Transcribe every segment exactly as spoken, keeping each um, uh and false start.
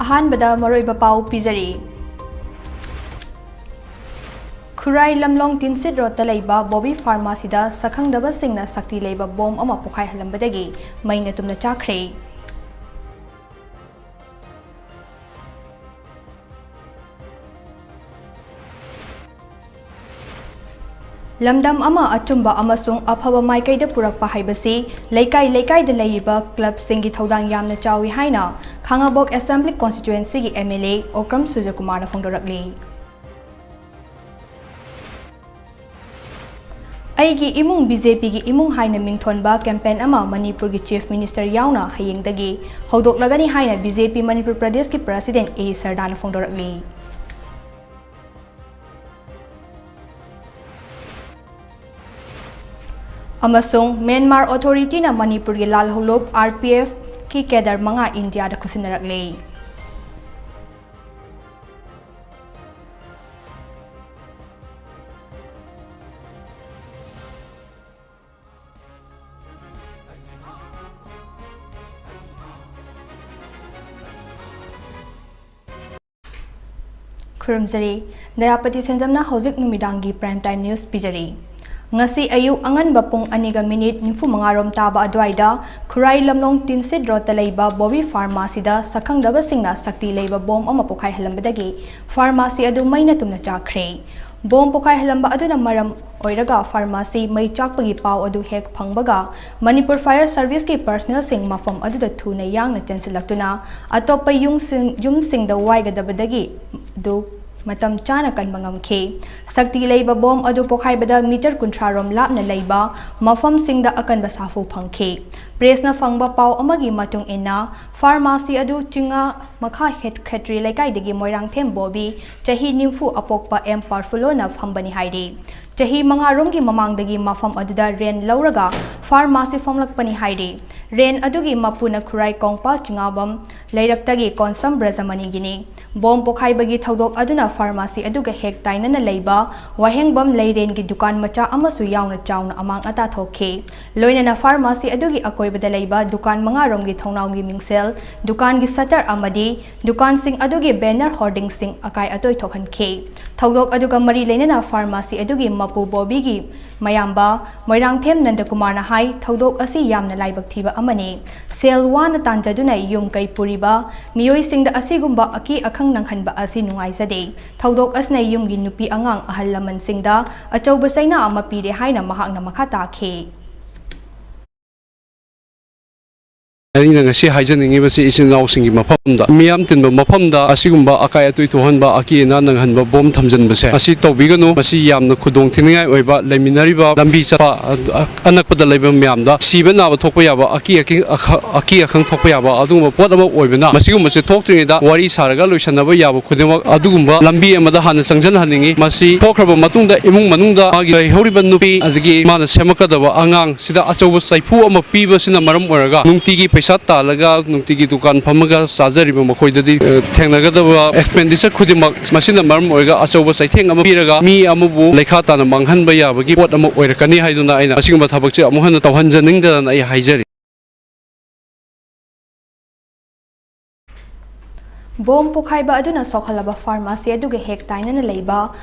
ꯑꯍꯥꯟꯕꯗ ꯃꯔꯨꯑꯣꯏꯕ ꯄꯥꯎ ꯄꯤꯖꯔꯤ꯫ ꯈꯨꯔꯥꯏ ꯂꯝꯂꯣꯡ ꯇꯤꯟꯁꯤꯠ ꯔꯣꯗꯇ ꯂꯩꯕ ꯕꯣꯕꯤ ꯐꯥꯔꯃꯥꯁꯤꯗ ꯁꯛꯈꯪꯗꯕꯁꯤꯡꯅ ꯁꯛꯇꯤ ꯂꯩꯕ ꯕꯣꯝ ꯑꯃ ꯄꯣꯈꯥꯏꯍꯜꯂꯝꯕꯗꯒꯤ ꯃꯩꯅ ꯇꯨꯝꯅ ꯆꯥꯛꯈ꯭ꯔꯦ꯫ ꯂꯝꯗꯝ ꯑꯃ ꯑꯆꯨꯝꯕ ꯑꯃꯁꯨꯡ ꯑꯐꯕ ꯃꯥꯏꯀꯩꯗ ꯄꯨꯔꯛꯄ ꯍꯥꯏꯕꯁꯤ ꯂꯩꯀꯥꯏ ꯂꯩꯀꯥꯏꯗ ꯂꯩꯔꯤꯕ ꯀ꯭ꯂꯕꯁꯤꯡꯒꯤ ꯊꯧꯗꯥꯡ ꯌꯥꯝꯅ ꯆꯥꯎꯏ ꯍꯥꯏꯅ ꯈꯥꯉꯕꯣꯛ ꯑꯦꯁꯦꯝꯕ꯭ꯂꯤ ꯀꯣꯟꯁꯇꯤꯇ꯭ꯋꯦꯟꯁꯤꯒꯤ ꯑꯦꯝ ꯑꯦꯜ ꯑꯦ ꯑꯣꯀ꯭ꯔꯝ ꯁꯨꯔꯖꯀꯨꯃꯥꯔꯅ ꯐꯣꯡꯗꯣꯔꯛꯂꯤ꯫ ꯑꯩꯒꯤ ꯏꯃꯨꯡ ꯕꯤ ꯖꯦ ꯄꯤꯒꯤ ꯏꯃꯨꯡ ꯍꯥꯏꯅ ꯃꯤꯡꯊꯣꯟꯕ ꯀꯦꯝꯄꯦꯟ ꯑꯃ ꯃꯅꯤꯄꯨꯔꯒꯤ ꯆꯤꯐ ꯃꯤꯅꯤꯁꯇꯔ ꯌꯥꯎꯅ ꯍꯌꯦꯡꯗꯒꯤ ꯍꯧꯗꯣꯛꯂꯒꯅꯤ ꯍꯥꯏꯅ ꯕꯤ ꯖꯦ ꯄꯤ ꯃꯅꯤꯄꯨꯔ ꯄ꯭ꯔꯗꯦꯁꯀꯤ ꯄ꯭ꯔꯁꯤꯗꯦꯟ ꯑꯦ ꯁꯔꯗꯥꯅ ꯐꯣꯡꯗꯣꯔꯛꯂꯤ꯫ ꯑꯃꯁꯨꯡ ꯃ꯭ꯌꯥꯟꯃꯥꯔ ꯑꯣꯊꯣꯔꯤꯇꯤꯅ ꯃꯅꯤꯄꯨꯔꯒꯤ ꯂꯥꯜꯍꯧꯂꯨꯞ ꯑꯥꯔ ꯄꯤ ꯑꯦꯐꯀꯤ ꯀꯦꯗꯔ ꯃꯉꯥ ꯏꯟꯗꯤꯌꯥꯗ ꯈꯨꯠꯁꯤꯟꯅꯔꯛꯂꯦ꯫ ꯈꯨꯔꯨꯝꯖꯔꯤ꯫ ꯗꯌꯥꯄꯇꯤ ꯁꯦꯟꯖꯝꯅ ꯍꯧꯖꯤꯛ ꯅꯨꯃꯤꯗꯥꯡꯒꯤ Prime Time News ꯄꯤꯖꯔꯤ꯫ ꯉꯁꯤ ꯑꯌꯨꯛ ꯑꯉꯟꯕ ꯄꯨꯡ ꯑꯅꯤꯒ ꯃꯤꯅꯤꯠ ꯅꯤꯐꯨ ꯃꯉꯥ ꯔꯣꯝ ꯇꯥꯕ ꯑꯗꯨꯋꯥꯏꯗ ꯈꯨꯔꯥꯏ ꯂꯝꯂꯣꯡ ꯇꯤꯟꯁꯤꯠ ꯔꯣꯗꯇ ꯂꯩꯕ ꯕꯣꯕꯤ ꯐꯥꯔꯃꯥꯁꯤꯗ ꯁꯛꯈꯪꯗꯕꯁꯤꯡꯅ ꯁꯛꯇꯤ ꯂꯩꯕ ꯕꯣꯝ ꯑꯃ ꯄꯣꯈꯥꯏꯍꯜꯂꯝꯕꯗꯒꯤ ꯐꯥꯔꯃꯥꯁꯤ ꯑꯗꯨ ꯃꯩꯅ ꯇꯨꯝꯅ ꯆꯥꯛꯈ꯭ꯔꯦ꯫ ꯕꯣꯝ ꯄꯣꯈꯥꯏꯍꯜꯂꯝꯕ ꯑꯗꯨꯅ ꯃꯔꯝ ꯑꯣꯏꯔꯒ ꯐꯥꯔꯃꯥꯁꯤ ꯃꯩ ꯆꯥꯛꯄꯒꯤ ꯄꯥꯎ ꯑꯗꯨ ꯍꯦꯛ ꯐꯪꯕꯒ ꯃꯅꯤꯄꯨꯔ ꯐꯥꯌꯔ ꯁꯔꯚꯤꯁꯀꯤ ꯄꯔꯁꯅꯦꯜꯁꯤꯡ ꯃꯐꯝ ꯑꯗꯨꯗ ꯊꯨꯅ ꯌꯥꯡꯅ ꯆꯦꯟꯁꯤꯜꯂꯛꯇꯨꯅ ꯑꯇꯣꯞꯄ ꯌꯨꯝꯁꯤꯡ-, ꯌꯨꯝꯁꯤꯡꯗ ꯋꯥꯏꯒꯗꯕꯗꯒꯤ ꯑꯗꯨ ꯃꯇꯝ ꯆꯥꯅ ꯀꯟꯕ ꯉꯝꯈꯤ꯫ ꯁꯛꯇꯤ ꯂꯩꯕ ꯕꯣꯝ ꯑꯗꯨ ꯄꯣꯈꯥꯏꯕꯗ ꯃꯤꯇꯔ ꯀꯨꯟꯊ꯭ꯔꯥ ꯔꯣꯝ ꯂꯥꯞꯅ ꯂꯩꯕ ꯃꯐꯝꯁꯤꯡꯗ ꯑꯀꯟꯕ ꯁꯥꯐꯨ ꯐꯪꯈꯤ꯫ ꯄ꯭ꯔꯦꯁꯅ ꯐꯪꯕ ꯄꯥꯎ ꯑꯃꯒꯤ ꯃꯇꯨꯡ ꯏꯟꯅ, ꯐꯥꯔꯃꯥꯁꯤ ꯑꯗꯨ ꯆꯤꯡꯉꯥ ꯃꯈꯥ ꯈꯦꯠ-, ꯈꯦꯇ꯭ꯔꯤ ꯂꯩꯀꯥꯏꯗꯒꯤ ꯃꯣꯏꯔꯥꯡꯊꯦꯝ ꯕꯣꯕꯤ, ꯆꯍꯤ ꯅꯤꯐꯨ, ꯑꯄꯣꯛꯄ ꯑꯦꯝ ꯄꯥꯔꯐꯨꯂꯣꯅ ꯐꯝꯕꯅꯤ ꯍꯥꯏꯔꯤ꯫ ꯆꯍꯤ ꯃꯉꯥ ꯔꯣꯝꯒꯤ ꯃꯃꯥꯡꯗꯒꯤ ꯃꯐꯝ ꯑꯗꯨꯗ ꯔꯦꯟ ꯂꯧꯔꯒ ꯐꯥꯔꯃꯥꯁꯤ ꯐꯝꯂꯛꯄꯅꯤ ꯍꯥꯏꯔꯤ꯫ ꯔꯦꯟ ꯑꯗꯨꯒꯤ ꯃꯄꯨꯅ ꯈꯨꯔꯥꯏ ꯀꯣꯡꯄꯥꯜ ꯆꯤꯉꯥꯕꯝ ꯂꯩꯔꯛꯇꯒꯤ ꯀꯣꯟꯁꯝ ꯕ꯭ꯔꯖꯃꯅꯤꯒꯤꯅꯤ꯫ ꯕꯣꯝ ꯄꯣꯈꯥꯏꯕꯒꯤ ꯊꯧꯗꯣꯛ ꯑꯗꯨꯅ ꯐꯥꯔꯃꯥꯁꯤ ꯑꯗꯨꯒ ꯍꯦꯛ ꯇꯥꯏꯅꯅ ꯂꯩꯕ ꯋꯥꯍꯦꯡꯕꯝ ꯂꯩꯔꯦꯟꯒꯤ ꯗꯨꯀꯥꯟ ꯃꯆꯥ ꯑꯃꯁꯨ ꯌꯥꯎꯅ ꯆꯥꯎꯅ ꯑꯃꯥꯡ ꯑꯇꯥ ꯊꯣꯛꯈꯤ꯫ ꯂꯣꯏꯅꯅ ꯐꯥꯔꯃꯥꯁꯤ ꯑꯗꯨꯒꯤ ꯑꯀꯣꯏꯕꯗ ꯂꯩꯕ ꯗꯨꯀꯥꯟ ꯃꯉꯥ ꯔꯣꯝꯒꯤ ꯊꯣꯡꯅꯥꯎꯒꯤ ꯃꯤꯡꯁꯦꯜ, ꯗꯨꯀꯥꯟꯒꯤ ꯁꯇꯔ ꯑꯃꯗꯤ ꯗꯨꯀꯥꯟꯁꯤꯡ ꯑꯗꯨꯒꯤ ꯕꯦꯅꯔ ꯍꯣꯔꯗꯤꯡꯁꯤꯡ ꯑꯀꯥꯏ ꯑꯇꯣꯏ ꯊꯣꯛꯍꯟꯈꯤ꯫ ꯊꯧꯗꯣꯛ ꯑꯗꯨꯒ ꯃꯔꯤ ꯂꯩꯅꯅ ꯐꯥꯔꯃꯥꯁꯤ ꯑꯗꯨꯒꯤ ꯃꯄꯨ ꯕꯣꯕꯤꯒꯤ ꯃꯌꯥꯝꯕ ꯃꯣꯏꯔꯥꯡꯊꯦꯝ ꯅꯟꯗꯀꯨꯃꯥꯔꯅ ꯍꯥꯏ, ꯊꯧꯗꯣꯛ ꯑꯁꯤ ꯌꯥꯝꯅ ꯂꯥꯏꯕꯛ ꯊꯤꯕ ꯑꯃꯅꯤ꯫ ꯁꯦꯜ ꯋꯥꯅ ꯇꯥꯟꯖꯗꯨꯅ ꯌꯨꯝ ꯀꯩ ꯄꯨꯔꯤꯕ ꯃꯤꯑꯣꯏꯁꯤꯡꯗ ꯑꯁꯤꯒꯨꯝꯕ ꯑꯀꯤ ꯑꯈꯪ ꯅꯪꯍꯟꯕ ꯑꯁꯤ ꯅꯨꯡꯉꯥꯏꯖꯗꯦ꯫ ꯊꯧꯗꯣꯛ ꯑꯁꯤꯅ ꯌꯨꯝꯒꯤ ꯅꯨꯄꯤ ꯑꯉꯥꯡ, ꯑꯍꯜ ꯂꯃꯟꯁꯤꯡꯗ ꯑꯆꯧꯕ ꯆꯩꯅꯥ ꯑꯃ ꯄꯤꯔꯦ ꯍꯥꯏꯅ ꯃꯍꯥꯛꯅ ꯃꯈꯥ ꯇꯥꯈꯤ꯫ ꯑꯩꯅ ꯉꯁꯤ ꯍꯥꯏꯖꯅꯤꯡꯉꯤꯕꯁꯤ ꯏꯆꯤꯟ ꯏꯅꯥꯎꯁꯤꯡꯒꯤ ꯃꯐꯝꯗ, ꯃꯤꯌꯥꯝ ꯇꯤꯟꯕ ꯃꯐꯝꯗ ꯑꯁꯤꯒꯨꯝꯕ ꯑꯀꯥꯏ ꯑꯇꯣꯏ ꯊꯣꯛꯍꯟꯕ, ꯑꯀꯤ ꯑꯅꯥ ꯅꯪꯍꯟꯕ ꯕꯣꯝ ꯊꯝꯖꯤꯟꯕꯁꯦ, ꯑꯁꯤ ꯇꯧꯕꯤꯒꯅꯨ꯫ ꯃꯁꯤ ꯌꯥꯝꯅ ꯈꯨꯗꯣꯡ ꯊꯤꯅꯤꯡꯉꯥꯏ ꯑꯣꯏꯕ, ꯂꯩꯃꯤꯟꯅꯔꯤꯕ ꯂꯝꯕꯤ ꯆꯠꯄ, ꯑ-, ꯑ-, ꯑꯅꯛꯄꯗ ꯂꯩꯕ ꯃꯌꯥꯝꯗ ꯁꯤꯕ ꯅꯥꯕ ꯊꯣꯛꯄ ꯌꯥꯕ, ꯑꯀꯤ ꯑꯀꯤ-, ꯑꯈ-, ꯑꯀꯤ ꯑꯈꯪ ꯊꯣꯛꯄ ꯌꯥꯕ ꯑꯗꯨꯒꯨꯝꯕ ꯄꯣꯠ ꯑꯃ ꯑꯣꯏꯕꯅ, ꯃꯁꯤꯒꯨꯝꯕꯁꯦ ꯊꯣꯛꯇ꯭ꯔꯤꯉꯩꯗ ꯋꯥꯔꯤ ꯁꯥꯔꯒ ꯂꯣꯏꯁꯟꯅꯕ ꯌꯥꯕ ꯈꯨꯗꯤꯡꯃꯛ ꯑꯗꯨꯒꯨꯝꯕ ꯂꯝꯕꯤ ꯑꯃꯗ ꯍꯥꯟꯅ ꯆꯪꯖꯟꯍꯟꯅꯤꯡꯉꯤ꯫ ꯃꯁꯤ ꯊꯣꯛꯈ꯭ꯔꯕ ꯃꯇꯨꯡꯗ ꯏꯃꯨꯡ ꯃꯅꯨꯡꯗ ꯃꯥꯒꯤ ꯂꯩꯍꯧꯔꯤꯕ ꯅꯨꯄꯤ ꯑꯗꯒꯤ ꯃꯥꯅ ꯁꯦꯝꯃꯛꯀꯗꯕ ꯑꯉꯥꯡ ꯁꯤꯗ ꯑꯆꯧꯕ ꯆꯩꯐꯨ ꯑꯃ ꯄꯤꯕꯁꯤꯅ ꯃꯔꯝ ꯑꯣꯏꯔꯒ ꯅꯨꯡꯇꯤꯒꯤ ꯄꯩꯁꯥ ꯇꯥꯜꯂꯒ ꯅꯨꯡꯇꯤꯒꯤ ꯗꯨꯀꯥꯟ ꯐꯝꯃꯒ ꯆꯥꯖꯔꯤꯕ ꯃꯈꯣꯏꯗꯗꯤ, ꯑ, ꯊꯦꯡꯅꯒꯗꯕ expenditure ꯈꯨꯗꯤꯡꯃꯛ ꯃꯁꯤꯅ ꯃꯔꯝ ꯑꯣꯏꯔꯒ ꯑꯆꯧꯕ ꯆꯩꯊꯦꯡ ꯑꯃ ꯄꯤꯔꯒ ꯃꯤ ꯑꯃꯕꯨ ꯂꯩꯈꯥ ꯇꯥꯅ ꯃꯥꯡꯍꯟꯕ ꯌꯥꯕꯒꯤ ꯄꯣꯠ ꯑꯃ ꯑꯣꯏꯔꯛꯀꯅꯤ ꯍꯥꯏꯗꯨꯅ ꯑꯩꯅ ꯑꯁꯤꯒꯨꯝꯕ ꯊꯕꯛꯁꯦ ꯑꯃꯨꯛ ꯍꯟꯅ ꯇꯧꯍꯟꯖꯅꯤꯡꯗꯗꯅ ꯑꯩ ꯍꯥꯏꯖꯔꯤ꯫ ꯕꯣꯝ ꯄꯣꯈꯥꯏꯕ ꯑꯗꯨꯅ ꯁꯣꯛꯍꯜꯂꯕ ꯐꯥꯔꯃꯥꯁꯤ ꯑꯗꯨꯒ ꯍꯦꯛ ꯇꯥꯏꯅꯅ ꯂꯩꯕ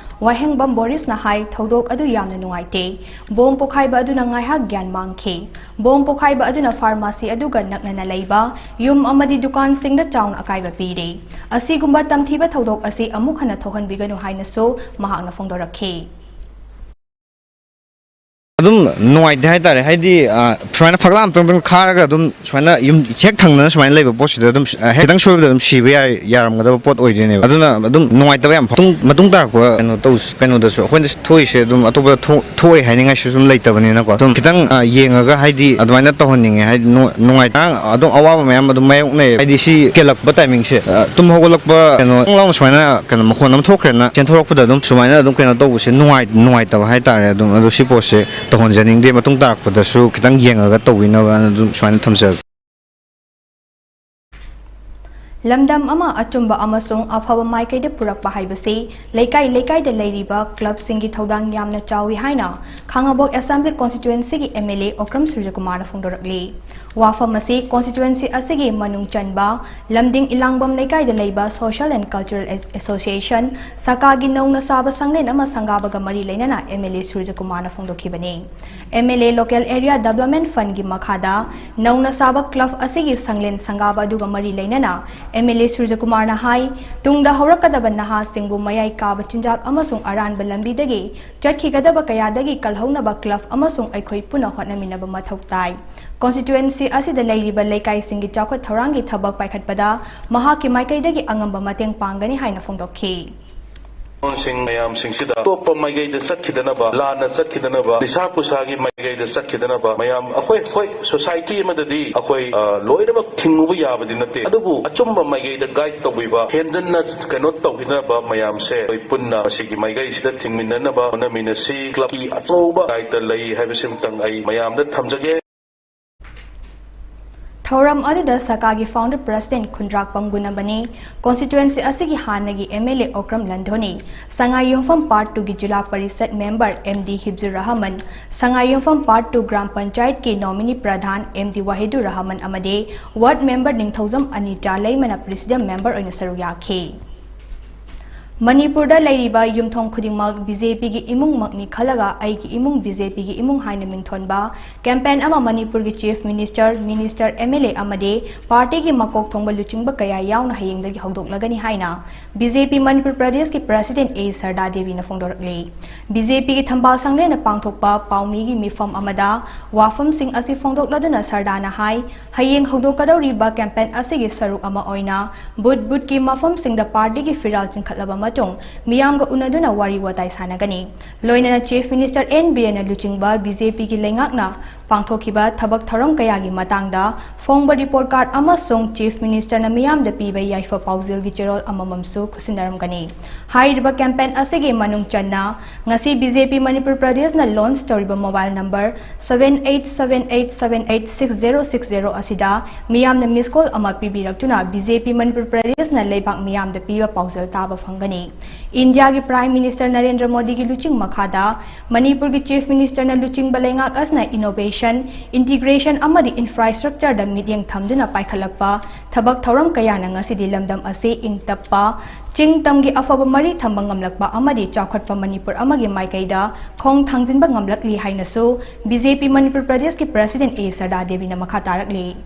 ꯋꯥꯍꯦꯡꯕꯝ ꯕꯣꯔꯤꯁꯅ ꯍꯥꯏ, ꯊꯧꯗꯣꯛ ꯑꯗꯨ ꯌꯥꯝꯅ ꯅꯨꯡꯉꯥꯏꯇꯦ꯫ ꯕꯣꯝ ꯄꯣꯈꯥꯏꯕ ꯑꯗꯨꯅ ꯉꯥꯏꯍꯥꯛ ꯒ꯭ꯌꯥꯟ ꯃꯥꯡꯈꯤ꯫ ꯕꯣꯝ ꯄꯣꯈꯥꯏꯕ ꯑꯗꯨꯅ ꯐꯥꯔꯃꯥꯁꯤ ꯑꯗꯨꯒ ꯅꯛꯅꯅ ꯂꯩꯕ ꯌꯨꯝ ꯑꯃꯗꯤ ꯗꯨꯀꯥꯟꯁꯤꯡꯗ ꯆꯥꯎꯅ ꯑꯀꯥꯏꯕ ꯄꯤꯔꯦ꯫ ꯑꯁꯤꯒꯨꯝꯕ ꯇꯝꯊꯤꯕ ꯊꯧꯗꯣꯛ ꯑꯁꯤ ꯑꯃꯨꯛ ꯍꯟꯅ ꯊꯣꯛꯍꯟꯕꯤꯒꯅꯨ ꯍꯥꯏꯅꯁꯨ ꯃꯍꯥꯛꯅ ꯐꯣꯡꯗꯣꯔꯛꯈꯤ꯫ ꯑꯗꯨꯝ ꯅꯨꯡꯉꯥꯏꯇꯦ ꯍꯥꯏꯇꯥꯔꯦ꯫ ꯍꯥꯏꯗꯤ, ꯑ, ꯁꯨꯃꯥꯏꯅ ꯐꯛꯂꯥꯡ ꯑꯝꯇꯪ ꯈꯥꯔꯒ ꯑꯗꯨꯝ ꯁꯨꯃꯥꯏꯅ ꯌꯨꯝ ꯍꯦꯛ ꯊꯪꯅꯅ ꯁꯨꯃꯥꯏꯅ ꯂꯩꯕ ꯄꯣꯠꯁꯤꯗ ꯑꯗꯨꯝ, ꯑ, ꯈꯤꯇꯪ ꯁꯣꯏꯕꯗ ꯑꯗꯨꯝ ꯁꯤꯕ ꯌꯥꯏ, ꯌꯥꯔꯝꯒꯗꯕ ꯄꯣꯠ ꯑꯣꯏꯗꯣꯏꯅꯦꯕ꯫ ꯑꯗꯨꯅ ꯑꯗꯨꯝ ꯅꯨꯡꯉꯥꯏꯇꯕ ꯌꯥꯝ ꯐꯥꯎ-, ꯃꯇꯨꯡ, ꯃꯇꯨꯡ ꯇꯥꯔꯛꯄ ꯀꯩꯅꯣ ꯇꯧ-, ꯀꯩꯅꯣꯗꯁꯨ ꯑꯩꯈꯣꯏꯅ ꯊꯣꯛꯏꯁꯦ ꯑꯗꯨꯝ ꯑꯇꯣꯞꯄꯗ ꯊꯣꯛ-, ꯊꯣꯛꯑꯣꯏ ꯍꯥꯏꯅꯤꯡꯉꯥꯏꯁꯨ ꯁꯨꯝ ꯂꯩꯇꯕꯅꯤꯅꯀꯣ꯫ ꯑꯗꯨꯝ ꯈꯤꯇꯪ, ꯑ, ꯌꯦꯡꯉꯒ ꯍꯥꯏꯗꯤ ꯑꯗꯨꯃꯥꯏꯅ ꯇꯧꯍꯟꯅꯤꯡꯉꯦ꯫ ꯍꯥꯏꯗꯤ ꯅꯨꯡ-, ꯅꯨꯡꯉꯥꯏ-, ꯑꯗꯨꯝ ꯑꯋꯥꯕ ꯃꯌꯥꯝ ꯑꯗꯨꯝ ꯃꯥꯌꯣꯛꯅꯩ꯫ ꯍꯥꯏꯗꯤ ꯁꯤ ꯀꯦꯜꯂꯛꯄ ꯇꯥꯏꯃꯤꯡꯁꯦ, ꯑ, ꯇꯨꯝ ꯍꯧꯒꯠꯂꯛꯄ ꯀꯩꯅꯣ ꯂꯥꯎꯅ ꯁꯨꯃꯥꯏꯅ ꯀꯩꯅꯣ ꯃꯈꯣꯟ ꯑꯃ ꯊꯣꯛꯈ꯭ꯔꯦꯅ ꯆꯦꯟꯊꯣꯔꯛꯄꯗ ꯑꯗꯨꯝ ꯁꯨꯃꯥꯏꯅ ꯑꯗꯨꯝ ꯀꯩꯅꯣ ꯇꯧꯕꯁꯦ ꯅꯨꯡꯉꯥꯏ-, ꯅꯨꯡꯉꯥꯏꯇꯕ ꯍꯥꯏꯇꯥꯔꯦ꯫ ꯑꯗꯨꯝ ꯑꯗꯨ ꯁꯤ ꯄꯣꯠꯁꯦ ꯇꯧꯍꯟꯖꯅꯤꯡꯗꯦ꯫ ꯃꯇꯨꯡ ꯇꯥꯔꯛꯄꯗꯁꯨ ꯈꯤꯇꯪ ꯌꯦꯡꯉꯒ ꯇꯧꯕꯤꯅꯕꯅ ꯑꯗꯨꯝ ꯁꯨꯃꯥꯏꯅ ꯊꯝꯖꯒꯦ꯫ ꯂꯝꯗꯝ ꯑꯃ ꯑꯆꯨꯝꯕ ꯑꯃꯁꯨꯡ ꯑꯐꯕ ꯃꯥꯏꯀꯩꯗ ꯄꯨꯔꯛꯄ ꯍꯥꯏꯕꯁꯤ ꯂꯩꯀꯥꯏ ꯂꯩꯀꯥꯏꯗ ꯂꯩꯔꯤꯕ ꯀ꯭ꯂꯕꯁꯤꯡꯒꯤ ꯊꯧꯗꯥꯡ ꯌꯥꯝꯅ ꯆꯥꯎꯏ ꯍꯥꯏꯅ ꯈꯥꯉꯕꯣꯛ ꯑꯦꯁꯦꯝꯕ꯭ꯂꯤ ꯀꯣꯟꯁꯇꯤꯇ꯭ꯋꯦꯟꯁꯤꯒꯤ ꯑꯦꯝ ꯑꯦꯜ ꯑꯦ ꯑꯣꯀ꯭ꯔꯝ ꯁꯨꯔꯖꯀꯨꯃꯥꯔꯅ ꯐꯣꯡꯗꯣꯔꯛꯂꯤ꯫ ꯋꯥꯐꯝ ꯑꯁꯤ ꯀꯣꯟꯁꯇꯤꯇ꯭ꯋꯦꯟꯁꯤ ꯑꯁꯤꯒꯤ ꯃꯅꯨꯡ ꯆꯟꯕ ꯂꯝꯗꯤꯡ ꯏꯂꯥꯡꯕꯝ ꯂꯩꯀꯥꯏꯗ ꯂꯩꯕ ꯁꯣꯁꯤꯌꯦꯜ ꯑꯦꯟ ꯀꯜꯆꯔꯦꯜ ꯑꯦꯁꯣꯁꯤꯌꯦꯁꯟ ꯁꯀꯥꯒꯤ ꯅꯧꯅ ꯁꯥꯕ ꯁꯪꯂꯦꯟ ꯑꯃ ꯁꯪꯒꯥꯕꯒ ꯃꯔꯤ ꯂꯩꯅꯅ ꯑꯦꯝ ꯑꯦꯜ ꯑꯦ ꯁꯨꯔꯖꯀꯨꯃꯥꯔꯅ ꯐꯣꯡꯗꯣꯛꯈꯤꯕꯅꯤ꯫ M L A local area development ꯐꯟꯒꯤ ꯃꯈꯥꯗ ꯅꯧꯅ ꯁꯥꯕ ꯀ꯭ꯂꯕ ꯑꯁꯤꯒꯤ ꯁꯪꯂꯦꯟ ꯁꯪꯒꯥꯕ ꯑꯗꯨꯒ ꯃꯔꯤ ꯂꯩꯅꯅ ꯑꯦꯝ ꯑꯦꯜ ꯑꯦ ꯁꯨꯔꯖꯀꯨꯃꯥꯔꯅ ꯍꯥꯏ, ꯇꯨꯡꯗ ꯍꯧꯔꯛꯀꯗꯕ ꯅꯍꯥꯁꯤꯡꯕꯨ ꯃꯌꯥꯏ ꯀꯥꯕ ꯆꯤꯟꯖꯥꯛ ꯑꯃꯁꯨꯡ ꯑꯔꯥꯟꯕ ꯂꯝꯕꯤꯗꯒꯤ ꯆꯠꯈꯤꯒꯗꯕ ꯀꯌꯥꯗꯒꯤ ꯀꯜꯍꯧꯅꯕ ꯀ꯭ꯂꯕ ꯑꯃꯁꯨꯡ ꯑꯩꯈꯣꯏ ꯄꯨꯟꯅ ꯍꯣꯠꯅꯃꯤꯟꯅꯕ ꯃꯊꯧ ꯇꯥꯏ꯫ ꯀꯣꯟꯁꯇꯤꯇ꯭ꯋꯦꯟꯁꯤ ꯑꯁꯤꯗ ꯂꯩꯔꯤꯕ ꯂꯩꯀꯥꯏꯁꯤꯡꯒꯤ ꯆꯥꯎꯈꯠ ꯊꯧꯔꯥꯡꯒꯤ ꯊꯕꯛ ꯄꯥꯏꯈꯠꯄꯗ ꯃꯍꯥꯛꯀꯤ ꯃꯥꯏꯀꯩꯗꯒꯤ ꯑꯉꯝꯕ ꯃꯇꯦꯡ ꯄꯥꯡꯒꯅꯤ ꯍꯥꯏꯅ ꯐꯣꯡꯗꯣꯛꯈꯤ꯫ ꯁꯤꯡ ꯃꯌꯥꯝꯁꯤꯡꯁꯤꯗ ꯑꯇꯣꯞꯄ ꯃꯥꯏꯀꯩꯗ ꯆꯠꯈꯤꯗꯅꯕ, ꯂꯥꯟꯅ ꯆꯠꯈꯤꯗꯅꯕ, ꯅꯤꯁꯥ ꯄꯨꯁꯥꯒꯤ ꯃꯥꯏꯀꯩꯗ ꯆꯠꯈꯤꯗꯅꯕ ꯃꯌꯥꯝ, ꯑꯩꯈꯣꯏ, ꯍꯣꯏ, ꯁꯣꯁꯥꯏꯇꯤ ꯑꯃꯗꯗꯤ ꯑꯩꯈꯣꯏ, ꯑ, ꯂꯣꯏꯅꯃꯛ ꯊꯤꯡꯉꯨꯕ ꯌꯥꯕꯗꯤ ꯅꯠꯇꯦ, ꯑꯗꯨꯕꯨ ꯑꯆꯨꯝꯕ ꯃꯥꯏꯀꯩꯗ ꯒꯥꯏꯗ ꯇꯧꯕꯤꯕ, ꯍꯦꯟꯖꯟꯅ ꯀꯩꯅꯣ ꯇꯧꯈꯤꯗꯅꯕ ꯃꯌꯥꯝꯁꯦ ꯑꯩꯈꯣꯏ ꯄꯨꯟꯅ ꯃꯁꯤꯒꯤ ꯃꯥꯏꯀꯩꯁꯤꯗ ꯊꯤꯡꯃꯤꯟꯅꯅꯕ ꯍꯣꯠꯅꯃꯤꯟꯅꯁꯤ꯫ ꯀ꯭ꯂꯕꯀꯤ ꯑꯆꯧꯕ ꯗꯥꯏꯇ ꯂꯩ ꯍꯥꯏꯕꯁꯤꯃꯇꯪ ꯑꯩ ꯃꯌꯥꯝꯗ ꯊꯝꯖꯒꯦ꯫ ꯊꯧꯔꯝ ꯑꯗꯨꯗ ꯁꯀꯥꯒꯤ ꯐꯥꯎꯟꯗꯔ ꯄ꯭ꯔꯁꯤꯗꯦꯟꯠ ꯈꯨꯟꯗ꯭ꯔꯥꯛꯄꯝ ꯒꯨꯅꯕꯅꯤ, ꯀꯣꯟꯁꯇꯤꯇ꯭ꯋꯦꯟꯁꯤ ꯑꯁꯤꯒꯤ ꯍꯥꯟꯅꯒꯤ ꯑꯦꯝ ꯑꯦꯜ ꯑꯦ ꯑꯣꯀ꯭ꯔꯝ ꯂꯟꯊꯣꯅꯤ, ꯁꯉꯥꯏ ꯌꯨꯝꯐꯝ ꯄꯥꯔꯠ ꯇꯨꯒꯤ zila parishad member M D Hibzur Rahman, ꯁꯉꯥꯏ ꯌꯨꯝꯐꯝ ꯄꯥꯔꯠ ꯇꯨ ꯒ꯭ꯔꯥꯝ ꯄꯟꯆꯥꯌꯠꯀꯤ ꯅꯣꯃꯤꯅꯤ ꯄ꯭ꯔꯙꯥꯟ ꯑꯦꯝ ꯗꯤ ꯋꯥꯍꯤꯗꯨꯔ ꯔꯍꯃꯟ ꯑꯃꯗꯤ ꯋꯥꯔꯗ ꯃꯦꯝꯕꯔ ꯅꯤꯡꯊꯧꯖꯝ ꯑꯅꯤꯇꯥ ꯂꯩꯃꯅ ꯄ꯭ꯔꯤꯁꯤꯗꯦꯟꯠ ꯃꯦꯝꯕꯔ ꯑꯣꯏꯅ ꯁꯔꯨꯛ ꯌꯥꯈꯤ꯫ ꯃꯅꯤꯄꯨꯔꯗ ꯂꯩꯔꯤꯕ ꯌꯨꯝꯊꯣꯡ ꯈꯨꯗꯤꯡꯃꯛ ꯕꯤ ꯖꯦ ꯄꯤꯒꯤ ꯏꯃꯨꯡꯃꯛꯅꯤ ꯈꯜꯂꯒ ꯑꯩꯒꯤ ꯏꯃꯨꯡ ꯕꯤ ꯖꯦ ꯄꯤꯒꯤ ꯏꯃꯨꯡ ꯍꯥꯏꯅ ꯃꯤꯡꯊꯣꯟꯕ campaign ꯑꯃ ꯃꯅꯤꯄꯨꯔꯒꯤ Chief Minister, Minister, M L A ꯑꯃꯗꯤ partyꯒꯤ ꯃꯀꯣꯛ ꯊꯣꯡꯕ ꯂꯨꯆꯤꯡꯕ ꯀꯌꯥ ꯌꯥꯎꯅ ꯍꯌꯦꯡꯗꯒꯤ ꯍꯧꯗꯣꯛꯂꯒꯅꯤ ꯍꯥꯏꯅ ꯕꯤ ꯖꯦ ꯄꯤ ꯃꯅꯤꯄꯨꯔ ꯄ꯭ꯔꯗꯦꯁꯀꯤ President ꯑꯦ ꯁꯔꯗꯥ ꯗꯦꯕꯤꯅ ꯐꯣꯡꯗꯣꯔꯛꯂꯤ꯫ ꯕꯤ ꯖꯦ ꯄꯤꯒꯤ ꯊꯝꯕꯥꯜ ꯁꯪꯂꯦꯟꯅ ꯄꯥꯡꯊꯣꯛꯄ ꯄꯥꯎꯃꯤꯒꯤ ꯃꯤꯐꯝ ꯑꯃꯗ ꯋꯥꯐꯝꯁꯤꯡ ꯑꯁꯤ ꯐꯣꯡꯗꯣꯛꯂꯗꯨꯅ ꯁꯔꯗꯥꯅ ꯍꯥꯏ, ꯍꯌꯦꯡ ꯍꯧꯗꯣꯛꯀꯗꯧꯔꯤꯕ campaign ꯑꯁꯤꯒꯤ ꯁꯔꯨꯛ ꯑꯃ ꯑꯣꯏꯅ ꯕꯨꯊ ꯕꯨꯊꯀꯤ ꯃꯐꯝꯁꯤꯡꯗ partyꯒꯤ ꯐꯤꯔꯥꯜ ꯆꯤꯡꯈꯠꯂꯕ ꯃꯇꯨꯡ ꯃꯤꯌꯥꯝꯒ ꯎꯅꯗꯨꯅ ꯋꯥꯔꯤ ꯋꯥꯇꯥꯏ ꯁꯥꯟꯅꯒꯅꯤ꯫ ꯂꯣꯏꯅꯅ Chief Minister ꯑꯦꯟ ꯕꯤꯔꯦꯟꯅ ꯂꯨꯆꯤꯡꯕ ꯕꯤ ꯖꯦ ꯄꯤꯒꯤ ꯂꯩꯉꯥꯛꯅ ꯄꯥꯡꯊꯣꯛꯈꯤꯕ ꯊꯕꯛ ꯊꯧꯔꯝ ꯀꯌꯥꯒꯤ ꯃꯇꯥꯡꯗ ꯐꯣꯡꯕ report card ꯑꯃꯁꯨꯡ Chief Ministerꯅ ꯃꯤꯌꯥꯝꯗ ꯄꯤꯕ ꯌꯥꯏꯐ ꯄꯥꯎꯖꯦꯜꯒꯤ ꯆꯦꯔꯣꯜ ꯑꯃꯃꯝꯁꯨ ꯈꯨꯠꯁꯤꯟꯅꯔꯝꯒꯅꯤ꯫ ꯍꯥꯏꯔꯤꯕ campaign ꯑꯁꯤꯒꯤ ꯃꯅꯨꯡ ꯆꯟꯅ ꯉꯁꯤ ꯕꯤ ꯖꯦ ꯄꯤ ꯃꯅꯤꯄꯨꯔ ꯄ꯭ꯔꯗꯦꯁꯅ launch ꯇꯧꯔꯤꯕ mobile number seven eight seven eight seven eight six zero six zero ꯑꯁꯤꯗ ꯃꯤꯌꯥꯝꯅ miss call ꯑꯃ ꯄꯤꯕꯤꯔꯛꯇꯨꯅ ꯕꯤ ꯖꯦ ꯄꯤ ꯃꯅꯤꯄꯨꯔ ꯄ꯭ꯔꯗꯦꯁꯅ ꯂꯩꯕꯥꯛ ꯃꯤꯌꯥꯝꯗ ꯄꯤꯕ ꯄꯥꯎꯖꯦꯜ ꯇꯥꯕ ꯐꯪꯒꯅꯤ꯫ ꯏꯟꯗꯤꯌꯥꯒꯤ Prime Minister ꯅꯔꯦꯟꯗ꯭ꯔ ꯃꯣꯗꯤꯒꯤ ꯂꯨꯆꯤꯡ ꯃꯈꯥꯗ ꯃꯅꯤꯄꯨꯔꯒꯤ Chief Ministerꯅ ꯂꯨꯆꯤꯡꯕ ꯂꯩꯉꯥꯛ ꯑꯁꯤꯅ innovation, integration ꯑꯃꯗꯤ infrastructureꯗ ꯃꯤꯠꯌꯦꯡ ꯊꯝꯗꯨꯅ ꯄꯥꯏꯈꯠꯂꯛꯄ ꯊꯕꯛ ꯊꯧꯔꯝ ꯀꯌꯥꯅ ꯉꯁꯤꯗꯤ ꯂꯝꯗꯝ ꯑꯁꯤ ꯏꯪ ꯇꯞꯄ, ꯆꯤꯡ ꯇꯝꯒꯤ ꯑꯐꯕ ꯃꯔꯤ ꯊꯝꯕ ꯉꯝꯂꯛꯄ ꯑꯃꯗꯤ ꯆꯥꯎꯈꯠꯄ ꯃꯅꯤꯄꯨꯔ ꯑꯃꯒꯤ ꯃꯥꯏꯀꯩꯗ ꯈꯣꯡ ꯊꯥꯡꯖꯤꯟꯕ ꯉꯝꯂꯛꯂꯤ ꯍꯥꯏꯅꯁꯨ ꯕꯤ ꯖꯦ ꯄꯤ ꯃꯅꯤꯄꯨꯔ ꯄ꯭ꯔꯗꯦꯁꯀꯤ President ꯑꯦ ꯁꯔꯗꯥ ꯗꯦꯕꯤꯅ ꯃꯈꯥ ꯇꯥꯔꯛꯂꯤ꯫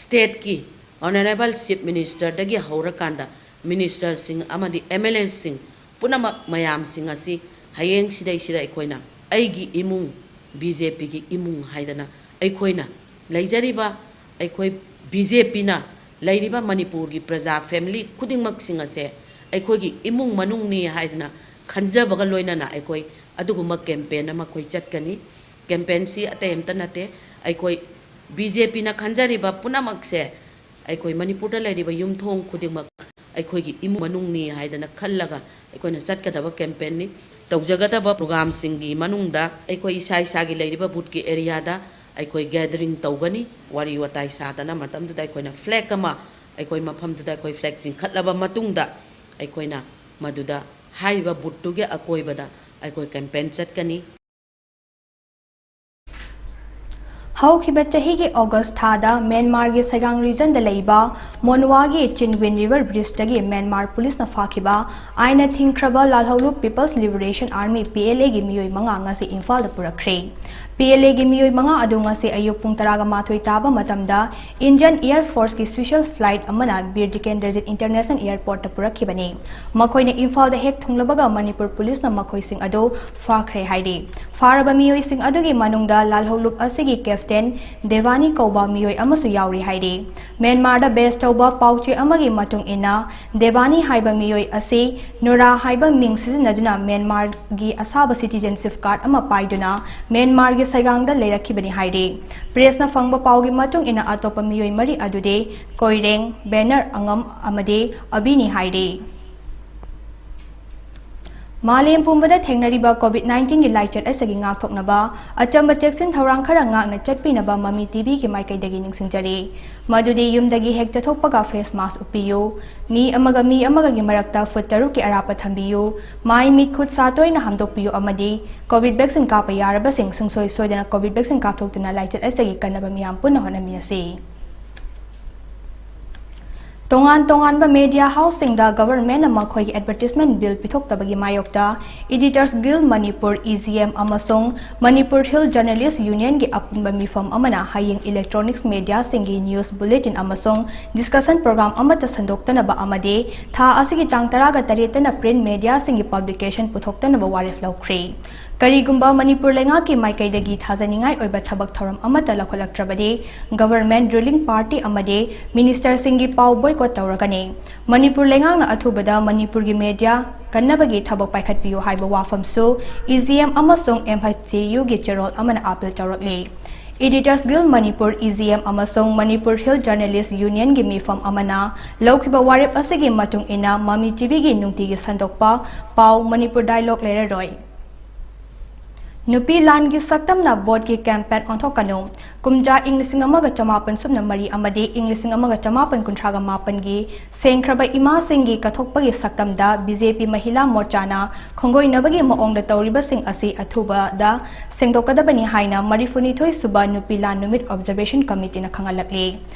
Stateꯀꯤ Honourable Chief Ministerꯗꯒꯤ ꯍꯧꯔꯀꯥꯟꯗ Ministerꯁꯤꯡ ꯑꯃꯗꯤ M L Aꯁꯤꯡ ꯄꯨꯝꯅꯃꯛ ꯃꯌꯥꯝꯁꯤꯡ ꯑꯁꯤ ꯍꯌꯦꯡ ꯁꯤꯗꯩꯁꯤꯗ ꯑꯩꯈꯣꯏꯅ ꯑꯩꯒꯤ ꯏꯃꯨꯡ, ꯕꯤ ꯖꯦ ꯄꯤꯒꯤ ꯏꯃꯨꯡ ꯍꯥꯏꯗꯅ ꯑꯩꯈꯣꯏꯅ ꯂꯩꯖꯔꯤꯕ, ꯑꯩꯈꯣꯏ ꯕꯤ ꯖꯦ ꯄꯤꯅ ꯂꯩꯔꯤꯕ ꯃꯅꯤꯄꯨꯔꯒꯤ ꯄ꯭ꯔꯖꯥ family ꯈꯨꯗꯤꯡꯃꯛꯁꯤꯡ ꯑꯁꯦ ꯑꯩꯈꯣꯏꯒꯤ ꯏꯃꯨꯡ ꯃꯅꯨꯡꯅꯤ ꯍꯥꯏꯗꯅ ꯈꯟꯖꯕꯒ ꯂꯣꯏꯅꯅ ꯑꯩꯈꯣꯏ ꯑꯗꯨꯒꯨꯝꯕ campaign ꯑꯃ ꯑꯩꯈꯣꯏ ꯆꯠꯀꯅꯤ꯫ Campaignꯁꯤ ꯑꯇꯩ ꯑꯃꯠꯇ ꯅꯠꯇꯦ, ꯑꯩꯈꯣꯏ ꯕꯤ ꯖꯦ ꯄꯤꯅ ꯈꯟꯖꯔꯤꯕ ꯄꯨꯝꯅꯃꯛꯁꯦ ꯑꯩꯈꯣꯏ ꯃꯅꯤꯄꯨꯔꯗ ꯂꯩꯔꯤꯕ ꯌꯨꯝꯊꯣꯡ ꯈꯨꯗꯤꯡꯃꯛ ꯑꯩꯈꯣꯏꯒꯤ ꯏꯃꯨꯡ ꯃꯅꯨꯡꯅꯤ ꯍꯥꯏꯗꯅ ꯈꯜꯂꯒ ꯑꯩꯈꯣꯏꯅ ꯆꯠꯀꯗꯕ campaignꯅꯤ꯫ ꯇꯧꯖꯒꯗꯕ programꯁꯤꯡꯒꯤ ꯃꯅꯨꯡꯗ ꯑꯩꯈꯣꯏ ꯏꯁꯥ ꯏꯁꯥꯒꯤ ꯂꯩꯔꯤꯕ boothꯀꯤ areaꯗ ꯑꯩꯈꯣꯏ gathering ꯇꯧꯒꯅꯤ꯫ ꯋꯥꯔꯤ ꯋꯥꯇꯥꯏ ꯁꯥꯗꯅ ꯃꯇꯝꯗꯨꯗ ꯑꯩꯈꯣꯏꯅ flag ꯑꯃ ꯑꯩꯈꯣꯏ ꯃꯐꯝꯗꯨꯗ ꯑꯩꯈꯣꯏ flag ꯆꯤꯡꯈꯠꯂꯕ ꯃꯇꯨꯡꯗ ꯑꯩꯈꯣꯏꯅ ꯃꯗꯨꯗ ꯍꯥꯏꯔꯤꯕ boothꯇꯨꯒꯤ ꯑꯀꯣꯏꯕꯗ ꯑꯩꯈꯣꯏ campaign ꯆꯠꯀꯅꯤ꯫ ꯍꯧꯈꯤꯕ ꯆꯍꯤꯒꯤ ꯑꯣꯒꯁ ꯊꯥꯗ ꯃ꯭ꯌꯥꯟꯃꯥꯔꯒꯤ ꯁꯩꯒꯥꯡ ꯔꯤꯖꯟꯗ ꯂꯩꯕ ꯃꯣꯟꯋꯥꯒꯤ ꯆꯤꯟꯋꯤꯟ ꯔꯤꯚꯔ ꯕ꯭ꯔꯤꯖꯇꯒꯤ ꯃ꯭ꯌꯥꯟꯃꯥꯔ ꯄꯨꯂꯤꯁꯅ ꯐꯥꯈꯤꯕ ꯑꯥꯏꯟꯅ ꯊꯤꯡꯈ꯭ꯔꯕ ꯂꯥꯜꯍꯧꯂꯨꯞ peoples liberation army, P L ꯑꯦꯒꯤ ꯃꯤꯑꯣꯏ ꯃꯉꯥ ꯉꯁꯤ ꯏꯝꯐꯥꯜꯗ ꯄꯨꯔꯛꯈ꯭ꯔꯦ꯫ ꯄꯤ ꯑꯦꯜ ꯑꯦꯒꯤ ꯃꯤꯑꯣꯏ ꯃꯉꯥ ꯑꯗꯨ ꯉꯁꯤ ꯑꯌꯨꯛ ꯄꯨꯡ ꯇꯔꯥꯒ ꯃꯥꯊꯣꯏ ꯇꯥꯕ ꯃꯇꯝꯗ ꯏꯟꯗꯤꯌꯟ ꯑꯦꯌꯔ ꯐꯣꯔꯁꯀꯤ ꯁ꯭ꯄꯦꯁꯤꯌꯦꯜ ꯐ꯭ꯂꯥꯏꯠ ꯑꯃꯅ ꯕꯤꯔ ꯇꯤꯀꯦꯟꯗ꯭ꯔꯖꯤꯠ ꯏꯟꯇꯔꯅꯦꯁꯅꯦꯜ ꯑꯦꯌꯔꯄꯣꯔꯠꯇ ꯄꯨꯔꯛꯈꯤꯕꯅꯤ꯫ ꯃꯈꯣꯏꯅ ꯏꯝꯐꯥꯜꯗ ꯍꯦꯛ ꯊꯨꯡꯂꯕꯒ ꯃꯅꯤꯄꯨꯔ ꯄꯨꯂꯤꯁꯅ ꯃꯈꯣꯏꯁꯤꯡ ꯑꯗꯨ ꯐꯥꯈ꯭ꯔꯦ ꯍꯥꯏꯔꯤ꯫ ꯐꯥꯔꯕ ꯃꯤꯑꯣꯏꯁꯤꯡ ꯑꯗꯨꯒꯤ ꯃꯅꯨꯡꯗ ꯂꯥꯜꯍꯧꯂꯨꯞ ꯑꯁꯤꯒꯤ ꯀꯦꯞꯇꯦꯟ ꯗꯦꯕꯥꯅꯤ ꯀꯧꯕ ꯃꯤꯑꯣꯏ ꯑꯃꯁꯨ ꯌꯥꯎꯔꯤ ꯍꯥꯏꯔꯤ꯫ ꯃ꯭ꯌꯥꯟꯃꯥꯔꯗ ꯕꯦꯁ ꯇꯧꯕ ꯄꯥꯎꯆꯦ ꯑꯃꯒꯤ ꯃꯇꯨꯡ ꯏꯟꯅ, ꯗꯦꯕꯥꯅꯤ ꯍꯥꯏꯕ ꯃꯤꯑꯣꯏ ꯑꯁꯤ ꯅꯨꯔꯥ ꯍꯥꯏꯕ ꯃꯤꯡ ꯁꯤꯖꯤꯟꯅꯗꯨꯅ ꯃ꯭ꯌꯥꯟꯃꯥꯔꯒꯤ ꯑꯁꯥꯕ ꯁꯤꯇꯤꯖꯦꯟꯁꯤꯞ ꯀꯥꯔꯗ ꯑꯃ ꯄꯥꯏꯗꯨꯅ ꯃ꯭ꯌꯥꯟꯃꯥꯔꯒꯤ ꯁꯩꯒꯥꯡꯗ ꯂꯩꯔꯛꯈꯤꯕꯅꯤ ꯍꯥꯏꯔꯤ꯫ ꯄ꯭ꯔꯦꯁꯅ ꯐꯪꯕ ꯄꯥꯎꯒꯤ ꯃꯇꯨꯡ ꯏꯟꯅ, ꯑꯇꯣꯞꯄ ꯃꯤꯑꯣꯏ ꯃꯔꯤ ꯑꯗꯨꯗꯤ ꯀꯣꯏꯔꯦꯡ, ꯕꯦꯅꯔ ꯑꯉꯝ ꯑꯃꯗꯤ ꯑꯕꯤꯅꯤ ꯍꯥꯏꯔꯤ꯫ ꯃꯥꯂꯦꯝ ꯄꯨꯝꯕꯗ ꯊꯦꯡꯅꯔꯤꯕ ꯀꯣꯚꯤꯗ ꯅꯥꯏꯟꯇꯤꯟꯒꯤ ꯂꯥꯏꯆꯠ ꯑꯁꯤꯒꯤ ꯉꯥꯛꯊꯣꯛꯅꯕ ꯑꯆꯝꯕ ꯆꯦꯛꯁꯤꯟ ꯊꯧꯔꯥꯡ ꯈꯔ ꯉꯥꯛꯅ ꯆꯠꯄꯤꯅꯕ ꯃꯃꯤ ꯇꯤꯚꯤꯒꯤ ꯃꯥꯏꯀꯩꯗꯒꯤ ꯅꯤꯡꯁꯤꯡꯖꯔꯤ꯫ ꯃꯗꯨꯗꯤ ꯌꯨꯝꯗꯒꯤ ꯍꯦꯛ ꯆꯠꯊꯣꯛꯄꯒ ꯐꯦꯁ ꯃꯥꯁꯛ ꯎꯞꯄꯤꯌꯨ, ꯃꯤ ꯑꯃꯒ ꯃꯤ ꯑꯃꯒꯒꯤ ꯃꯔꯛꯇ ꯐꯨꯠ ꯇꯔꯨꯛꯀꯤ ꯑꯔꯥꯞꯄ ꯊꯝꯕꯤꯌꯨ, ꯃꯥꯏ ꯃꯤꯠ ꯈꯨꯠ ꯁꯥ ꯇꯣꯏꯅ ꯍꯥꯝꯗꯣꯛꯄꯤꯌꯨ ꯑꯃꯗꯤ ꯀꯣꯚꯤꯗ ꯚꯦꯛꯁꯤꯟ ꯀꯥꯞꯄ ꯌꯥꯔꯕꯁꯤꯡ ꯁꯨꯡꯁꯣꯏ ꯁꯣꯏꯗꯅ ꯀꯣꯚꯤꯗ ꯚꯦꯛꯁꯤꯟ ꯀꯥꯞꯊꯣꯛꯇꯨꯅ ꯂꯥꯏꯆꯠ ꯑꯁꯤꯗꯒꯤ ꯀꯟꯅꯕ ꯃꯤꯌꯥꯝ ꯄꯨꯟꯅ ꯍꯣꯠꯅꯃꯤꯟꯅꯁꯤ꯫ ꯇꯣꯉꯥꯟ ꯇꯣꯉꯥꯟꯕ ꯃꯦꯗꯤꯌꯥ ꯍꯥꯎꯁꯁꯤꯡꯗ ꯒꯚꯔꯟꯃꯦꯟꯠꯅ ꯃꯈꯣꯏꯒꯤ ꯑꯦꯗꯚꯔꯇꯤꯁꯃꯦꯟꯠ ꯕꯤꯜ ꯄꯤꯊꯣꯛꯇꯕꯒꯤ ꯃꯥꯌꯣꯛꯇ Editors Guild Manipur, E G M, ꯑꯃꯁꯨꯡ Manipur Hill Journalist Unionꯒꯤ ꯑꯄꯨꯟꯕ ꯃꯤꯐꯝ ꯑꯃꯅ ꯍꯌꯦꯡ ꯏꯂꯦꯛꯇ꯭ꯔꯣꯅꯤꯛꯁ ꯃꯦꯗꯤꯌꯥꯁꯤꯡꯒꯤ ꯅ꯭ꯌꯨꯁ ꯕꯨꯂꯦꯇꯤꯟ ꯑꯃꯁꯨꯡ ꯗꯤꯁꯀꯁꯟ ꯄ꯭ꯔꯣꯒ꯭ꯔꯥꯝ ꯑꯃꯠꯇ ꯁꯟꯗꯣꯛꯇꯅꯕ ꯑꯃꯗꯤ ꯊꯥ ꯑꯁꯤꯒꯤ ꯇꯥꯡ ꯇꯔꯥꯒ ꯇꯔꯦꯠꯇꯅ ꯄ꯭ꯔꯤꯟꯠ ꯃꯦꯗꯤꯌꯥꯁꯤꯡꯒꯤ ꯄꯕ꯭ꯂꯤꯀꯦꯁꯟ ꯄꯨꯊꯣꯛꯇꯅꯕ ꯋꯥꯔꯦꯞ ꯂꯧꯈ꯭ꯔꯦ꯫ ꯀꯔꯤꯒꯨꯝꯕ ꯃꯅꯤꯄꯨꯔ ꯂꯩꯉꯥꯛꯀꯤ ꯃꯥꯏꯀꯩꯗꯒꯤ ꯊꯥꯖꯅꯤꯡꯉꯥꯏ ꯑꯣꯏꯕ ꯊꯕꯛ ꯊꯧꯔꯝ ꯑꯃꯠꯇ ꯂꯧꯈꯠꯂꯛꯇ꯭ꯔꯕꯗꯤ, ꯒꯚꯔꯟꯃꯦꯟꯠ, ꯔꯨꯂꯤꯡ ꯄꯥꯔꯇꯤ ꯑꯃꯗꯤ ꯃꯤꯅꯤꯁꯇꯔꯁꯤꯡꯒꯤ ꯄꯥꯎ ꯕꯣꯏꯀꯣꯠ ꯇꯧꯔꯒꯅꯤ꯫ ꯃꯅꯤꯄꯨꯔ ꯂꯩꯉꯥꯛꯅ ꯑꯊꯨꯕꯗ ꯃꯅꯤꯄꯨꯔꯒꯤ ꯃꯦꯗꯤꯌꯥ ꯀꯟꯅꯕꯒꯤ ꯊꯕꯛ ꯄꯥꯏꯈꯠꯄꯤꯌꯨ ꯍꯥꯏꯕ ꯋꯥꯐꯝꯁꯨ ꯏ ꯖꯤ ꯑꯦꯝ ꯑꯃꯁꯨꯡ ꯑꯦꯝ ꯑꯩꯆ ꯖꯤ ꯌꯨꯒꯤ ꯆꯦꯔꯣꯜ ꯑꯃꯅ ꯑꯥꯄꯤꯜ ꯇꯧꯔꯛꯂꯤ꯫ Editors Guild Manipur, E G M, ꯑꯃꯁꯨꯡ Manipur Hill Journalist Unionꯒꯤ ꯃꯤꯐꯝ ꯑꯃꯅ ꯂꯧꯈꯤꯕ ꯋꯥꯔꯦꯞ ꯑꯁꯤꯒꯤ ꯃꯇꯨꯡ ꯏꯟꯅ ꯃꯃꯤ ꯇꯤꯚꯤꯒꯤ ꯅꯨꯡꯇꯤꯒꯤ ꯁꯟꯗꯣꯛꯄ ꯄꯥꯎ ꯃꯅꯤꯄꯨꯔ ꯗꯥꯏꯂꯣꯒ ꯂꯩꯔꯔꯣꯏ꯫ ꯅꯨꯄꯤ ꯂꯥꯟꯒꯤ ꯁꯛꯇꯝꯅ ꯚꯣꯠꯀꯤ ꯀꯦꯝꯄꯦꯟ ꯑꯣꯟꯊꯣꯛꯀꯅꯨ꯫ ꯀꯨꯝꯖꯥ ꯏꯪ ꯂꯤꯁꯤꯡ ꯑꯃꯒ ꯆꯃꯥꯄꯟ ꯁꯨꯞꯅ ꯃꯔꯤ ꯑꯃꯗꯤ ꯏꯪ ꯂꯤꯁꯤꯡ ꯑꯃꯒ ꯆꯃꯥꯄꯟ ꯀꯨꯟꯊ꯭ꯔꯥꯒ ꯃꯥꯄꯟꯒꯤ ꯁꯦꯡꯈ꯭ꯔꯕ ꯏꯃꯥꯁꯤꯡꯒꯤ ꯀꯠꯊꯣꯛꯄꯒꯤ ꯁꯛꯇꯝꯗ ꯕꯤ ꯖꯦ ꯄꯤ ꯃꯍꯤꯂꯥ ꯃꯣꯔꯆꯥꯅ ꯈꯣꯡꯒꯣꯏꯅꯕꯒꯤ ꯃꯑꯣꯡꯗ ꯇꯧꯔꯤꯕꯁꯤꯡ ꯑꯁꯤ ꯑꯊꯨꯕꯗ ꯁꯦꯡꯗꯣꯛꯀꯗꯕꯅꯤ ꯍꯥꯏꯅ ꯃꯔꯤꯐꯨꯅꯤꯊꯣꯏ ꯁꯨꯕ ꯅꯨꯄꯤ ꯂꯥꯟ ꯅꯨꯃꯤꯠ ꯑꯣꯕꯖꯔꯕꯦꯁꯟ ꯀꯃꯤꯇꯤꯅ ꯈꯪꯍꯜꯂꯛꯂꯤ꯫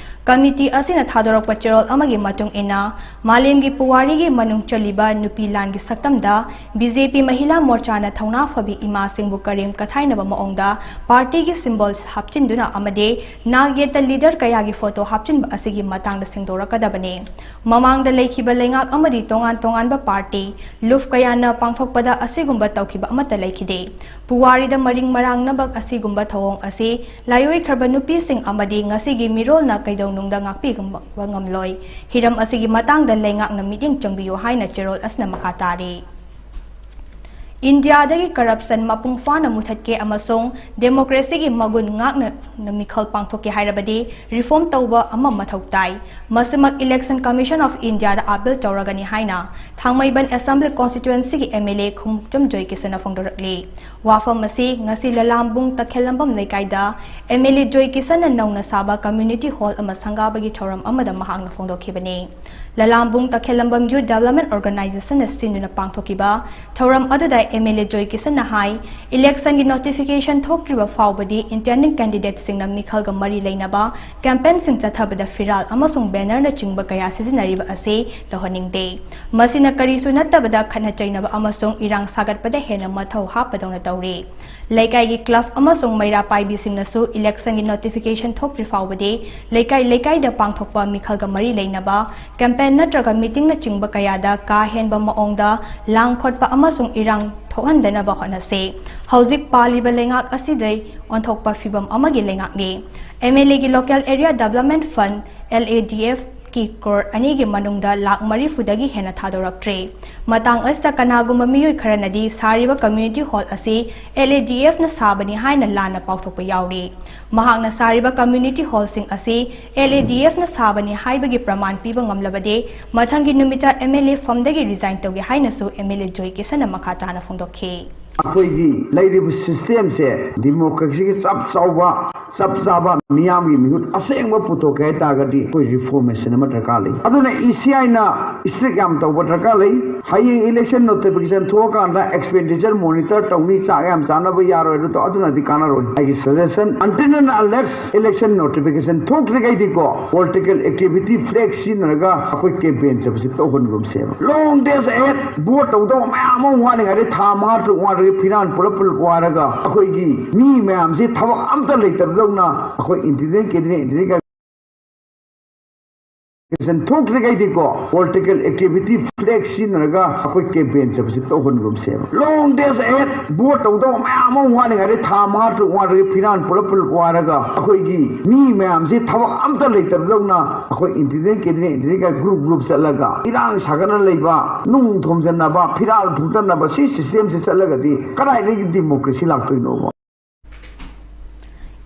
ꯀꯃꯤꯇꯤ ꯑꯁꯤꯅ ꯊꯥꯗꯣꯔꯛꯄ ꯆꯦꯔꯣꯜ ꯑꯃꯒꯤ ꯃꯇꯨꯡ ꯏꯟꯅ, ꯃꯥꯂꯦꯝꯒꯤ ꯄꯨꯋꯥꯔꯤꯒꯤ ꯃꯅꯨꯡ ꯆꯜꯂꯤꯕ ꯅꯨꯄꯤ ꯂꯥꯟꯒꯤ ꯁꯛꯇꯝꯗ ꯕꯤ ꯖꯦ ꯄꯤ ꯃꯍꯤꯂꯥ ꯃꯣꯔꯆꯥꯅ ꯊꯧꯅꯥ ꯐꯕꯤ ꯏꯃꯥꯁꯤꯡꯕꯨ ꯀꯔꯦꯝ ꯀꯊꯥꯏꯅꯕ ꯃꯑꯣꯡꯗ ꯄꯥꯔꯇꯤꯒꯤ ꯁꯤꯝꯕꯣꯜꯁ ꯍꯥꯞꯆꯤꯟꯗꯨꯅ ꯑꯃꯗꯤ ꯅꯥꯛ ꯌꯦꯠꯇ ꯂꯤꯗꯔ ꯀꯌꯥꯒꯤ ꯐꯣꯇꯣ ꯍꯥꯞꯆꯤꯟꯕ ꯑꯁꯤꯒꯤ ꯃꯇꯥꯡꯗ ꯁꯦꯡꯗꯣꯔꯛꯀꯗꯕꯅꯤ꯫ ꯃꯃꯥꯡꯗ ꯂꯩꯈꯤꯕ ꯂꯩꯉꯥꯛ ꯑꯃꯗꯤ ꯇꯣꯉꯥꯟ ꯇꯣꯉꯥꯟꯕ ꯄꯥꯔꯇꯤ, ꯂꯨꯞ ꯀꯌꯥꯅ ꯄꯥꯡꯊꯣꯛꯄꯗ ꯑꯁꯤꯒꯨꯝꯕ ꯇꯧꯈꯤꯕ ꯑꯃꯠꯇ ꯂꯩꯈꯤꯗꯦ꯫ ꯄꯨꯋꯥꯔꯤꯗ ꯃꯔꯤꯡ ꯃꯔꯥꯡꯅꯕ ꯑꯁꯤꯒꯨꯝꯕ ꯊꯧꯑꯣꯡ ꯑꯁꯤ ꯂꯥꯏꯑꯣꯏꯈ꯭ꯔꯕ ꯅꯨꯄꯤꯁꯤꯡ ꯑꯃꯗꯤ ꯉꯁꯤꯒꯤ ꯃꯤꯔꯣꯜꯅ ꯀꯩꯗꯧꯅꯨꯡꯗ ꯉꯥꯛꯄꯤꯕ ꯉꯝꯂꯣꯏ꯫ ꯍꯤꯔꯝ ꯑꯁꯤꯒꯤ ꯃꯇꯥꯡꯗ ꯂꯩꯉꯥꯛꯅ ꯃꯤꯠꯌꯦꯡ ꯆꯪꯕꯤꯌꯨ ꯍꯥꯏꯅ ꯆꯦꯔꯣꯜ ꯑꯁꯤꯅ ꯃꯈꯥ ꯇꯥꯔꯤ꯫ ꯏꯟꯗꯤꯌꯥꯗꯒꯤ ꯀꯔꯞꯁꯟ ꯃꯄꯨꯡ ꯐꯥꯅ ꯃꯨꯊꯠꯀꯦ ꯑꯃꯁꯨꯡ ꯗꯦꯃꯣꯀ꯭ꯔꯦꯁꯤꯒꯤ ꯃꯒꯨꯟ ꯉꯥꯛꯅ ꯃꯤꯈꯜ ꯄꯥꯡꯊꯣꯛꯀꯦ ꯍꯥꯏꯔꯕꯗꯤ ꯔꯤꯐꯣꯔꯝ ꯇꯧꯕ ꯑꯃ ꯃꯊꯧ ꯇꯥꯏ꯫ ꯃꯁꯤꯃꯛ Election Commission of India ꯗ ꯑꯥꯄꯤꯜ ꯇꯧꯔꯒꯅꯤ ꯍꯥꯏꯅ ꯊꯥꯡꯃꯩꯕꯟ ꯑꯦꯁꯦꯝꯕ꯭ꯂꯤ ꯀꯣꯟꯁꯇꯤꯇ꯭ꯋꯦꯟꯁꯤꯒꯤ ꯑꯦꯝ ꯑꯦꯜ ꯑꯦ ꯈꯣꯡꯎꯞꯆꯝ ꯖꯣꯏꯀꯤꯁꯟꯅ ꯐꯣꯡꯗꯣꯔꯛꯂꯤ꯫ ꯋꯥꯐꯝ ꯑꯁꯤ ꯉꯁꯤ ꯂꯂꯥꯝꯕꯨꯡ ꯇꯈꯦꯜꯂꯝꯕꯝ ꯂꯩꯀꯥꯏꯗ ꯑꯦꯝ ꯑꯦꯜ ꯑꯦ ꯖꯣꯏꯀꯤꯁꯟꯅ ꯅꯧꯅ ꯁꯥꯕ ꯀꯝꯃ꯭ꯌꯨꯅꯤꯇꯤ ꯍꯣꯜ ꯑꯃ ꯁꯪꯒꯥꯕꯒꯤ ꯊꯧꯔꯝ ꯑꯃꯗ ꯃꯍꯥꯛꯅ ꯐꯣꯡꯗꯣꯛꯈꯤꯕꯅꯤ꯫ ꯂꯂꯥꯝꯕꯨꯡ ꯇꯈꯦꯜꯂꯝꯕꯝ ꯌꯨꯠ ꯗꯦꯕꯂꯞꯃꯦꯟ ꯑꯣꯔꯒꯅꯥꯏꯖꯦꯁꯟꯅ ꯁꯤꯟꯗꯨꯅ ꯄꯥꯡꯊꯣꯛꯈꯤꯕ ꯊꯧꯔꯝ ꯑꯗꯨꯗ ꯑꯦꯝ ꯑꯦꯜ ꯑꯦ ꯖꯣꯏꯀꯤꯁꯟꯅ ꯍꯥꯏ, ꯏꯂꯦꯛꯁꯟꯒꯤ ꯅꯣꯇꯤꯐꯤꯀꯦꯁꯟ ꯊꯣꯛꯇ꯭ꯔꯤꯕ ꯐꯥꯎꯕꯗꯤ ꯏꯟꯇꯦꯟꯗꯤꯡ ꯀꯦꯟꯗꯤꯗꯦꯠꯁꯤꯡꯅ ꯃꯤꯈꯜꯒ ꯃꯔꯤ ꯂꯩꯅꯕ ꯀꯦꯝꯄꯦꯟꯁꯤꯡ ꯆꯠꯊꯕꯗ ꯐꯤꯔꯥꯜ ꯑꯃꯁꯨꯡ ꯕꯦꯅꯔꯅꯆꯤꯡꯕ ꯀꯌꯥ ꯁꯤꯖꯤꯟꯅꯔꯤꯕ ꯑꯁꯤ ꯇꯧꯍꯟꯅꯤꯡꯗꯦ꯫ ꯃꯁꯤꯅ ꯀꯔꯤꯁꯨ ꯅꯠꯇꯕꯗ ꯈꯠꯅ ꯆꯩꯅꯕ ꯑꯃꯁꯨꯡ ꯏꯔꯥꯡ ꯁꯥꯒꯠꯄꯗ ꯍꯦꯟꯅ ꯃꯊꯧ ꯍꯥꯞꯄꯗꯧꯅ ꯇꯧꯔꯤ꯫ ꯂꯩꯀꯥꯏꯒꯤ ꯀ꯭ꯂꯕ ꯑꯃꯁꯨꯡ ꯃꯩꯔꯥ ꯄꯥꯏꯕꯤꯁꯤꯡꯅꯁꯨ ꯏꯂꯦꯛꯁꯟꯒꯤ ꯅꯣꯇꯤꯐꯤꯀꯦꯁꯟ ꯊꯣꯛꯇ꯭ꯔꯤ ꯐꯥꯎꯕꯗꯤ ꯂꯩꯀꯥꯏ ꯂꯩꯀꯥꯏꯗ ꯄꯥꯡꯊꯣꯛꯄ ꯃꯤꯈꯜꯒ ꯃꯔꯤ ꯂꯩꯅꯕ ꯀꯦꯝꯄꯦꯟ ꯅꯠꯇ꯭ꯔꯒ ꯃꯤꯇꯤꯡꯅꯆꯤꯡꯕ ꯀꯌꯥꯗ ꯀꯥ ꯍꯦꯟꯕ ꯃꯑꯣꯡꯗ ꯂꯥꯡ ꯈꯣꯠꯄ ꯑꯃꯁꯨꯡ ꯏꯔꯥꯡ ꯊꯣꯛꯍꯟꯗꯅꯕ ꯍꯣꯠꯅꯁꯤ꯫ ꯍꯧꯖꯤꯛ ꯄꯥꯜꯂꯤꯕ ꯂꯩꯉꯥꯛ ꯑꯁꯤꯗꯩ ꯑꯣꯟꯊꯣꯛꯄ ꯐꯤꯚꯝ ꯑꯃꯒꯤ ꯂꯩꯉꯥꯛꯅꯤ꯫ ꯑꯦꯝ ꯑꯦꯜ ꯑꯦꯒꯤ Local Area Development Fund, L A D F, ꯀꯤ ꯀ꯭ꯔꯣꯔ ꯑꯅꯤꯒꯤ ꯃꯅꯨꯡꯗ ꯂꯥꯈ ꯃꯔꯤꯐꯨꯗꯒꯤ ꯍꯦꯟꯅ ꯊꯥꯗꯣꯔꯛꯇ꯭ꯔꯦ꯫ ꯃꯇꯥꯡ ꯑꯁꯤꯗ ꯀꯅꯥꯒꯨꯝꯕ ꯃꯤꯑꯣꯏ ꯈꯔꯅꯗꯤ ꯁꯥꯔꯤꯕ ꯀꯝꯃ꯭ꯌꯨꯅꯤꯇꯤ ꯍꯣꯜ ꯑꯁꯤ L A D F ꯅ ꯁꯥꯕꯅꯤ ꯍꯥꯏꯅ ꯂꯥꯟꯅ ꯄꯥꯎꯊꯣꯛꯄ ꯌꯥꯎꯔꯤ꯫ ꯃꯍꯥꯛꯅ ꯁꯥꯔꯤꯕ ꯀꯝꯃ꯭ꯌꯨꯅꯤꯇꯤ ꯍꯣꯜꯁꯤꯡ ꯑꯁꯤ L A D F ꯅ ꯁꯥꯕꯅꯤ ꯍꯥꯏꯕꯒꯤ ꯄ꯭ꯔꯃꯥꯟ ꯄꯤꯕ ꯉꯝꯂꯕꯗꯤ ꯃꯊꯪꯒꯤ ꯅꯨꯃꯤꯠꯇ ꯑꯦꯝ ꯑꯦꯜ ꯑꯦ ꯐꯝꯗꯒꯤ ꯔꯤꯖꯥꯏꯟ ꯇꯧꯒꯦ ꯍꯥꯏꯅꯁꯨ ꯑꯦꯝ ꯑꯦꯜ ꯑꯦ ꯖꯣꯏ ꯀꯤꯁꯟꯅ ꯃꯈꯥ ꯇꯥꯅ ꯐꯣꯡꯗꯣꯛꯈꯤ꯫ ꯑꯩꯈꯣꯏꯒꯤ ꯂꯩꯔꯤꯕ ꯁꯤꯁꯇꯦꯝꯁꯦ ꯗꯤꯃꯣꯀ꯭ꯔꯦꯁꯤꯒꯤ ꯆꯞ ꯆꯥꯎꯕ ꯆꯞ ꯆꯥꯕ ꯃꯤꯌꯥꯝꯒꯤ ꯃꯤꯍꯨꯠ ꯑꯁꯦꯡꯕ ꯄꯨꯊꯣꯛꯀꯦ ꯍꯥꯏ ꯇꯥꯔꯒꯗꯤ ꯑꯩꯈꯣꯏ ꯔꯤꯐꯣꯔꯃꯦꯁꯟ ꯑꯃ ꯗꯔꯀꯥꯔ ꯂꯩ꯫ ꯑꯗꯨꯅ ꯏ ꯁꯤ ꯑꯥꯏꯅ ꯏꯁꯇ꯭ꯔꯤꯛ ꯌꯥꯝ ꯇꯧꯕ ꯗꯔꯀꯥꯔ ꯂꯩ꯫ ꯍꯌꯦꯡ ꯏꯂꯦꯛꯁꯟ ꯅꯣꯇꯤꯐꯤꯀꯦꯁꯟ ꯊꯣꯛꯑꯀꯥꯟꯗ ꯑꯦꯛꯁꯄꯦꯟꯗꯤꯆꯔ ꯃꯣꯅꯤꯇꯔ ꯇꯧꯅꯤ, ꯆꯥꯛ ꯌꯥꯝ ꯆꯥꯅꯕ ꯌꯥꯔꯣꯏ, ꯑꯗꯨ ꯇꯧ-, ꯑꯗꯨꯅꯗꯤ ꯀꯥꯟꯅꯔꯣꯏ꯫ ꯑꯩꯒꯤ suggestion, until and unless election notification ꯊꯣꯛꯇ꯭ꯔꯤꯉꯩꯗꯤꯀꯣ, political activity flag ꯁꯤꯖꯤꯟꯅꯔꯒ ꯑꯩꯈꯣꯏ ꯀꯦꯝꯄꯦꯟ ꯆꯠꯄꯁꯤ ꯇꯧꯍꯟꯒꯨꯝꯁꯦꯕ꯫ Long days ahead, ꯚꯣꯠ ꯇꯧꯗꯧꯕ ꯃꯌꯥꯝ ꯑꯃ ꯋꯥꯠꯂꯤꯉꯩꯗ, ꯊꯥ ꯃꯉꯥ ꯇꯔꯨꯛ ꯋꯥꯠꯂꯤꯉꯩ ꯐꯤꯔꯥꯟ ꯄꯨꯂꯞ ꯄꯨꯂꯞ ꯋꯥꯔꯒ ꯑꯩꯈꯣꯏꯒꯤ ꯃꯤ ꯃꯌꯥꯝꯁꯤ ꯊꯕꯛ ꯑꯝꯇ ꯂꯩꯇꯕꯗꯧꯅ ꯑꯩꯈꯣꯏ ꯏꯟꯇꯤꯂꯤꯖꯦꯟ ꯀꯦꯟꯗꯤꯗꯦꯠ, ꯏꯟꯇꯤꯂꯤꯖꯦꯟ ꯊꯣꯛꯇ꯭ꯔꯤꯉꯩꯗꯤꯀꯣ, political activity flag ꯁꯤꯖꯤꯟꯅꯔꯒ ꯑꯩꯈꯣꯏ ꯀꯦꯝꯄꯦꯟ ꯆꯠꯄꯁꯤ ꯇꯧꯍꯟꯒꯨꯝꯁꯦꯕ꯫ Long days ahead, ꯚꯣꯠ ꯇꯧꯗꯧꯕ ꯃꯌꯥꯝ ꯑꯃ ꯋꯥꯠꯂꯤꯉꯩꯗ, ꯊꯥ ꯃꯉꯥ ꯇꯔꯨꯛ ꯋꯥꯠꯂꯤꯉꯩ ꯐꯤꯔꯥꯟ ꯄꯨꯂꯞ ꯄꯨꯂꯞ ꯋꯥꯔꯒ ꯑꯩꯈꯣꯏꯒꯤ ꯃꯤ ꯃꯌꯥꯝꯁꯤ ꯊꯕꯛ ꯑꯝꯇ ꯂꯩꯇꯕꯗꯧꯅ ꯑꯩꯈꯣꯏ intelligent candidate, intelligence group group ꯆꯠꯂꯒ ꯏꯔꯥꯡ ꯁꯥꯒꯠꯅ ꯂꯩꯕ, ꯅꯨꯡ ꯊꯣꯝꯖꯤꯟꯅꯕ, ꯐꯤꯔꯥꯜ ꯐꯨꯛꯇꯠꯅꯕ, ꯁꯤ ꯁꯤꯁꯇꯦꯝꯁꯤ ꯆꯠꯂꯒꯗꯤ ꯀꯗꯥꯏꯗꯒꯤ ꯗꯤꯃꯣꯀ꯭ꯔꯦꯁꯤ ꯂꯥꯛꯇꯣꯏꯅꯣꯕ?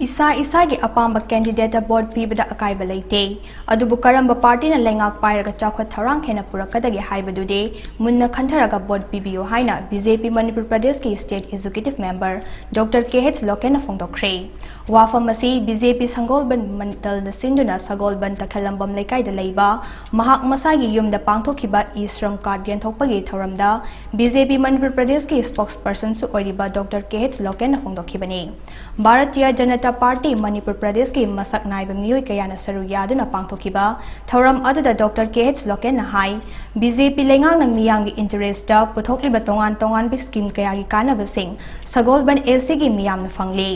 ꯏꯁꯥ ꯏꯁꯥꯒꯤ ꯑꯄꯥꯝꯕ ꯀꯦꯟꯗꯤꯗꯦꯠꯇ ꯚꯣꯠ ꯄꯤꯕꯗ ꯑꯀꯥꯏꯕ ꯂꯩꯇꯦ꯫ ꯑꯗꯨꯕꯨ ꯀꯔꯝꯕ ꯄꯥꯔꯇꯤꯅ ꯂꯩꯉꯥꯛ ꯄꯥꯏꯔꯒ ꯆꯥꯎꯈꯠ ꯊꯧꯔꯥꯡ ꯍꯦꯟꯅ ꯄꯨꯔꯛꯀꯗꯒꯦ ꯍꯥꯏꯕꯗꯨꯗꯤ ꯃꯨꯟꯅ ꯈꯟꯊꯔꯒ ꯚꯣꯠ ꯄꯤꯕꯤꯌꯨ ꯍꯥꯏꯅ ꯕꯤ ꯖꯦ ꯄꯤ ꯃꯅꯤꯄꯨꯔ ꯄ꯭ꯔꯗꯦꯁꯀꯤ ꯁ꯭ꯇꯦꯠ ꯑꯦꯛꯖꯤꯀ꯭ꯌꯨꯇꯤꯚ ꯃꯦꯝꯕꯔ ꯗꯣꯛꯇꯔ ꯀꯦ ꯑꯩꯆ ꯂꯣꯀꯦꯟꯅ ꯐꯣꯡꯗꯣꯛꯈ꯭ꯔꯦ꯫ ꯋꯥꯐꯝ ꯑꯁꯤ ꯕꯤ ꯖꯦ ꯄꯤ ꯁꯪꯒꯣꯜꯕꯟ ꯃꯟꯗꯜꯅ ꯁꯤꯟꯗꯨꯅ ꯁꯒꯣꯜꯕꯟ ꯇꯈꯦꯜꯂꯝꯕꯝ ꯂꯩꯀꯥꯏꯗ ꯂꯩꯕ ꯃꯍꯥꯛ ꯃꯁꯥꯒꯤ ꯌꯨꯝꯗ ꯄꯥꯡꯊꯣꯛꯈꯤꯕ ꯏ ꯁ꯭ꯔꯝ ꯀꯥꯔꯗ ꯌꯦꯟꯊꯣꯛꯄꯒꯤ ꯊꯧꯔꯝꯗ ꯕꯤ ꯖꯦ ꯄꯤ ꯃꯅꯤꯄꯨꯔ ꯄ꯭ꯔꯗꯦꯁꯀꯤ ꯁ꯭ꯄꯣꯛꯁ ꯄꯔꯁꯟꯁꯨ ꯑꯣꯏꯔꯤꯕ ꯗꯣꯛꯇꯔ ꯀꯦ ꯑꯩꯆ ꯂꯣꯀꯦꯟꯅ ꯐꯣꯡꯗꯣꯛꯈꯤꯕꯅꯤ꯫ ꯚꯥꯔꯇꯤꯌ ꯖꯅꯇꯥ ꯄꯥꯔꯇꯤ ꯃꯅꯤꯄꯨꯔ ꯄ꯭ꯔꯗꯦꯁꯀꯤ ꯃꯁꯛ ꯅꯥꯏꯕ ꯃꯤꯑꯣꯏ ꯀꯌꯥꯅ ꯁꯔꯨꯛ ꯌꯥꯗꯨꯅ ꯄꯥꯡꯊꯣꯛꯈꯤꯕ ꯊꯧꯔꯝ ꯑꯗꯨꯗ ꯗꯣꯛꯇꯔ ꯀꯦ ꯑꯩꯆ ꯂꯣꯀꯦꯟꯅ ꯍꯥꯏ, ꯕꯤ ꯖꯦ ꯄꯤ ꯂꯩꯉꯥꯛꯅ ꯃꯤꯌꯥꯝꯒꯤ ꯏꯟꯇꯔꯦꯁꯇ ꯄꯨꯊꯣꯛꯂꯤꯕ ꯇꯣꯉꯥꯟ ꯇꯣꯉꯥꯟꯕ ꯁ꯭ꯀꯤꯝ ꯀꯌꯥꯒꯤ ꯀꯥꯟꯅꯕꯁꯤꯡ ꯁꯒꯣꯜꯕꯟ ꯑꯦ ꯁꯤꯒꯤ ꯃꯤꯌꯥꯝꯅ ꯐꯪꯂꯤ꯫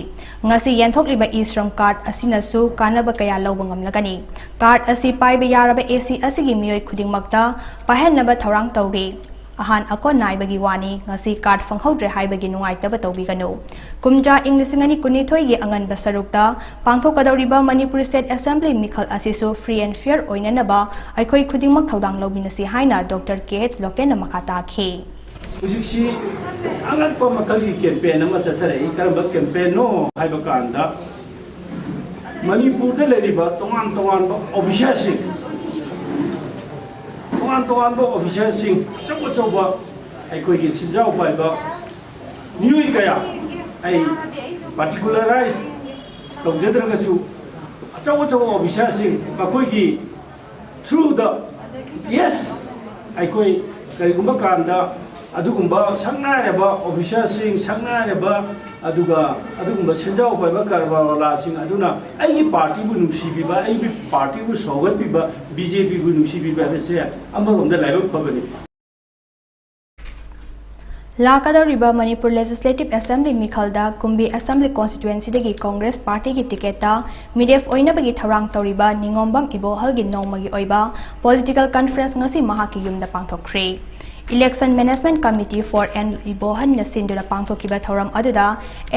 ꯉꯁꯤ ꯌꯦꯟꯊꯣꯛꯂꯤꯕ ꯏ ꯁ꯭ꯔꯝ ꯀꯥꯔꯗ ꯑꯁꯤꯅꯁꯨ ꯀꯥꯟꯅꯕ ꯀꯌꯥ ꯂꯧꯕ ꯉꯝꯂꯒꯅꯤ꯫ ꯀꯥꯔꯗ ꯑꯁꯤ ꯄꯥꯏꯕ ꯌꯥꯔꯕ ꯑꯦ ꯁꯤ ꯑꯁꯤꯒꯤ ꯃꯤꯑꯣꯏ ꯈꯨꯗꯤꯡꯃꯛꯇ ꯄꯥꯏꯍꯟꯅꯕ ꯊꯧꯔꯥꯡ ꯇꯧꯔꯤ꯫ ꯑꯍꯥꯟ ꯑꯀꯣꯟ ꯅꯥꯏꯕꯒꯤ ꯋꯥꯅꯤ, ꯉꯁꯤ ꯀꯥꯔꯗ ꯐꯪꯍꯧꯗ꯭ꯔꯦ ꯍꯥꯏꯕꯒꯤ ꯅꯨꯡꯉꯥꯏꯇꯕ ꯇꯧꯕꯤꯒꯅꯨ꯫ ꯀꯨꯝꯖꯥ ꯏꯪ ꯂꯤꯁꯤꯡ ꯑꯅꯤ ꯀꯨꯟꯅꯤꯊꯣꯏꯒꯤ ꯑꯉꯟꯕ ꯁꯔꯨꯛꯇ ꯄꯥꯡꯊꯣꯛꯀꯗꯧꯔꯤꯕ ꯃꯅꯤꯄꯨꯔ ꯁ꯭ꯇꯦꯠ ꯑꯦꯁꯦꯝꯕ꯭ꯂꯤ ꯃꯤꯈꯜ ꯑꯁꯤꯁꯨ ꯐ꯭ꯔꯤ ꯑꯦꯟ ꯐꯤꯌꯔ ꯑꯣꯏꯅꯅꯕ ꯑꯩꯈꯣꯏ ꯈꯨꯗꯤꯡꯃꯛ ꯊꯧꯗꯥꯡ ꯂꯧꯃꯤꯟꯅꯁꯤ ꯍꯥꯏꯅ ꯗꯣꯛꯇꯔ ꯀꯦ ꯑꯩꯆ ꯂꯣꯀꯦꯟꯅ ꯃꯈꯥ ꯇꯥꯈꯤ꯫ ꯍꯧꯖꯤꯛꯁꯤ ꯑꯉꯛꯄ ꯃꯈꯜꯒꯤ ꯀꯦꯝꯄꯦꯟ ꯑꯃ ꯆꯠꯊꯔꯛꯏ꯫ ꯀꯔꯝꯕ ꯀꯦꯝꯄꯦꯟꯅꯣ ꯍꯥꯏꯕ ꯀꯥꯟꯗ, ꯃꯅꯤꯄꯨꯔꯗ ꯂꯩꯔꯤꯕ ꯇꯣꯉꯥꯟ ꯇꯣꯉꯥꯟꯕ ꯑꯣꯐꯤꯁꯥꯔꯁꯤꯡ, ꯇꯣꯉꯥꯟ ꯇꯣꯉꯥꯟꯕ ꯑꯣꯐꯤꯁꯥꯔꯁꯤꯡ, ꯑꯆꯧ ꯑꯆꯧꯕ ꯑꯩꯈꯣꯏꯒꯤ ꯁꯦꯟꯖꯥꯎ ꯄꯥꯏꯕ ꯃꯤꯑꯣꯏ ꯀꯌꯥ, ꯑꯩ ꯄꯥꯔꯇꯤꯀꯨꯂꯔꯥꯏꯖ ꯇꯧꯖꯗ꯭ꯔꯒꯁꯨ ꯑꯆꯧ ꯑꯆꯧꯕ ꯑꯣꯐꯤꯁꯥꯔꯁꯤꯡ ꯃꯈꯣꯏꯒꯤ through the, yes, ꯑꯩꯈꯣꯏ ꯀꯔꯤꯒꯨꯝꯕ ꯀꯥꯟꯗ ꯑꯗꯨꯒꯨꯝꯕ ꯁꯛꯅꯥꯏꯔꯕ ꯑꯣꯐꯤꯁꯥꯔꯁꯤꯡ, ꯁꯛꯅꯥꯏꯔꯕ ꯑꯗꯨꯒ ꯑꯗꯨꯒꯨꯝꯕ ꯁꯦꯟꯖꯥꯎ ꯄꯥꯏꯕ ꯀꯔꯕꯥꯔꯋꯥꯂꯥꯁꯤꯡ ꯑꯗꯨꯅ ꯑꯩꯒꯤ ꯄꯥꯔꯇꯤꯕꯨ ꯅꯨꯡꯁꯤꯕꯤꯕ, ꯑꯩꯒꯤ ꯄꯥꯔꯇꯤꯕꯨ ꯁꯧꯒꯠꯄꯤꯕ, ꯕꯤ ꯖꯦ ꯄꯤꯕꯨ ꯅꯨꯡꯁꯤꯕꯤꯕ ꯍꯥꯏꯕꯁꯦ ꯑꯃꯔꯣꯝꯗ ꯂꯥꯏꯕꯛ ꯐꯕꯅꯤ꯫ ꯂꯥꯛꯀꯗꯧꯔꯤꯕ ꯃꯅꯤꯄꯨꯔ ꯂꯦꯖꯤꯁꯂꯦꯇꯤꯚ ꯑꯦꯁꯦꯝꯕ꯭ꯂꯤ ꯃꯤꯈꯜꯗ ꯀꯨꯝꯕꯤ ꯑꯦꯁꯦꯝꯕ꯭ꯂꯤ ꯀꯣꯟꯁꯇꯤꯇ꯭ꯋꯦꯟꯁꯤꯗꯒꯤ ꯀꯣꯡꯒ꯭ꯔꯦꯁ ꯄꯥꯔꯇꯤꯒꯤ ꯇꯤꯀꯦꯠꯇ ꯃꯤꯔꯦꯞ ꯑꯣꯏꯅꯕꯒꯤ ꯊꯧꯔꯥꯡ ꯇꯧꯔꯤꯕ ꯅꯤꯉꯣꯝꯕꯝ ꯏꯕꯣꯍꯜꯒꯤ ꯅꯣꯡꯃꯒꯤ ꯑꯣꯏꯕ ꯄꯣꯂꯤꯇꯤꯀꯦꯜ ꯀꯟꯐꯔꯦꯟꯁ ꯉꯁꯤ ꯃꯍꯥꯛꯀꯤ ꯌꯨꯝꯗ ꯄꯥꯡꯊꯣꯛꯈ꯭ꯔꯦ꯫ Election Management Committee for N ꯏꯕꯣꯍꯜꯅ ꯁꯤꯟꯗꯨꯅ ꯄꯥꯡꯊꯣꯛꯈꯤꯕ ꯊꯧꯔꯝ ꯑꯗꯨꯗ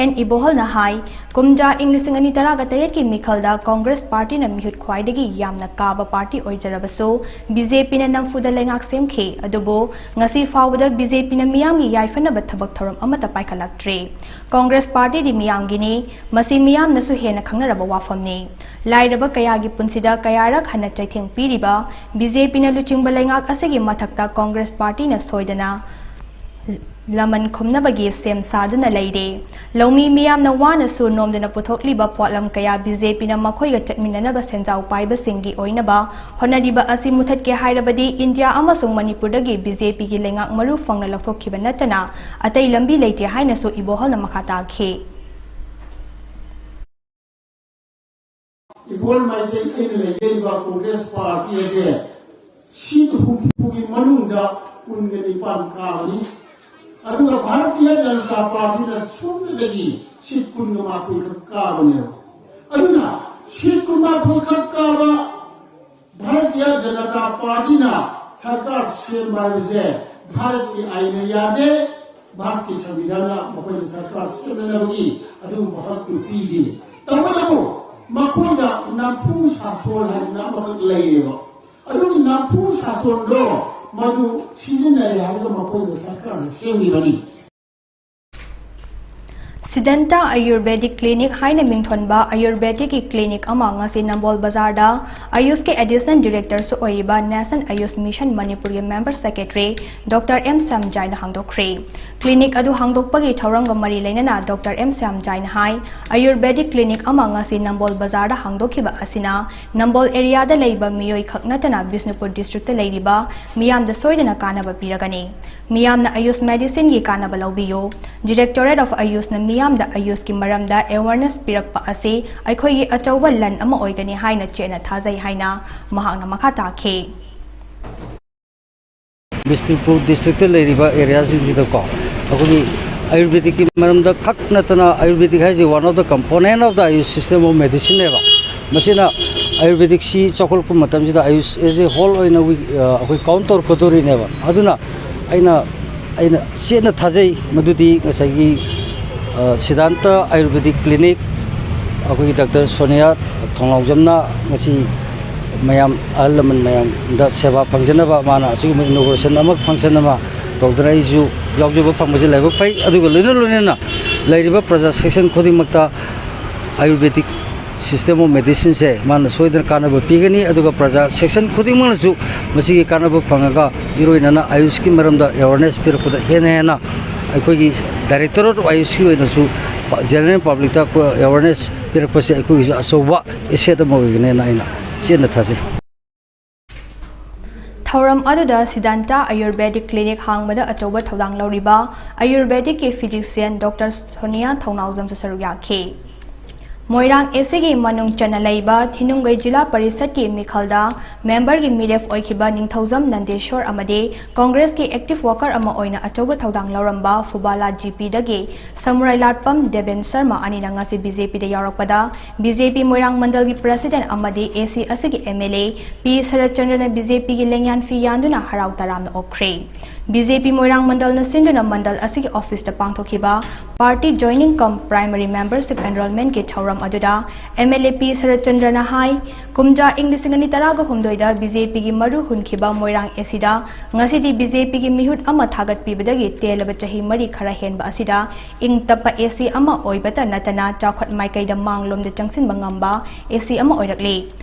ꯑꯦꯟ ꯏꯕꯣꯍꯜꯅ ꯍꯥꯏ, ꯀꯨꯝꯖꯥ ꯏꯪ ꯂꯤꯁꯤꯡ ꯑꯅꯤ ꯇꯔꯥꯒ ꯇꯔꯦꯠꯀꯤ ꯃꯤꯈꯜꯗ ꯀꯣꯡꯒ꯭ꯔꯦꯁ ꯄꯥꯔꯇꯤꯅ ꯃꯤꯍꯨꯠ ꯈ꯭ꯋꯥꯏꯗꯒꯤ ꯌꯥꯝꯅ ꯀꯥꯕ ꯄꯥꯔꯇꯤ ꯑꯣꯏꯖꯔꯕꯁꯨ, ꯕꯤ ꯖꯦ ꯄꯤꯅ ꯅꯝꯐꯨꯗ ꯂꯩꯉꯥꯛ ꯁꯦꯝꯈꯤ꯫ ꯑꯗꯨꯕꯨ ꯉꯁꯤ ꯐꯥꯎꯕꯗ ꯕꯤ ꯖꯦ ꯄꯤꯅ ꯃꯤꯌꯥꯝꯒꯤ ꯌꯥꯏꯐꯅꯕ ꯊꯕꯛ ꯊꯧꯔꯝ ꯑꯃꯠꯇ ꯄꯥꯏꯈꯠꯂꯛꯇ꯭ꯔꯤ꯫ ꯀꯣꯡꯒ꯭ꯔꯦꯁ ꯄꯥꯔꯇꯤꯗꯤ ꯃꯤꯌꯥꯝꯒꯤꯅꯤ, ꯃꯁꯤ ꯃꯤꯌꯥꯝꯅꯁꯨ ꯍꯦꯟꯅ ꯈꯪꯅꯔꯕ ꯋꯥꯐꯝꯅꯤ꯫ ꯂꯥꯏꯔꯕ ꯀꯌꯥꯒꯤ ꯄꯨꯟꯁꯤꯗ ꯀꯌꯥꯔꯛ ꯍꯟꯅ ꯆꯩꯊꯦꯡ ꯄꯤꯔꯤꯕ ꯕꯤ ꯖꯦ ꯄꯤꯅ ꯂꯨꯆꯤꯡꯕ ꯂꯩꯉꯥꯛ ꯑꯁꯤꯒꯤ ꯃꯊꯛꯇ ꯀꯣꯡꯒ꯭ꯔꯦꯁ ꯄꯥꯔꯇꯤꯅ ꯁꯣꯏꯗꯅ ꯂꯃꯟ ꯈꯨꯝꯅꯕꯒꯤ ꯁꯦꯝ ꯁꯥꯗꯨꯅ ꯂꯩꯔꯦ꯫ ꯂꯧꯃꯤ ꯃꯤꯌꯥꯝꯅ ꯋꯥꯅꯁꯨ ꯅꯣꯝꯗꯨꯅ ꯄꯨꯊꯣꯛꯂꯤꯕ ꯄꯣꯠꯂꯝ ꯀꯌꯥ ꯕꯤ ꯖꯦ ꯄꯤꯅ ꯃꯈꯣꯏꯒ ꯆꯠꯃꯤꯟꯅꯅꯕ ꯁꯦꯟꯖꯥꯎ ꯄꯥꯏꯕꯁꯤꯡꯒꯤ ꯑꯣꯏꯅꯕ ꯍꯣꯠꯅꯔꯤꯕ ꯑꯁꯤ ꯃꯨꯊꯠꯀꯦ ꯍꯥꯏꯔꯕꯗꯤ ꯏꯟꯗꯤꯌꯥ ꯑꯃꯁꯨꯡ ꯃꯅꯤꯄꯨꯔꯗꯒꯤ ꯕꯤ ꯖꯦ ꯄꯤꯒꯤ ꯂꯩꯉꯥꯛ ꯃꯔꯨ ꯐꯪꯅ ꯂꯧꯊꯣꯛꯈꯤꯕ ꯅꯠꯇꯅ ꯑꯇꯩ ꯂꯝꯕꯤ ꯂꯩꯇꯦ ꯍꯥꯏꯅꯁꯨ ꯏꯕꯣꯍꯜꯅ ꯃꯈꯥ ꯇꯥꯈꯤ꯫ ꯏꯕꯣꯜ ꯃꯥꯏꯀꯩ ꯑꯩꯅ ꯂꯩꯖꯔꯤꯕ ꯀꯣꯡꯒ꯭ꯔꯦꯁ ꯄꯥꯔꯇꯤ ꯑꯁꯦ ꯁꯤꯠ ꯍꯨꯝꯐꯨꯒꯤ ꯃꯅꯨꯡꯗ ꯀꯨꯟꯒ ꯅꯤꯄꯥꯟ ꯀꯥꯕꯅꯤ꯫ ꯑꯗꯨꯒ ꯚꯥꯔꯇꯤꯌ ꯖꯅꯇꯥ ꯄꯥꯔꯇꯤꯅ ꯁꯨꯞꯅꯇꯒꯤ ꯁꯤꯠ ꯀꯨꯟꯒ ꯃꯥꯊꯣꯏ ꯈꯛ ꯀꯥꯕꯅꯦꯕ꯫ ꯑꯗꯨꯅ ꯁꯤꯠ ꯀꯨꯟꯃꯥꯊꯣꯏ ꯈꯛ ꯀꯥꯕ ꯚꯥꯔꯇꯤꯌ ꯖꯅꯇꯥ ꯄꯥꯔꯇꯤꯅ ꯁꯔꯀꯥꯔ ꯁꯦꯝꯕ ꯍꯥꯏꯕꯁꯦ ꯚꯥꯔꯠꯀꯤ ꯑꯥꯏꯟꯅ ꯌꯥꯗꯦ, ꯚꯥꯔꯠꯀꯤ ꯁꯪꯕꯤꯙꯥꯟꯅ ꯃꯈꯣꯏꯅ ꯁꯔꯀꯥꯔ ꯁꯦꯝꯅꯅꯕꯒꯤ ꯑꯗꯨꯒꯨꯝꯕ ꯍꯛꯇꯨ ꯄꯤꯗꯦ꯫ ꯇꯧꯕꯇꯕꯨ ꯃꯈꯣꯏꯅ ꯅꯝꯐꯨ ꯁꯥꯁꯣꯟ ꯍꯥꯏꯗꯅ ꯑꯃꯈꯛ ꯂꯩꯌꯦꯕ꯫ ꯑꯗꯨꯒꯤ ꯅꯝꯐꯨ ꯁꯥꯁꯣꯟꯗꯣ ꯃꯗꯨ ꯁꯤꯖꯤꯟꯅꯔꯦ ꯍꯥꯏꯔꯒ ꯃꯈꯣꯏꯅ ꯁꯔꯀꯥꯔꯁꯦ ꯁꯦꯝꯈꯤꯕꯅꯤ꯫ Siddhanta Ayurvedic Clinic ꯍꯥꯏꯅ ꯃꯤꯡꯊꯣꯟꯕ ꯑꯌꯨꯔꯕꯦꯗꯤꯛꯀꯤ ꯀ꯭ꯂꯤꯅꯤꯛ ꯑꯃ ꯉꯁꯤ ꯅꯝꯕꯣꯜ ꯕꯖꯥꯔꯗ ꯑꯌꯨꯁꯀꯤ ꯑꯦꯗꯤꯁꯅꯦꯜ ꯗꯤꯔꯦꯛꯇꯔꯁꯨ ꯑꯣꯏꯔꯤꯕ National Ayush Mission ꯃꯅꯤꯄꯨꯔꯒꯤ ꯃꯦꯝꯕꯔ ꯁꯦꯀ꯭ꯔꯦꯇꯔꯤ ꯗꯣꯛꯇꯔ ꯑꯦꯝ ꯁ꯭ꯌꯥꯝꯖꯥꯏꯅ ꯍꯥꯡꯗꯣꯛꯈ꯭ꯔꯦ꯫ ꯀ꯭ꯂꯤꯅꯤꯛ ꯑꯗꯨ ꯍꯥꯡꯗꯣꯛꯄꯒꯤ ꯊꯧꯔꯝꯒ ꯃꯔꯤ ꯂꯩꯅꯅ ꯗꯣꯛꯇꯔ ꯑꯦꯝ ꯁ꯭ꯌꯥꯝꯖꯥꯏꯅ ꯍꯥꯏ, ꯑꯌꯨꯔꯕꯦꯗꯤꯛ ꯀ꯭ꯂꯤꯅꯤꯛ ꯑꯃ ꯉꯁꯤ ꯅꯝꯕꯣꯜ ꯕꯖꯥꯔꯗ ꯍꯥꯡꯗꯣꯛꯈꯤꯕ ꯑꯁꯤꯅ ꯅꯝꯕꯣꯜ ꯑꯦꯔꯤꯌꯥꯗ ꯂꯩꯕ ꯃꯤꯑꯣꯏ ꯈꯛ ꯅꯠꯇꯅ ꯕꯤꯁꯅꯨꯄꯨꯔ ꯗꯤꯁꯇ꯭ꯔꯤꯛꯇ ꯂꯩꯔꯤꯕ ꯃꯤꯌꯥꯝꯗ ꯁꯣꯏꯗꯅ ꯀꯥꯟꯅꯕ ꯄꯤꯔꯒꯅꯤ꯫ ꯃꯤꯌꯥꯝꯅ ꯑꯌꯨꯁ ꯃꯦꯗꯤꯁꯤꯟꯒꯤ ꯀꯥꯟꯅꯕ ꯂꯧꯕꯤꯌꯨ꯫ Directorate of Ayushꯅ ꯃꯤꯌꯥꯝꯗ ꯑꯌꯨꯁꯀꯤ ꯃꯔꯝꯗ ꯑꯦꯋꯥꯔꯅꯦꯁ ꯄꯤꯔꯛꯄ ꯑꯁꯤ ꯑꯩꯈꯣꯏꯒꯤ ꯑꯆꯧꯕ ꯂꯟ ꯑꯃ ꯑꯣꯏꯒꯅꯤ ꯍꯥꯏꯅ ꯆꯦꯠꯅ ꯊꯥꯖꯩ ꯍꯥꯏꯅ ꯃꯍꯥꯛꯅ ꯃꯈꯥ ꯇꯥꯈꯤ꯫ ꯕꯤꯁꯅꯨꯄꯨꯔ ꯗꯤꯁꯇ꯭ꯔꯤꯛꯇ ꯂꯩꯔꯤꯕ ꯑꯦꯔꯤꯌꯥꯁꯤꯡꯁꯤꯗꯀꯣ ꯑꯩꯈꯣꯏꯒꯤ ꯑꯌꯨꯔꯕꯦꯗꯤꯛꯀꯤ ꯃꯔꯝꯗ ꯈꯛ ꯅꯠꯇꯅ, ꯑꯌꯨꯔꯕꯦꯗꯤꯛ ꯍꯥꯏꯁꯤ one of the component of the Ayush system of medicineꯅꯦꯕ꯫ ꯃꯁꯤꯅ ꯑꯌꯨꯔꯕꯦꯗꯤꯛꯁꯤ ꯆꯥꯎꯈꯠꯂꯛꯄ ꯃꯇꯝꯁꯤꯗ ꯑꯌꯨꯁ as a whole ꯑꯣꯏꯅ we- ꯑ, ꯑꯩꯈꯣꯏ ꯀꯥꯎꯟ ꯇꯧꯔꯛꯀꯗꯣꯔꯤꯅꯦꯕ꯫ ꯑꯗꯨꯅ ꯑꯩꯅ ꯑꯩꯅ ꯆꯦꯠꯅ ꯊꯥꯖꯩ ꯃꯗꯨꯗꯤ ꯉꯁꯥꯏꯒꯤ ꯑ, ꯁꯤꯗꯥꯟꯇ ꯑꯌꯨꯔꯕꯦꯗꯤꯛ ꯀ꯭ꯂꯤꯅꯤꯛ ꯑꯩꯈꯣꯏꯒꯤ ꯗꯥꯛꯇꯔ ꯁꯣꯅꯤꯌꯥ ꯊꯣꯡꯅꯥꯎꯖꯝꯅ ꯉꯁꯤ ꯃꯌꯥꯝ, ꯑꯍꯜ ꯂꯃꯟ ꯃꯌꯥꯝꯗ ꯁꯦꯕꯥ ꯐꯪꯖꯅꯕ ꯃꯥꯅ ꯑꯁꯤꯒꯨꯝꯕ ꯏꯅꯣꯒ꯭ꯔꯦꯁꯟ ꯑꯃ, ꯐꯪꯁꯟ ꯑꯃ ꯇꯧꯗꯨꯅ ꯑꯩꯁꯨ ꯌꯥꯎꯖꯕ ꯐꯪꯕꯁꯦ ꯂꯥꯏꯕꯛ ꯐꯩ꯫ ꯑꯗꯨꯒ ꯂꯣꯏꯅ ꯂꯣꯏꯅꯅ ꯂꯩꯔꯤꯕ ꯄ꯭ꯔꯖꯥ ꯁꯦꯛꯁꯟ ꯈꯨꯗꯤꯡꯃꯛꯇ ꯑꯌꯨꯔꯕꯦꯗꯤꯛ system of medicineꯁꯦ ꯃꯥꯅ ꯁꯣꯏꯗꯅ ꯀꯥꯟꯅꯕ ꯄꯤꯒꯅꯤ꯫ ꯑꯗꯨꯒ ꯄ꯭ꯔꯖꯥ ꯁꯦꯛꯁꯟ ꯈꯨꯗꯤꯡꯃꯛꯅꯁꯨ ꯃꯁꯤꯒꯤ ꯀꯥꯟꯅꯕ ꯐꯪꯉꯒ ꯏꯔꯣꯏꯅꯅ ꯑꯌꯨꯁꯀꯤ ꯃꯔꯝꯗ ꯑꯦꯋꯥꯔꯅꯦꯁ ꯄꯤꯔꯛꯄꯗ ꯍꯦꯟꯅ ꯍꯦꯟꯅ ꯑꯩꯈꯣꯏꯒꯤ Directorate of Ayushꯀꯤ ꯑꯣꯏꯅꯁꯨ general publicꯇ ꯑꯦꯋꯥꯔꯅꯦꯁ ꯄꯤꯔꯛꯄꯁꯦ ꯑꯩꯈꯣꯏꯒꯤꯁꯨ ꯑꯆꯧꯕ ꯑꯦꯁꯦꯠ ꯑꯃ ꯑꯣꯏꯒꯅꯦꯅ ꯑꯩꯅ ꯆꯦꯠꯅ ꯊꯥꯖꯩ꯫ ꯊꯧꯔꯝ ꯑꯗꯨꯗ ꯁꯤꯗꯥꯟꯇ ꯑꯌꯨꯔꯕꯦꯗꯤꯛ ꯀ꯭ꯂꯤꯅꯤꯛ ꯍꯥꯡꯕꯗ ꯑꯆꯧꯕ ꯊꯧꯗꯥꯡ ꯂꯧꯔꯤꯕ ꯑꯌꯨꯔꯕꯦꯗꯤꯛꯀꯤ ꯐꯤꯖꯤꯁꯤꯌꯟ ꯗꯣꯛꯇꯔ ꯁꯣꯅꯤꯌꯥ ꯊꯧꯅꯥꯎꯖꯝꯁꯨ ꯁꯔꯨꯛ ꯌꯥꯈꯤ꯫ ꯃꯣꯏꯔꯥꯡ ꯑꯦꯁꯤꯒꯤ ꯃꯅꯨꯡ ꯆꯟꯅ ꯂꯩꯕ ꯊꯤꯅꯨꯡꯒꯩ ꯖꯤꯂꯥ ꯄꯔꯤꯁꯠꯀꯤ ꯃꯤꯈꯜꯗ ꯃꯦꯝꯕꯔꯒꯤ ꯃꯤꯔꯦꯞ ꯑꯣꯏꯈꯤꯕ ꯅꯤꯡꯊꯧꯖꯝ ꯅꯟꯗꯦꯁꯣꯔ ꯑꯃꯗꯤ ꯀꯣꯡꯒ꯭ꯔꯦꯁꯀꯤ ꯑꯦꯛꯇꯤꯚ ꯋꯥꯔꯀꯔ ꯑꯃ ꯑꯣꯏꯅ ꯑꯆꯧꯕ ꯊꯧꯗꯥꯡ ꯂꯧꯔꯝꯕ ꯐꯨꯕꯥꯂꯥ ꯖꯤꯄꯤꯗꯒꯤ ꯁꯃꯨꯔꯥꯏ ꯂꯥꯠꯄꯝ ꯗꯦꯕꯦꯟ ꯁꯔꯃ ꯑꯅꯤꯅ ꯉꯁꯤ ꯕꯤꯖꯦꯄꯤꯗ ꯌꯥꯎꯔꯛꯄꯗ ꯕꯤꯖꯦꯄꯤ ꯃꯣꯏꯔꯥꯡ ꯃꯟꯗꯜꯒꯤ ꯄ꯭ꯔꯁꯤꯗꯦꯟ ꯑꯃꯗꯤ ꯑꯦꯁꯤ ꯑꯁꯤꯒꯤ ꯑꯦꯝ ꯑꯦꯜ ꯑꯦ ꯄꯤ ꯁꯔꯠꯆꯟꯗ꯭ꯔꯅ ꯕꯤꯖꯦꯄꯤꯒꯤ ꯂꯦꯡꯌꯥꯟ ꯐꯤ ꯌꯥꯟꯗꯨꯅ ꯍꯔꯥꯎ ꯇꯔꯥꯝꯅ ꯑꯣꯛꯈ꯭ꯔꯦ꯫ ꯕꯤ ꯖꯦ ꯄꯤ ꯃꯣꯏꯔꯥꯡ ꯃꯟꯗꯜꯅ ꯁꯤꯟꯗꯨꯅ ꯃꯟꯗꯜ ꯑꯁꯤꯒꯤ ꯑꯣꯐꯤꯁꯇ ꯄꯥꯡꯊꯣꯛꯈꯤꯕ Party Joining cum Primary Membership Enrollmentꯀꯤ ꯊꯧꯔꯝ ꯑꯗꯨꯗ M L A P ꯁꯔꯠꯆꯟꯗ꯭ꯔꯅ ꯍꯥꯏ, ꯀꯨꯝꯖꯥ ꯏꯪ ꯂꯤꯁꯤꯡ ꯑꯅꯤ ꯇꯔꯥꯒ ꯍꯨꯝꯗꯣꯏꯗ B J Pꯒꯤ ꯃꯔꯨ ꯍꯨꯟꯈꯤꯕ ꯃꯣꯏꯔꯥꯡ A Cꯗ ꯉꯁꯤꯗꯤ B J Pꯒꯤ ꯃꯤꯍꯨꯠ ꯑꯃ ꯊꯥꯒꯠꯄꯤꯕꯗꯒꯤ ꯇꯦꯜꯂꯕ ꯆꯍꯤ ꯃꯔꯤ ꯈꯔ ꯍꯦꯟꯕ ꯑꯁꯤꯗ ꯏꯪ ꯇꯞꯄ A C ꯑꯃ ꯑꯣꯏꯕꯇ ꯅꯠꯇꯅ ꯆꯥꯎꯈꯠ ꯃꯥꯏꯀꯩꯗ ꯃꯥꯡꯂꯣꯝꯗ ꯆꯪꯁꯤꯟꯕ ꯉꯝꯕ A C ꯑꯃ ꯑꯣꯏꯔꯛꯂꯤ꯫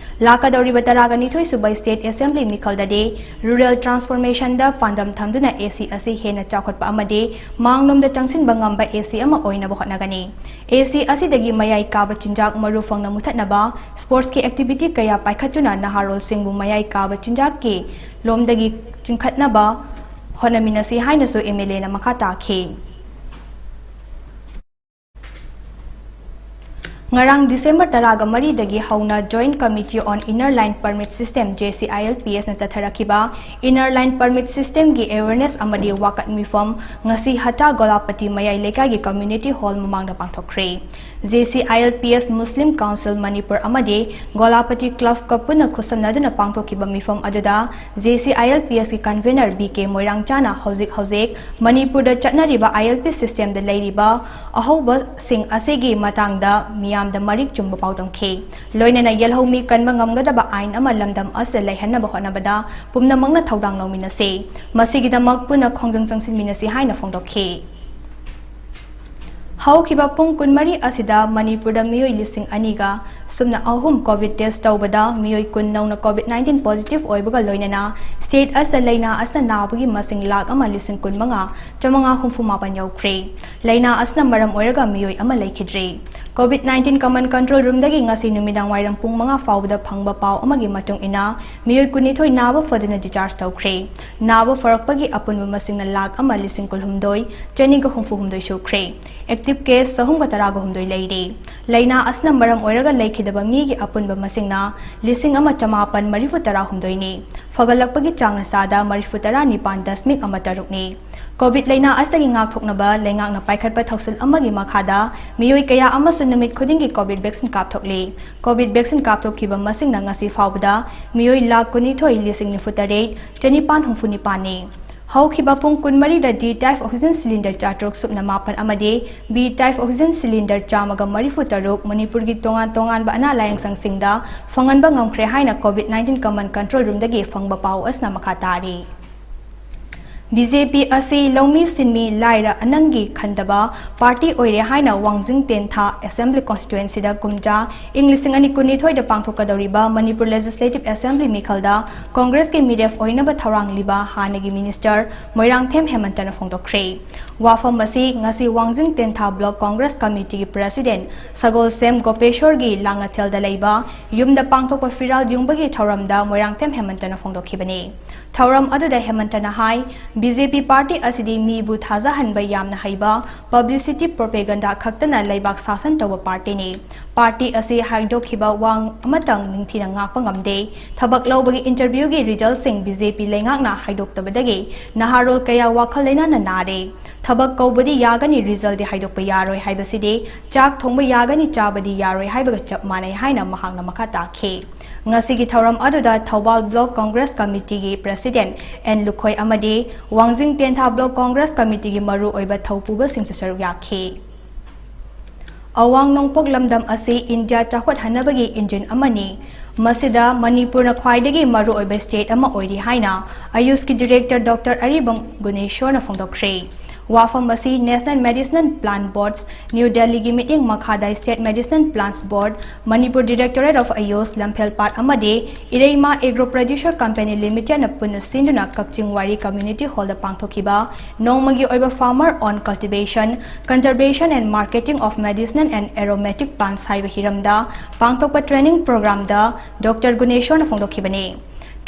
ꯂꯥꯛꯀꯗꯧꯔꯤꯕ ꯇꯔꯥꯒ ꯅꯤꯊꯣꯏ ꯁꯨꯕ State Assembly ꯃꯤꯈꯜꯗꯗꯤ Rural Transformationꯗ ꯄꯥꯟꯗꯝ ꯊꯝꯗꯨꯅ A C ꯑꯁꯤ ꯍꯦꯟꯅ ꯆꯥꯎꯈꯠꯄ ꯑꯃꯗꯤ ꯃꯥꯡꯂꯣꯝꯗ ꯆꯪꯁꯤꯟꯕ ꯉꯝꯕ A C ꯑꯃ ꯑꯣꯏꯅꯕ ꯍꯣꯠꯅꯒꯅꯤ꯫ A C ꯑꯁꯤꯗꯒꯤ ꯃꯌꯥꯏ ꯀꯥꯕ ꯆꯤꯟꯖꯥꯛ ꯃꯔꯨ ꯐꯪꯅ ꯃꯨꯊꯠꯅꯕ sportsꯀꯤ activity ꯀꯌꯥ ꯄꯥꯏꯈꯠꯇꯨꯅ ꯅꯍꯥꯔꯣꯜꯁꯤꯡꯕꯨ ꯃꯌꯥꯏ ꯀꯥꯕ ꯆꯤꯟꯖꯥꯛꯀꯤ ꯂꯣꯝꯗꯒꯤ ꯆꯤꯡꯈꯠꯅꯕ ꯍꯣꯠꯅꯃꯤꯟꯅꯁꯤ ꯍꯥꯏꯅꯁꯨ M L Aꯅ ꯃꯈꯥ ꯇꯥꯈꯤ꯫ ꯉꯔꯥꯡ December ꯇꯔꯥꯒ ꯃꯔꯤꯗꯒꯤ ꯍꯧꯅ Joint Committee on Inner Line Permit System, J C I L P Sꯅ ꯆꯠꯊꯔꯛꯈꯤꯕ Inner Line Permit Systemꯒꯤ awareness ꯑꯃꯗꯤ ꯋꯥꯀꯠ ꯃꯤꯐꯝ ꯉꯁꯤ ꯍꯇꯥ ꯒꯣꯂꯥꯄꯇꯤ ꯃꯌꯥꯏ ꯂꯩꯀꯥꯏꯒꯤ community hall ꯃꯃꯥꯡꯗ ꯄꯥꯡꯊꯣꯛꯈ꯭ꯔꯦ꯫ J C I L P S Muslim Council Manipur ꯑꯃꯗꯤ ꯒꯣꯂꯥꯄꯇꯤ Clubꯀ ꯄꯨꯟꯅ ꯈꯨꯠꯁꯝꯅꯗꯨꯅ ꯄꯥꯡꯊꯣꯛꯈꯤꯕ ꯃꯤꯐꯝ ꯑꯗꯨꯗ J C I L P Sꯀꯤ convener B K ꯃꯣꯏꯔꯥꯡꯆꯥꯅ ꯍꯧꯖꯤꯛ ꯍꯧꯖꯤꯛ ꯃꯅꯤꯄꯨꯔꯗ ꯆꯠꯅꯔꯤꯕ I L P systemꯗ ꯂꯩꯔꯤꯕ ꯑꯍꯧꯕꯁꯤꯡ ꯑꯁꯤꯒꯤ ꯃꯇꯥꯡꯗ ꯃꯤꯌꯥꯝꯗ ꯃꯔꯤꯛ ꯆꯨꯝꯕ ꯄꯥꯎꯗꯝꯈꯤ꯫ ꯂꯣꯏꯅꯅ ꯌꯦꯜꯍꯧꯃꯤ ꯀꯟꯕ ꯉꯝꯒꯗꯕ ꯑꯥꯏꯟ ꯑꯃ ꯂꯝꯗꯝ ꯑꯁꯤꯗ ꯂꯩꯍꯟꯅꯕ ꯍꯣꯠꯅꯕꯗ ꯄꯨꯝꯅꯃꯛꯅ ꯊꯧꯗꯥꯡ ꯂꯧꯃꯤꯟꯅꯁꯤ꯫ ꯃꯁꯤꯒꯤꯗꯃꯛ ꯄꯨꯟꯅ ꯈꯣꯡꯖꯪ ꯆꯪꯁꯤꯟꯃꯤꯟꯅꯁꯤ ꯍꯥꯏꯅ ꯐꯣꯡꯗꯣꯛꯈꯤ꯫ ꯍꯧꯈꯤꯕ ꯄꯨꯡ ꯀꯨꯟꯃꯔꯤ ꯑꯁꯤꯗ ꯃꯅꯤꯄꯨꯔꯗ ꯃꯤꯑꯣꯏ ꯂꯤꯁꯤꯡ ꯑꯅꯤꯒ ꯁꯨꯞꯅ ꯑꯍꯨꯝ COVID test ꯇꯧꯕꯗ ꯃꯤꯑꯣꯏ ꯀꯨꯟ ꯅꯧꯅ COVID nineteen positive ꯑꯣꯏꯕꯒ ꯂꯣꯏꯅꯅ state ꯑꯁꯤꯗ ꯂꯩꯅꯥ ꯑꯁꯤꯅ ꯅꯥꯕꯒꯤ ꯃꯁꯤꯡ ꯂꯥꯈ ꯑꯃ ꯂꯤꯁꯤꯡ ꯀꯨꯟꯃꯉꯥ ꯆꯥꯃꯉꯥ ꯍꯨꯝꯐꯨ ꯃꯥꯄꯟ ꯌꯧꯈ꯭ꯔꯦ꯫ ꯂꯩꯅꯥ ꯑꯁꯤꯅ ꯃꯔꯝ ꯑꯣꯏꯔꯒ ꯃꯤꯑꯣꯏ ꯑꯃ ꯂꯩꯈꯤꯗ꯭ꯔꯦ꯫ COVID nineteen Command Control Roomꯗꯒꯤ ꯉꯁꯤ ꯅꯨꯃꯤꯗꯥꯡ ꯋꯥꯏꯔꯝ ꯄꯨꯡ ꯃꯉꯥ ꯐꯥꯎꯕꯗ ꯐꯪꯕ ꯄꯥꯎ ꯑꯃꯒꯤ ꯃꯇꯨꯡ ꯏꯟꯅ ꯃꯤꯑꯣꯏ ꯀꯨꯟꯅꯤꯊꯣꯏ ꯅꯥꯕ ꯐꯗꯨꯅ discharge ꯇꯧꯈ꯭ꯔꯦ꯫ ꯅꯥꯕ ꯐꯔꯛꯄꯒꯤ ꯑꯄꯨꯟꯕ ꯃꯁꯤꯡꯅ ꯂꯥꯈ ꯑꯃ ꯂꯤꯁꯤꯡ ꯀꯨꯟꯍꯨꯝꯗꯣꯏ ꯆꯅꯤꯒ ꯍꯨꯝꯐꯨ ꯍꯨꯝꯗꯣꯏ ꯁꯨꯈ꯭ꯔꯦ꯫ Active case ꯆꯍꯨꯝꯒ ꯇꯔꯥꯒ ꯍꯨꯝꯗꯣꯏ ꯂꯩꯔꯤ꯫ ꯂꯩꯅꯥ ꯑꯁꯤꯅ ꯃꯔꯝ ꯑꯣꯏꯔꯒ ꯂꯩꯈꯤꯗꯕ ꯃꯤꯒꯤ ꯑꯄꯨꯟꯕ ꯃꯁꯤꯡꯅ ꯂꯤꯁꯤꯡ ꯑꯃ ꯆꯃꯥꯄꯟ ꯃꯔꯤꯐꯨ ꯇꯔꯥ ꯍꯨꯝꯗꯣꯏꯅꯤ꯫ ꯐꯒꯠꯂꯛꯄꯒꯤ ꯆꯥꯡꯅ ꯆꯥꯗ ꯃꯔꯤꯐꯨ ꯇꯔꯥ ꯅꯤꯄꯥꯟ ꯗꯁꯃꯤꯛ ꯑꯃ ꯇꯔꯨꯛꯅꯤ꯫ COVID ꯂꯩꯅꯥ ꯑꯁꯤꯗꯒꯤ ꯉꯥꯛꯊꯣꯛꯅꯕ ꯂꯩꯉꯥꯛꯅ ꯄꯥꯏꯈꯠꯄ ꯊꯧꯁꯤꯜ ꯑꯃꯒꯤ ꯃꯈꯥꯗ ꯃꯤꯑꯣꯏ ꯀꯌꯥ ꯑꯃꯁꯨ ꯅꯨꯃꯤꯠ ꯈꯨꯗꯤꯡꯒꯤ COVID vaccine ꯀꯥꯞꯊꯣꯛꯂꯤ꯫ COVID vaccine ꯀꯥꯞꯊꯣꯛꯈꯤꯕ ꯃꯁꯤꯡꯅ ꯉꯁꯤ ꯐꯥꯎꯕꯗ ꯃꯤꯑꯣꯏ ꯂꯥꯈ ꯀꯨꯟꯅꯤꯊꯣꯏ ꯂꯤꯁꯤꯡ ꯅꯤꯐꯨ ꯇꯔꯦꯠ ꯆꯅꯤꯄꯥꯟ ꯍꯨꯝꯐꯨ ꯅꯤꯄꯥꯟꯅꯤ꯫ ꯍꯧꯈꯤꯕ ꯄꯨꯡ ꯀꯨꯟꯃꯔꯤꯗ D type oxygen cylinder ꯆꯥꯇ꯭ꯔꯨꯛ ꯁꯨꯞꯅ ꯃꯥꯄꯟ ꯑꯃꯗꯤ B type oxygen cylinder ꯆꯥꯝꯃꯒ ꯃꯔꯤꯐꯨ ꯇꯔꯨꯛ ꯃꯅꯤꯄꯨꯔꯒꯤ ꯇꯣꯉꯥꯟ ꯇꯣꯉꯥꯟꯕ ꯑꯅꯥ ꯂꯥꯌꯦꯡ ꯁꯪꯁꯤꯡꯗ ꯐꯪꯍꯟꯕ ꯉꯝꯈ꯭ꯔꯦ ꯍꯥꯏꯅ COVID nineteen common control roomꯗꯒꯤ ꯐꯪꯕ ꯄꯥꯎ ꯑꯁꯤꯅ ꯃꯈꯥ ꯇꯥꯔꯤ꯫ BJP ꯑꯁꯤ ꯂꯧꯃꯤ ꯁꯤꯟꯃꯤ ꯂꯥꯏꯔ ꯑꯅꯪꯒꯤ ꯈꯟꯗꯕ party ꯑꯣꯏꯔꯦ ꯍꯥꯏꯅ ꯋꯥꯡꯖꯤꯡ ꯇꯦꯟꯊꯥ Assembly Constituencyꯗ ꯀꯨꯝꯖꯥ ꯏꯪ ꯂꯤꯁꯤꯡ ꯑꯅꯤ ꯀꯨꯟꯅꯤꯊꯣꯏꯗ ꯄꯥꯡꯊꯣꯛꯀꯗꯧꯔꯤꯕ ꯃꯅꯤꯄꯨꯔ Legislative Assembly ꯃꯤꯈꯜꯗ Congressꯀꯤ ꯃꯤꯔꯦꯞ ꯑꯣꯏꯅꯕ ꯊꯧꯔꯥꯡꯂꯤꯕ ꯍꯥꯟꯅꯒꯤ Minister ꯃꯣꯏꯔꯥꯡꯊꯦꯝ ꯍꯦꯃꯟꯇꯅ ꯐꯣꯡꯗꯣꯛꯈ꯭ꯔꯦ꯫ ꯋꯥꯐꯝ ꯑꯁꯤ ꯉꯁꯤ ꯋꯥꯡꯖꯤꯡ ꯇꯦꯟꯊꯥ Block Congress Committeeꯒꯤ President ꯁꯒꯣꯜꯁꯦꯝ ꯒꯣꯄꯦꯁꯣꯔꯒꯤ ꯂꯥꯡꯉꯊꯦꯜꯗ ꯂꯩꯕ ꯌꯨꯝꯗ ꯄꯥꯡꯊꯣꯛꯄ ꯐꯤꯔꯥꯜ ꯌꯨꯡꯕꯒꯤ ꯊꯧꯔꯝꯗ ꯃꯣꯏꯔꯥꯡꯊꯦꯝ ꯍꯦꯃꯟꯇꯅ ꯐꯣꯡꯗꯣꯛꯈꯤꯕꯅꯤ꯫ ꯊꯧꯔꯝ ꯑꯗꯨꯗ ꯍꯦꯃꯟꯇꯅ ꯍꯥꯏ, BJP party ꯑꯁꯤꯗꯤ ꯃꯤꯕꯨ ꯊꯥꯖꯍꯟꯕ ꯌꯥꯝꯅ ꯍꯩꯕ, publicity propaganda ꯈꯛꯇꯅ ꯂꯩꯕꯥꯛ ꯁꯥꯁꯟ ꯇꯧꯕ partyꯅꯤ꯫ Party ꯑꯁꯤ ꯍꯥꯏꯗꯣꯛꯈꯤꯕ ꯋꯥ ꯑꯃꯇꯪ ꯅꯤꯡꯊꯤꯅ ꯉꯥꯛꯄ ꯉꯝꯗꯦ꯫ ꯊꯕꯛ ꯂꯧꯕꯒꯤ interviewꯒꯤ resultꯁꯤꯡ BJP ꯂꯩꯉꯥꯛꯅ ꯍꯥꯏꯗꯣꯛꯇꯕꯗꯒꯤ ꯅꯍꯥꯔꯣꯜ ꯀꯌꯥ ꯋꯥꯈꯜ ꯂꯩꯅꯥꯅ ꯅꯥꯔꯦ꯫ ꯊꯕꯛ ꯀꯧꯕꯗꯤ ꯌꯥꯒꯅꯤ, resultꯗꯤ ꯍꯥꯏꯗꯣꯛꯄ ꯌꯥꯔꯣꯏ ꯍꯥꯏꯕꯁꯤꯗꯤ ꯆꯥꯛ ꯊꯣꯡꯕ ꯌꯥꯒꯅꯤ, ꯆꯥꯕꯗꯤ ꯌꯥꯔꯣꯏ ꯍꯥꯏꯕꯒ ꯆꯞ ꯃꯥꯟꯅꯩ ꯍꯥꯏꯅ ꯃꯍꯥꯛꯅ ꯃꯈꯥ ꯇꯥꯈꯤ꯫ ꯉꯁꯤꯒꯤ ꯊꯧꯔꯝ ꯑꯗꯨꯗ ꯊꯧꯕꯥꯜ Block Congress Committeeꯒꯤ President ꯑꯦꯟ ꯂꯨꯈꯣꯏ ꯑꯃꯗꯤ ꯋꯥꯡꯖꯤꯡ ꯇꯦꯟꯊꯥ Block Congress Committeeꯒꯤ ꯃꯔꯨꯑꯣꯏꯕ ꯊꯧꯄꯨꯕꯁꯤꯡꯁꯨ ꯁꯔꯨꯛ ꯌꯥꯈꯤ꯫ ꯑꯋꯥꯡ ꯅꯣꯡꯄꯣꯛ ꯂꯝꯗꯝ ꯑꯁꯤ ꯏꯟꯗꯤꯌꯥ ꯆꯥꯎꯈꯠꯍꯟꯅꯕꯒꯤ engine ꯑꯃꯅꯤ꯫ ꯃꯁꯤꯗ ꯃꯅꯤꯄꯨꯔꯅ ꯈ꯭ꯋꯥꯏꯗꯒꯤ ꯃꯔꯨꯑꯣꯏꯕ state ꯑꯃ ꯑꯣꯏꯔꯤ ꯍꯥꯏꯅ AYUSꯀꯤ Director Doctor ꯑꯔꯤꯕꯝ ꯒꯨꯅꯦꯁꯣꯔꯅ ꯐꯣꯡꯗꯣꯛꯈ꯭ꯔꯦ꯫ ꯋꯥꯐꯝ ꯑꯁꯤ National Medicinal Plant Boards, New Delhiꯒꯤ ꯃꯤꯠꯌꯦꯡ ꯃꯈꯥꯗ State Medicinal Plants Board, Manipur Directorate of AYUS ꯂꯝꯐꯦꯜꯄꯥꯠ ꯑꯃꯗꯤ ꯏꯔꯩꯃꯥ Agro Producer Company Limitedꯅ ꯄꯨꯟꯅ ꯁꯤꯟꯗꯨꯅ ꯀꯛꯆꯤꯡ ꯋꯥꯏꯔꯤ Community Hallꯗ ꯄꯥꯡꯊꯣꯛꯈꯤꯕ ꯅꯣꯡꯃꯒꯤ ꯑꯣꯏꯕ Farmer on Cultivation, Conservation and Marketing of Medicinal and Aromatic Plants ꯍꯥꯏꯕ ꯍꯤꯔꯝꯗ ꯄꯥꯡꯊꯣꯛꯄ training programꯗ Doctor ꯒꯨꯅꯦꯁꯣꯔꯅ ꯐꯣꯡꯗꯣꯛꯈꯤꯕꯅꯤ꯫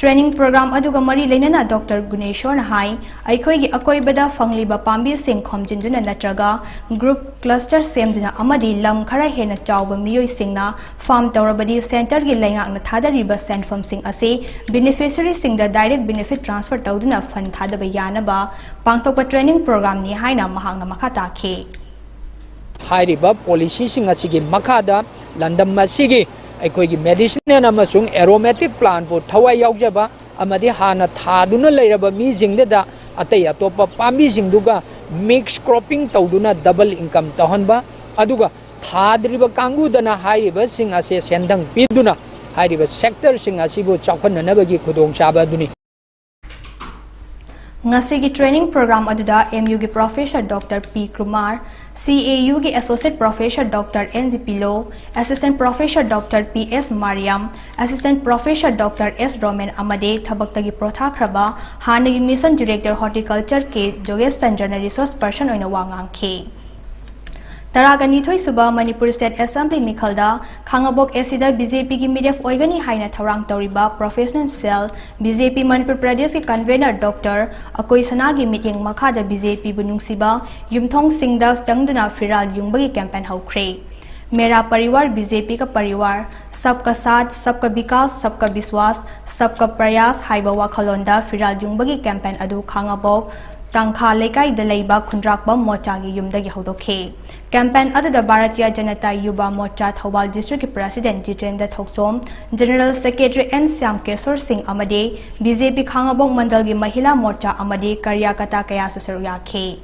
Training program ꯑꯗꯨꯒ ꯃꯔꯤ ꯂꯩꯅꯅ Doctor ꯒꯨꯅꯦꯁꯣꯔꯅ ꯍꯥꯏ, ꯑꯩꯈꯣꯏꯒꯤ ꯑꯀꯣꯏꯕꯗ ꯐꯪꯂꯤꯕ ꯄꯥꯝꯕꯤꯁꯤꯡ ꯈꯣꯝꯖꯤꯟꯗꯨꯅ ꯅꯠꯇ꯭ꯔꯒ group cluster ꯁꯦꯝꯗꯨꯅ ꯑꯃꯗꯤ ꯂꯝ ꯈꯔ ꯍꯦꯟꯅ ꯆꯥꯎꯕ ꯃꯤꯑꯣꯏꯁꯤꯡꯅ farm ꯇꯧꯔꯕꯗꯤ centreꯒꯤ ꯂꯩꯉꯥꯛꯅ ꯊꯥꯗꯔꯤꯕ ꯁꯦꯟꯐꯝꯁꯤꯡ ꯑꯁꯤ beneficiaryꯁꯤꯡꯗ direct benefit transfer ꯇꯧꯗꯨꯅ fund ꯊꯥꯗꯕ ꯌꯥꯅꯕ ꯄꯥꯡꯊꯣꯛꯄ training programꯅꯤ ꯍꯥꯏꯅ ꯃꯍꯥꯛꯅ ꯃꯈꯥ ꯇꯥꯈꯤ꯫ ꯍꯥꯏꯔꯤꯕ policyꯁꯤꯡ ꯑꯁꯤꯒꯤ ꯃꯈꯥꯗ ꯂꯝꯗꯝ ꯑꯁꯤꯒꯤ ꯑꯩꯈꯣꯏꯒꯤ medicinal ꯑꯃꯁꯨꯡ aromatic plantꯄꯨ ꯊꯋꯥꯏ ꯌꯥꯎꯖꯕ ꯑꯃꯗꯤ ꯍꯥꯟꯅ ꯊꯥꯗꯨꯅ ꯂꯩꯔꯕ ꯃꯤꯁꯤꯡꯗꯨꯗ ꯑꯇꯩ ꯑꯇꯣꯞꯄ ꯄꯥꯝꯕꯤꯁꯤꯡꯗꯨꯒ mix cropping ꯇꯧꯗꯨꯅ double income ꯇꯧꯍꯟꯕ, ꯑꯗꯨꯒ ꯊꯥꯗ꯭ꯔꯤꯕ ꯀꯥꯡꯕꯨꯗꯅ ꯍꯥꯏꯔꯤꯕꯁꯤꯡ ꯑꯁꯦ ꯁꯦꯟꯗꯪ ꯄꯤꯗꯨꯅ ꯍꯥꯏꯔꯤꯕ sectorꯁꯤꯡ ꯑꯁꯤꯕꯨ ꯆꯥꯎꯈꯠꯅꯅꯕꯒꯤ ꯈꯨꯗꯣꯡꯆꯥꯕ ꯑꯗꯨꯅꯤ꯫ ꯉꯁꯤꯒꯤ training program ꯑꯗꯨꯗ M U ꯒꯤ Professor Doctor P Kumar, C A U ꯒꯤ Associate Professor Doctor N G pillow, Assistant Professor Doctor P S ꯃꯥꯔꯤꯌꯝ, Assistant Professor Doctor S Roman ꯑꯃꯗꯤ ꯊꯕꯛꯇꯒꯤ ꯄꯣꯊꯥꯈ꯭ꯔꯕ ꯍꯥꯟꯅꯒꯤ Mission Director Horticulture ꯀꯦ ꯖꯣꯒꯦꯁ ꯆꯟꯗ꯭ꯔꯅ resource person ꯑꯣꯏꯅ ꯋꯥ ꯉꯥꯡꯈꯤ꯫ ꯇꯔꯥꯒ ꯅꯤꯊꯣꯏ ꯁꯨꯕ ꯃꯅꯤꯄꯨꯔ State Assembly ꯃꯤꯈꯜꯗ ꯈꯥꯉꯕꯣꯛ ꯑꯦꯁꯤꯗ B J P ꯒꯤ ꯃꯤꯔꯦꯞ ꯑꯣꯏꯒꯅꯤ ꯍꯥꯏꯅ ꯊꯧꯔꯥꯡ ꯇꯧꯔꯤꯕ Professional Cell B J P Manipur ꯄ꯭ꯔꯗꯦꯁꯀꯤ convener Doctor ꯑꯀꯣꯏ ꯁꯅꯥꯒꯤ ꯃꯤꯠꯌꯦꯡ ꯃꯈꯥꯗ B J P ꯕꯨ ꯅꯨꯡꯁꯤꯕ ꯌꯨꯝꯊꯣꯡꯁꯤꯡꯗ ꯆꯪꯗꯨꯅ ꯐꯤꯔꯥꯜ ꯌꯨꯡꯕꯒꯤ campaign ꯍꯧꯈ꯭ꯔꯦ꯫ Mera Parivar B J P Ka Parivar, Sabka Saath, Sabka Vikas, Sabka Vishwas, Sabka Prayas ꯍꯥꯏꯕ ꯋꯥꯈꯜꯂꯣꯟꯗ ꯐꯤꯔꯥꯜ ꯌꯨꯡꯕꯒꯤ campaign ꯑꯗꯨ ꯈꯥꯉꯕꯣꯛ ꯇꯥꯡꯈꯥ ꯂꯩꯀꯥꯏꯗ ꯂꯩꯕ ꯈꯨꯟꯗ꯭ꯔꯥꯛꯄꯝ ꯃꯣꯔꯆꯥꯒꯤ ꯌꯨꯝꯗꯒꯤ ꯍꯧꯗꯣꯛꯈꯤ꯫ Campaign ꯑꯗꯨꯗ Bharatiya Janata Yuva Morcha Thoubal district ꯀꯤ President ꯖꯤꯇꯦꯟꯗ꯭ꯔ ꯊꯣꯛꯆꯣꯝ, General Secretary N ꯁ꯭ꯌꯥꯝ ꯀꯦꯁꯣꯔ ꯁꯤꯡ ꯑꯃꯗꯤ B J P ꯈꯥꯉꯕꯣꯛ ꯃꯟꯗꯜꯒꯤ ꯃꯍꯤꯂꯥ ꯃꯣꯔꯆꯥ ꯑꯃꯗꯤ ꯀꯥꯔꯌꯀꯔꯇꯥ ꯀꯌꯥꯁꯨ ꯁꯔꯨꯛ ꯌꯥꯈꯤ꯫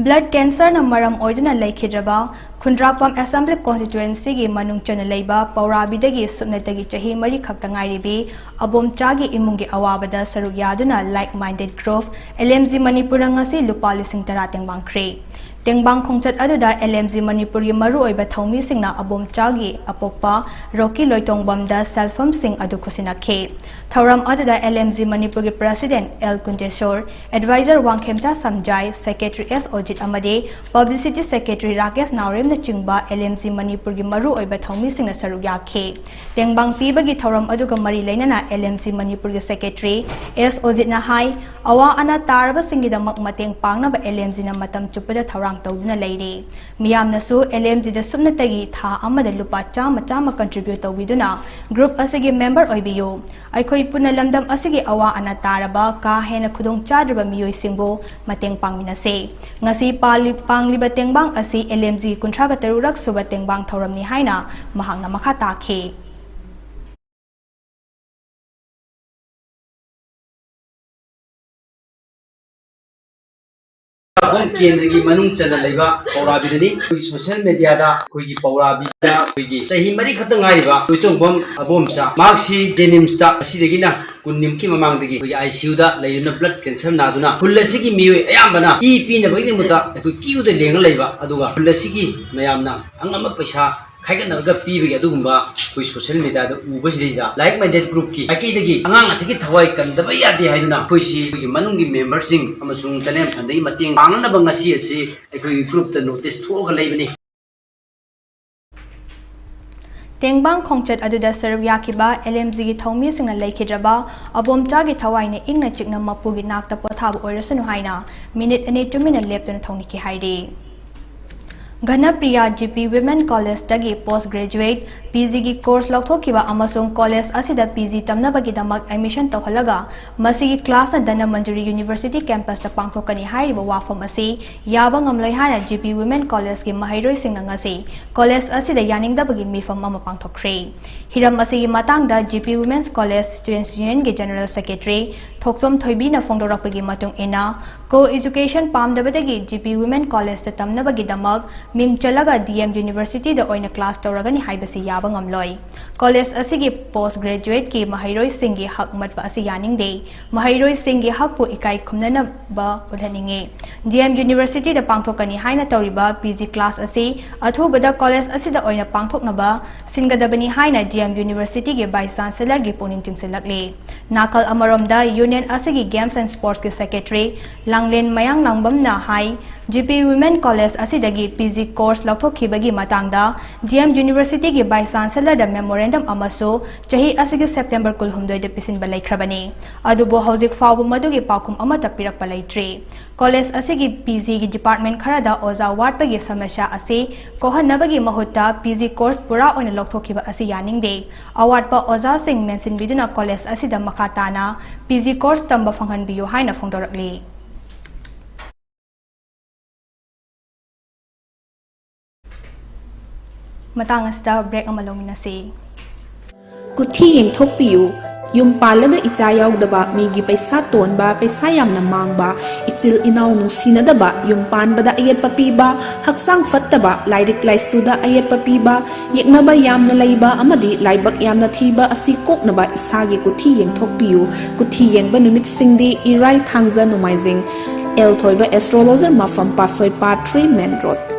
Blood cancer ꯅ ꯃꯔꯝ ꯑꯣꯏꯗꯨꯅ ꯂꯩꯈꯤꯗ꯭ꯔꯕ ꯈꯨꯟꯗ꯭ꯔꯥꯛꯄꯝ Assembly Constituency ꯒꯤ ꯃꯅꯨꯡ ꯆꯟꯅ ꯂꯩꯕ ꯄꯧꯔꯥꯕꯤꯗꯒꯤ ꯁꯨꯞꯅꯇꯒꯤ ꯆꯍꯤ ꯃꯔꯤ ꯈꯛꯇ ꯉꯥꯏꯔꯤꯕꯤ ꯑꯕꯣꯝꯆꯥꯒꯤ ꯏꯃꯨꯡꯒꯤ ꯑꯋꯥꯕꯗ ꯁꯔꯨꯛ ꯌꯥꯗꯨꯅ like minded group L M G ꯃꯅꯤꯄꯨꯔꯅ ꯉꯁꯤ ꯂꯨꯄꯥ ꯂꯤꯁꯤꯡ ꯇꯔꯥ ꯇꯦꯡꯕꯥꯡꯈ꯭ꯔꯦ꯫ ꯇꯦꯡꯕꯥꯡ ꯈꯣꯡꯆꯠ ꯑꯗꯨꯗ L M G ꯃꯅꯤꯄꯨꯔꯒꯤ ꯃꯔꯨꯑꯣꯏꯕ ꯊꯧꯃꯤꯁꯤꯡꯅ ꯑꯕꯣꯝꯆꯥꯒꯤ ꯑꯄꯣꯛꯄ ꯔꯣꯀꯤ ꯂꯣꯏꯇꯣꯡꯕꯝꯗ ꯁꯦꯜꯐꯝꯁꯤꯡ ꯑꯗꯨ ꯈꯨꯠꯁꯤꯟꯅꯈꯤ꯫ ꯊꯧꯔꯝ ꯑꯗꯨꯗ L M G ꯃꯅꯤꯄꯨꯔꯒꯤ President L ꯀꯨꯟꯖꯦꯁꯣꯔ, Advisor Wangkhemcha ꯁꯝꯖꯥꯏ, Secretary S ꯑꯣꯖꯤꯠ ꯑꯃꯗꯤ Publicity Secretary Rakesh ꯅꯥꯎꯔꯦꯝꯅꯆꯤꯡꯕ L M G ꯃꯅꯤꯄꯨꯔꯒꯤ ꯃꯔꯨꯑꯣꯏꯕ ꯊꯧꯃꯤꯁꯤꯡꯅ ꯁꯔꯨꯛ ꯌꯥꯈꯤ꯫ ꯇꯦꯡꯕꯥꯡ ꯄꯤꯕꯒꯤ ꯊꯧꯔꯝ ꯑꯗꯨꯒ ꯃꯔꯤ ꯂꯩꯅꯅ L M G ꯃꯅꯤꯄꯨꯔꯒꯤ Secretary S ꯑꯣꯖꯤꯠꯅ ꯍꯥꯏ, ꯑꯋꯥ ꯑꯅꯥ ꯇꯥꯔꯕꯁꯤꯡꯒꯤꯗꯃꯛ ꯃꯇꯦꯡ ꯄꯥꯡꯅꯕ L M G ꯅ ꯃꯇꯝ ꯆꯨꯞꯄꯗ ꯊꯧꯔꯥꯡ ꯇꯧꯗꯨꯅ ꯂꯩꯔꯤ꯫ ꯃꯤꯌꯥꯝꯅꯁꯨ L M G ꯗ ꯁꯨꯞꯅꯇꯒꯤ ꯊꯥ ꯑꯃꯗ ꯂꯨꯄꯥ ꯆꯥꯝꯃ ꯆꯥꯝꯃ contribute ꯇꯧꯕꯤꯗꯨꯅ group ꯑꯁꯤꯒꯤ member ꯑꯣꯏꯕꯤꯌꯨ꯫ ꯑꯩꯈꯣꯏ ꯄꯨꯟꯅ ꯂꯝꯗꯝ ꯑꯁꯤꯒꯤ ꯑꯋꯥ ꯑꯅꯥ ꯇꯥꯔꯕ ꯀꯥ ꯍꯦꯟꯅ ꯈꯨꯗꯣꯡꯆꯥꯗ꯭ꯔꯕ ꯃꯤꯑꯣꯏꯁꯤꯡꯕꯨ ꯃꯇꯦꯡ ꯄꯥꯡꯃꯤꯟꯅꯁꯦ꯫ ꯉꯁꯤ ꯄꯥꯜꯂꯤ-, ꯄꯥꯡꯂꯤꯕ ꯇꯦꯡꯕꯥꯡ ꯑꯁꯤ L M G ꯀꯨꯟꯊ꯭ꯔꯥꯒ ꯇꯔꯨꯛ ꯁꯨꯕ ꯇꯦꯡꯕꯥꯡ ꯊꯧꯔꯝꯅꯤ ꯍꯥꯏꯅ ꯃꯍꯥꯛꯅ ꯃꯈꯥ ꯇꯥꯈꯤ꯫ ꯄꯥꯎꯈꯨꯝ ꯀꯦꯟꯗ꯭ꯔꯒꯤ ꯃꯅꯨꯡ ꯆꯟꯅ ꯂꯩꯕ ꯄꯧꯔꯥꯕꯤꯗꯅꯤ꯫ ꯑꯩꯈꯣꯏꯒꯤ ꯁꯣꯁꯤꯌꯦꯜ ꯃꯦꯗꯤꯌꯥꯗ ꯑꯩꯈꯣꯏꯒꯤ ꯄꯧꯔꯥꯕꯤꯗ ꯑꯩꯈꯣꯏꯒꯤ ꯆꯍꯤ ꯃꯔꯤ ꯈꯛꯇ ꯉꯥꯏꯔꯤꯕ ꯇꯣꯏꯇꯣꯡꯕꯝ ꯑꯕꯣꯝꯆꯥ, ꯃꯍꯥꯛꯁꯤ ꯖꯦꯅꯤꯝꯁꯇ ꯑꯁꯤꯗꯒꯤꯅ ꯀꯨꯟꯅꯤꯃꯨꯛꯀꯤ ꯃꯃꯥꯡꯗꯒꯤ ꯑꯩꯈꯣꯏꯒꯤ ꯑꯥꯏ ꯁꯤ ꯌꯨꯗ ꯂꯩꯗꯨꯅ ꯕ꯭ꯂꯗ ꯀꯦꯟꯁꯔ ꯅꯥꯗꯨꯅ ꯈꯨꯜ ꯑꯁꯤꯒꯤ ꯃꯤꯑꯣꯏ ꯑꯌꯥꯝꯕꯅ ꯏ ꯄꯤꯅꯕꯒꯤꯗꯃꯛꯇ ꯑꯩꯈꯣꯏ ꯀ꯭ꯌꯨꯗ ꯂꯦꯡꯉ ꯂꯩꯕ, ꯑꯗꯨꯒ ꯈꯨꯜ ꯑꯁꯤꯒꯤ ꯃꯌꯥꯝꯅ ꯑꯉꯝꯕ ꯄꯩꯁꯥ ꯈꯥꯏꯒꯠꯅꯔꯒ ꯄꯤꯕꯒꯤ ꯑꯗꯨꯒꯨꯝꯕ ꯑꯩꯈꯣꯏ ꯁꯣꯁꯤꯌꯦꯜ ꯃꯦꯗꯤꯌꯥꯗ ꯎꯕꯁꯤꯗꯩꯗ ꯂꯥꯏꯛ ꯃꯥꯏꯟꯗꯦꯗ ꯒ꯭ꯔꯨꯞꯀꯤ ꯃꯥꯏꯀꯩꯗꯒꯤ ꯑꯉꯥꯡ ꯑꯁꯤꯒꯤ ꯊꯋꯥꯏ ꯀꯟꯗꯕ ꯌꯥꯗꯦ ꯍꯥꯏꯗꯨꯅ ꯑꯩꯈꯣꯏꯁꯤ ꯑꯩꯈꯣꯏꯒꯤ ꯃꯅꯨꯡꯒꯤ ꯃꯦꯝꯕꯔꯁꯤꯡ ꯑꯃꯁꯨꯡ ꯆꯦꯅꯦꯜ ꯐꯟꯗꯒꯤ ꯃꯇꯦꯡ ꯄꯥꯡꯅꯅꯕ ꯉꯁꯤ ꯑꯁꯤ ꯑꯩꯈꯣꯏꯒꯤ ꯒ꯭ꯔꯨꯞꯇ ꯅꯣꯇꯤꯁ ꯊꯣꯛꯑꯒ ꯂꯩꯕꯅꯤ꯫ ꯇꯦꯡꯕꯥꯡ ꯈꯣꯡꯆꯠ ꯑꯗꯨꯗ ꯁꯔꯨꯛ ꯌꯥꯈꯤꯕ ꯑꯦꯜ ꯑꯦꯝ ꯖꯤꯒꯤ ꯊꯧꯃꯤꯁꯤꯡꯅ ꯂꯩꯈꯤꯗ꯭ꯔꯕ ꯑꯕꯣꯝꯆꯥꯒꯤ ꯊꯋꯥꯏꯅ ꯏꯪꯅ ꯆꯤꯛꯅ ꯃꯄꯨꯒꯤ ꯅꯥꯛꯇ ꯄꯣꯊꯥꯕ ꯑꯣꯏꯔꯁꯅꯨ ꯍꯥꯏꯅ ꯃꯤꯅꯤꯠ ꯑꯅꯤ ꯇꯨꯃꯤꯟꯅ ꯂꯦꯞꯇꯨꯅ ꯊꯧꯅꯤꯈꯤ ꯍꯥꯏꯔꯤ꯫ ꯘꯅꯄ꯭ꯔꯤꯌꯥ ꯖꯤ ꯄꯤ ꯋꯤꯃꯦꯟ ꯀꯣꯂꯦꯖꯇꯒꯤ ꯄꯣꯁ ꯒ꯭ꯔꯦꯖꯨꯑꯦꯠ, ꯄꯤ ꯖꯤꯒꯤ ꯀꯣꯔꯁ ꯂꯧꯊꯣꯛꯈꯤꯕ ꯑꯃꯁꯨꯡ ꯀꯣꯂꯦꯖ ꯑꯁꯤꯗ ꯄꯤ ꯖꯤ ꯇꯝꯅꯕꯒꯤꯗꯃꯛ ꯑꯦꯗꯃꯤꯁꯟ ꯇꯧꯍꯜꯂꯒ ꯃꯁꯤꯒꯤ ꯀ꯭ꯂꯥꯁꯅ ꯙꯅꯃꯟꯖꯨꯔꯤ ꯌꯨꯅꯤꯚꯔꯁꯤꯇꯤ ꯀꯦꯝꯄꯁꯇ ꯄꯥꯡꯊꯣꯛꯀꯅꯤ ꯍꯥꯏꯔꯤꯕ ꯋꯥꯐꯝ ꯑꯁꯤ ꯌꯥꯕ ꯉꯝꯂꯣꯏ ꯍꯥꯏꯅ ꯖꯤ ꯄꯤ ꯋꯤꯃꯦꯟ ꯀꯣꯂꯦꯖꯀꯤ ꯃꯍꯩꯔꯣꯏꯁꯤꯡꯅ ꯉꯁꯤ ꯀꯣꯂꯦꯖ ꯑꯁꯤꯗ ꯌꯥꯅꯤꯡꯗꯕꯒꯤ ꯃꯤꯐꯝ ꯑꯃ ꯄꯥꯡꯊꯣꯛꯈ꯭ꯔꯦ꯫ ꯍꯤꯔꯝ ꯑꯁꯤꯒꯤ ꯃꯇꯥꯡꯗ G P women's college students ꯌꯨꯅꯤꯌꯟꯒꯤ ꯖꯦꯅꯔꯦꯜ ꯁꯦꯀ꯭ꯔꯦꯇꯔꯤ ꯊꯣꯛꯆꯣꯝ ꯊꯣꯏꯕꯤꯅ ꯐꯣꯡꯗꯣꯔꯛꯄꯒꯤ ꯃꯇꯨꯡ ꯏꯟꯅ, ꯀꯣ ꯏꯖꯨꯀꯦꯁꯟ ꯄꯥꯝꯗꯕꯗꯒꯤ ꯖꯤ ꯄꯤ ꯋꯤꯃꯦꯟ ꯀꯣꯂꯦꯖꯇ ꯇꯝꯅꯕꯒꯤꯗꯃꯛ ꯃꯤꯡ ꯆꯜꯂꯒ ꯗꯤ ꯑꯦꯝ ꯌꯨꯅꯤꯚꯔꯁꯤꯇꯤꯗ ꯑꯣꯏꯅ ꯀ꯭ꯂꯥꯁ ꯇꯧꯔꯒꯅꯤ ꯍꯥꯏꯕꯁꯤ ꯌꯥꯕ ꯉꯝꯂꯣꯏ꯫ ꯀꯣꯂꯦꯖ ꯑꯁꯤꯒꯤ ꯄꯣꯁ ꯒ꯭ꯔꯦꯖꯨꯑꯦꯠꯀꯤ ꯃꯍꯩꯔꯣꯏꯁꯤꯡꯒꯤ ꯍꯛ ꯃꯠꯄ ꯑꯁꯤ ꯌꯥꯅꯤꯡꯗꯦ꯫ ꯃꯍꯩꯔꯣꯏꯁꯤꯡꯒꯤ ꯍꯛꯄꯨ ꯏꯀꯥꯏ ꯈꯨꯝꯅꯅꯕ ꯎꯠꯍꯟꯅꯤꯡꯉꯤ꯫ ꯗꯤ ꯑꯦꯝ ꯌꯨꯅꯤꯚꯔꯁꯤꯇꯤꯗ ꯄꯥꯡꯊꯣꯛꯀꯅꯤ ꯍꯥꯏꯅ ꯇꯧꯔꯤꯕ ꯄꯤ ꯖꯤ ꯀ꯭ꯂꯥꯁ ꯑꯁꯤ ꯑꯊꯨꯕꯗ ꯀꯣꯂꯦꯖ ꯑꯁꯤꯗ ꯑꯣꯏꯅ ꯄꯥꯡꯊꯣꯛꯅꯕ ꯁꯤꯟꯒꯗꯕꯅꯤ ꯍꯥꯏꯅ ꯗꯤ ꯑꯦꯝ ꯌꯨꯅꯤꯚꯔꯁꯤꯇꯤꯒꯤ ꯚꯥꯏꯁ ꯆꯥꯟꯁꯦꯂꯔꯒꯤ ꯄꯨꯛꯅꯤꯡ ꯆꯤꯡꯁꯤꯜꯂꯛꯂꯤ꯫ ꯅꯥꯀꯜ ꯑꯃꯔꯣꯝꯗ, ꯌꯨꯅꯤꯌꯟ ꯑꯁꯤꯒꯤ ꯒꯦꯝꯁ ꯑꯦꯟ ꯁ꯭ꯄꯣꯔꯠꯁꯀꯤ ꯁꯦꯀ꯭ꯔꯦꯇꯔꯤ ꯂꯥꯡꯂꯦꯟ ꯃꯌꯥꯡꯂꯥꯡꯕꯝꯅ ꯍꯥꯏ, ꯖꯤ ꯄꯤ ꯋꯤꯃꯦꯟ ꯀꯣꯂꯦꯖ ꯑꯁꯤꯗꯒꯤ ꯄꯤ ꯖꯤ ꯀꯣꯔꯁ ꯂꯧꯊꯣꯛꯈꯤꯕꯒꯤ ꯃꯇꯥꯡꯗ ꯗꯤ ꯑꯦꯝ ꯌꯨꯅꯤꯚꯔꯁꯤꯇꯤꯒꯤ ꯚꯥꯏꯁ ꯆꯥꯟꯁꯦꯂꯔꯗ ꯃꯦꯃꯣꯔꯦꯟꯗꯝ ꯑꯃꯁꯨ ꯆꯍꯤ ꯑꯁꯤꯒꯤ ꯁꯦꯞꯇꯦꯝꯕꯔ ꯀꯨꯟꯍꯨꯝꯗꯣꯏꯗ ꯄꯤꯁꯤꯟꯕ ꯂꯩꯈ꯭ꯔꯕꯅꯤ꯫ ꯑꯗꯨꯕꯨ ꯍꯧꯖꯤꯛ ꯐꯥꯎꯕ ꯃꯗꯨꯒꯤ ꯄꯥꯎꯈꯨꯝ ꯑꯃꯠꯇ ꯄꯤꯔꯛꯄ ꯂꯩꯇ꯭ꯔꯤ꯫ ꯀꯣꯂꯦꯖ ꯑꯁꯤꯒꯤ ꯄꯤ ꯖꯤꯒꯤ ꯗꯤꯄꯥꯔꯠꯃꯦꯟ ꯈꯔꯗ ꯑꯣꯖꯥ ꯋꯥꯠꯄꯒꯤ ꯁꯃꯁ꯭ꯌꯥ ꯑꯁꯤ ꯀꯣꯛꯍꯟꯅꯕꯒꯤ ꯃꯍꯨꯠꯇ ꯄꯤ ꯖꯤ ꯀꯣꯔꯁ ꯄꯨꯔꯥ ꯑꯣꯏꯅ ꯂꯧꯊꯣꯛꯈꯤꯕ ꯑꯁꯤ ꯌꯥꯅꯤꯡꯗꯦ꯫ ꯑꯋꯥꯠꯄ ꯑꯣꯖꯥꯁꯤꯡ ꯃꯦꯟꯁꯤꯟꯕꯤꯗꯨꯅ ꯀꯣꯂꯦꯖ ꯑꯁꯤꯗ ꯃꯈꯥ ꯇꯥꯅ ꯄꯤ ꯖꯤ ꯀꯣꯔꯁ ꯇꯝꯕ ꯐꯪꯍꯟꯕꯤꯌꯨ ꯍꯥꯏꯅ ꯐꯣꯡꯗꯣꯔꯛꯂꯤ꯫ ꯃꯇꯥꯡ ꯑꯁꯤꯗ ꯕ꯭ꯔꯦꯛ ꯑꯃ ꯂꯧꯃꯤꯟꯅꯁꯤ꯫ ꯀꯨꯊꯤ ꯌꯦꯡꯊꯣꯛꯄꯤꯌꯨ꯫ ꯌꯨꯝ ꯄꯥꯜꯂꯒ ꯏꯆꯥ ꯌꯥꯎꯗꯕ, ꯃꯤꯒꯤ ꯄꯩꯁꯥ ꯇꯣꯟꯕ, ꯄꯩꯁꯥ ꯌꯥꯝꯅ ꯃꯥꯡꯕ, ꯏꯆꯤꯜ ꯏꯅꯥꯎ ꯅꯨꯡꯁꯤꯅꯗꯕ, ꯌꯨꯝ ꯄꯥꯟꯕꯗ ꯑꯌꯦꯠꯄ ꯄꯤꯕ, ꯍꯛꯆꯥꯡ ꯐꯠꯇꯕ, ꯂꯥꯏꯔꯤꯛ ꯂꯥꯏꯁꯨꯗ ꯑꯌꯦꯠꯄ ꯄꯤꯕ, ꯌꯦꯛꯅꯕ ꯌꯥꯝꯅ ꯂꯩꯕ ꯑꯃꯗꯤ ꯂꯥꯏꯕꯛ ꯌꯥꯝꯅ ꯊꯤꯕ ꯑꯁꯤ ꯀꯣꯛꯅꯕ ꯏꯁꯥꯒꯤ ꯀꯨꯊꯤ ꯌꯦꯡꯊꯣꯛꯄꯤꯌꯨ꯫ ꯀꯨꯊꯤ ꯌꯦꯡꯕ ꯅꯨꯃꯤꯠꯁꯤꯡꯗꯤ ꯏꯔꯥꯏ, ꯊꯥꯡꯖ, ꯅꯣꯡꯃꯥꯏꯖꯤꯡ꯫ ꯑꯦꯜ ꯊꯣꯏꯕ ꯑꯦꯁꯇ꯭ꯔꯣꯂꯣꯖꯔ, ꯃꯐꯝ ꯄꯥꯁꯣꯏ ꯄꯥꯠ three, main road.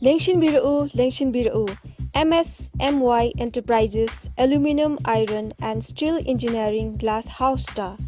ꯂꯦꯡꯁꯤꯟꯕꯤꯔꯛꯎ, ꯂꯦꯡꯁꯤꯟꯕꯤꯔꯛꯎ꯫ M S M Y Enterprises Aluminum, Iron and Steel Engineering Glass Houseꯇ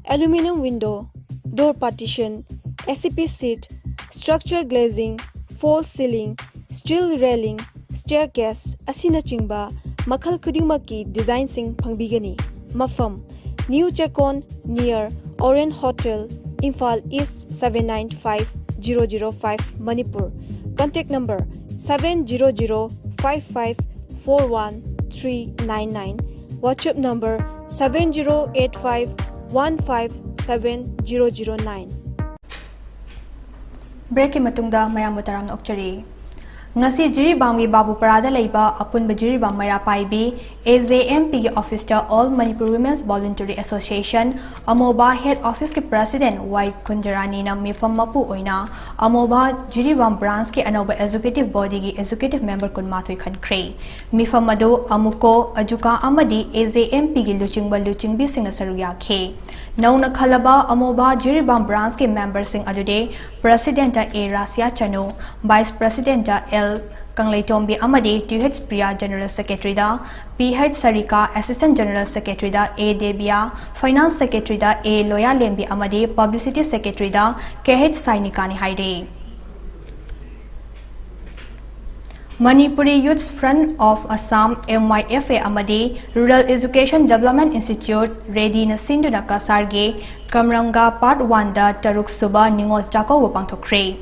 aluminum window, door partition, S C P sheet, structure glazing, false ceiling, steel railing, staircase ꯑꯁꯤꯅꯆꯤꯡꯕ ꯃꯈꯜ ꯈꯨꯗꯤꯡꯃꯛꯀꯤ ꯗꯤꯖꯥꯏꯟꯁꯤꯡ ꯐꯪꯕꯤꯒꯅꯤ꯫ ꯃꯐꯝ: New Chekon, near Orient Hotel, Imphal East seven nine five zero zero five, Manipur. Contact number seven zero zero five five four one three nine nine. WhatsApp number seven zero eight five one five seven zero zero nine. ꯕ꯭ꯔꯦꯛꯀꯤ ꯃꯇꯨꯡꯗ ꯃꯌꯥꯝꯕꯨ ꯇꯔꯥꯝꯅ ꯑꯣꯛꯆꯔꯤ꯫ ꯉꯁꯤ ꯖꯤꯔꯤꯕꯥꯝꯒꯤ ꯕꯥꯕꯨꯄꯔꯥꯗ ꯂꯩꯕ ꯑꯄꯨꯟꯕ Jiribam ꯃꯩꯔꯥ ꯄꯥꯏꯕꯤ, A J M Pꯒꯤ ꯑꯣꯐꯤꯁꯇ All Manipur Women's Voluntary Association, ꯑꯃꯣꯕꯥ, head ꯑꯣꯐꯤꯁꯀꯤ president Y ꯀꯨꯟꯖꯔꯥꯅꯤꯅ ꯃꯤꯐꯝ ꯃꯄꯨ ꯑꯣꯏꯅ ꯑꯃꯣꯕꯥ ꯖꯤꯔꯤꯕꯥꯝ ꯕ꯭ꯔꯥꯟꯁꯀꯤ ꯑꯅꯧꯕ ꯑꯦꯛꯖꯤꯀ꯭ꯌꯨꯇꯤꯚ ꯕꯣꯗꯤꯒꯤ ꯑꯦꯛꯖꯤꯀ꯭ꯌꯨꯇꯤꯚ ꯃꯦꯝꯕꯔ ꯀꯨꯟꯃꯥꯊꯣꯏ ꯈꯟꯈ꯭ꯔꯦ꯫ ꯃꯤꯐꯝ ꯑꯗꯨ ꯑꯃꯨꯀꯣ, ꯑꯖꯨꯀꯥ ꯑꯃꯗꯤ A J M Pꯒꯤ ꯂꯨꯆꯤꯡꯕ ꯂꯨꯆꯤꯡꯕꯤꯁꯤꯡꯅ ꯁꯔꯨꯛ ꯌꯥꯈꯤ꯫ ꯅꯧꯅ ꯈꯜꯂꯕ ꯑꯃꯣꯕꯥ ꯖꯤꯔꯤꯕꯥꯝ ꯕ꯭ꯔꯥꯟꯁꯀꯤ ꯃꯦꯝꯕꯔꯁꯤꯡ ꯑꯗꯨꯗꯤ ꯄ꯭ꯔꯦꯁꯤꯗꯦꯟꯠꯇ ꯑꯦ ꯔꯥꯁꯤꯌꯥ ꯆꯅꯨ, ꯚꯥꯏꯁ ꯄ꯭ꯔꯦꯁꯤꯗꯦꯟꯠꯇ ꯑꯦꯜ ꯀꯪꯂꯩꯇꯣꯝꯕꯤ ꯑꯃꯗꯤ ꯇꯤ ꯑꯩꯆ ꯄ꯭ꯔꯤꯌꯥ ꯖꯦꯅꯔꯦꯜ ꯁꯦꯀ꯭ꯔꯦꯇꯔꯤꯗ, P H Sarika assistant general ꯁꯦꯀ꯭ꯔꯦꯇꯔꯤꯗ, ꯑꯦ ꯗꯦꯕꯤꯌꯥ ꯐꯥꯏꯅꯥꯟꯁ ꯁꯦꯀ꯭ꯔꯦꯇꯔꯤꯗ, ꯑꯦ ꯂꯣꯌꯥꯂꯦꯝꯕꯤ ꯑꯃꯗꯤ ꯄꯕ꯭ꯂꯤꯁꯤꯇꯤ ꯁꯦꯀ꯭ꯔꯦꯇꯔꯤꯗ ꯀꯦ ꯑꯩꯆ ꯁꯥꯏꯅꯤꯀꯥꯅꯤ ꯍꯥꯏꯔꯤ꯫ Manipuri Youth Front of Assam, M Y F A, ꯑꯃꯗꯤ Rural Education Development Institute, ꯔꯦꯗꯤꯅ ꯁꯤꯟꯗꯨꯅ ꯀꯁꯥꯔꯒꯤ ꯀꯝꯔꯪꯒꯥ ꯄꯥꯔꯠ ꯋꯥꯟꯗ ꯇꯔꯨꯛ ꯁꯨꯕ ꯅꯤꯉꯣꯜ ꯆꯥꯛꯀꯧꯕ ꯄꯥꯡꯊꯣꯛꯈ꯭ꯔꯦ꯫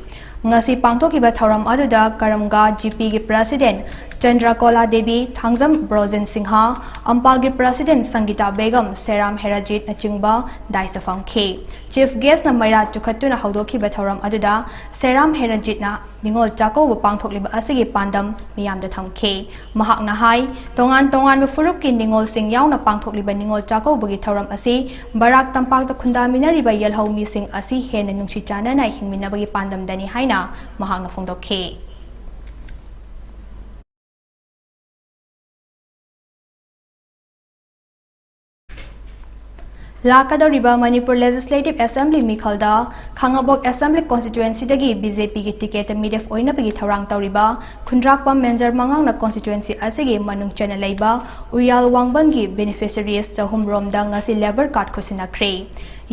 ꯉꯁꯤ ꯄꯥꯡꯊꯣꯛꯈꯤꯕ ꯊꯧꯔꯝ ꯑꯗꯨꯗ ꯀꯔꯝꯒꯥ ꯖꯤ ꯄꯤꯒꯤ ꯄ꯭ꯔꯦꯁꯤꯗꯦꯟꯠ ꯆꯟꯗ꯭ꯔꯀꯣꯂꯥ ꯗꯦꯕꯤ, ꯊꯥꯡꯖꯝ ꯕ꯭ꯔꯣꯖꯦꯟ ꯁꯤꯡꯍ, ꯑꯝꯄꯥꯜꯒꯤ ꯄ꯭ꯔꯦꯁꯤꯗꯦꯟꯠ ꯁꯪꯒꯤꯇꯥ ꯕꯦꯒꯝ, ꯁꯦꯔꯥꯝ ꯍꯦꯔꯥꯖꯤꯠꯅꯆꯤꯡꯕ ꯗꯥꯏꯁꯇ ꯐꯝꯈꯤ꯫ ꯆꯤꯐ ꯒꯦꯁ꯭ꯠꯅ ꯃꯩꯔꯥ ꯆꯨꯈꯠꯇꯨꯅ ꯍꯧꯗꯣꯛꯈꯤꯕ ꯊꯧꯔꯝ ꯑꯗꯨꯗ ꯁꯦꯔꯥꯝ ꯍꯦꯔꯥꯖꯤꯠꯅ ꯅꯤꯉꯣꯜ ꯆꯥꯛꯀꯧꯕ ꯄꯥꯡꯊꯣꯛꯂꯤꯕ ꯑꯁꯤꯒꯤ ꯄꯥꯟꯗꯝ ꯃꯤꯌꯥꯝꯗ ꯊꯝꯈꯤ꯫ ꯃꯍꯥꯛꯅ ꯍꯥꯏ, ꯇꯣꯉꯥꯟ ꯇꯣꯉꯥꯟꯕ ꯐꯨꯔꯨꯞꯀꯤ ꯅꯤꯉꯣꯜꯁꯤꯡ ꯌꯥꯎꯅ ꯄꯥꯡꯊꯣꯛꯂꯤꯕ ꯅꯤꯉꯣꯜ ꯆꯥꯛꯀꯧꯕꯒꯤ ꯊꯧꯔꯝ ꯑꯁꯤ ꯕꯔꯥꯛ ꯇꯝꯄꯥꯛꯇ ꯈꯨꯟꯗꯥꯃꯤꯟꯅꯔꯤꯕ ꯌꯦꯜꯍꯧ ꯃꯤꯁꯤꯡ ꯑꯁꯤ ꯍꯦꯟꯅ ꯅꯨꯡꯁꯤ ꯆꯥꯟꯅꯅ ꯍꯤꯡꯃꯤꯟꯅꯕꯒꯤ ꯄꯥꯟꯗꯝꯗꯅꯤ ꯍꯥꯏꯅ ꯃꯍꯥꯛꯅ ꯐꯣꯡꯗꯣꯛꯈꯤ꯫ ꯂꯥꯛꯀꯗꯧꯔꯤꯕ ꯃꯅꯤꯄꯨꯔ Legislative Assembly ꯃꯤꯈꯜꯗ ꯈꯥꯉꯕꯣꯛ Assembly Constituencyꯗꯒꯤ BJPꯒꯤ ꯇꯤꯀꯦꯠꯇ ꯃꯤꯔꯦꯞ ꯑꯣꯏꯅꯕꯒꯤ ꯊꯧꯔꯥꯡ ꯇꯧꯔꯤꯕ ꯈꯨꯟꯗ꯭ꯔꯥꯛꯄꯝ ꯃꯦꯟꯖꯔ ꯃꯉꯥꯡꯅ constituency ꯑꯁꯤꯒꯤ ꯃꯅꯨꯡ ꯆꯟꯅ ꯂꯩꯕ ꯎꯌꯥꯜ ꯋꯥꯡꯕꯟꯒꯤ beneficiaries ꯆꯍꯨꯝ ꯔꯣꯝꯗ ꯉꯁꯤ labour card ꯈꯨꯠꯁꯤꯟꯅꯈ꯭ꯔꯦ꯫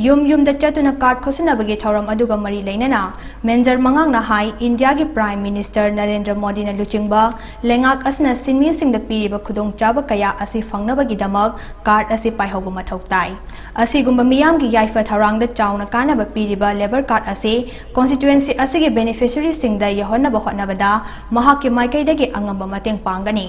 ꯌꯨꯝ ꯌꯨꯝꯗ ꯆꯠꯇꯨꯅ card ꯈꯨꯠꯁꯤꯟꯅꯕꯒꯤ ꯊꯧꯔꯝ ꯑꯗꯨꯒ ꯃꯔꯤ ꯂꯩꯅꯅ ꯃꯦꯟꯖꯔ ꯃꯉꯥꯡꯅ ꯍꯥꯏ, ꯏꯟꯗꯤꯌꯥꯒꯤ Prime Minister ꯅꯔꯦꯟꯗ꯭ꯔ ꯃꯣꯗꯤꯅ ꯂꯨꯆꯤꯡꯕ ꯂꯩꯉꯥꯛ ꯑꯁꯤꯅ ꯁꯤꯟꯃꯤꯁꯤꯡꯗ ꯄꯤꯔꯤꯕ ꯈꯨꯗꯣꯡꯆꯥꯕ ꯀꯌꯥ ꯑꯁꯤ ꯐꯪꯅꯕꯒꯤꯗꯃꯛ card ꯑꯁꯤ ꯄꯥꯏꯍꯧꯕ ꯃꯊꯧ ꯇꯥꯏ꯫ ꯑꯁꯤꯒꯨꯝꯕ ꯃꯤꯌꯥꯝꯒꯤ ꯌꯥꯏꯐ ꯊꯧꯔꯥꯡꯗ ꯆꯥꯎꯅ ꯀꯥꯟꯅꯕ ꯄꯤꯔꯤꯕ labour card ꯑꯁꯤ constituency ꯑꯁꯤꯒꯤ beneficiaryꯁꯤꯡꯗ ꯌꯧꯍꯟꯅꯕ ꯍꯣꯠꯅꯕꯗ ꯃꯍꯥꯛꯀꯤ ꯃꯥꯏꯀꯩꯗꯒꯤ ꯑꯉꯝꯕ ꯃꯇꯦꯡ ꯄꯥꯡꯒꯅꯤ꯫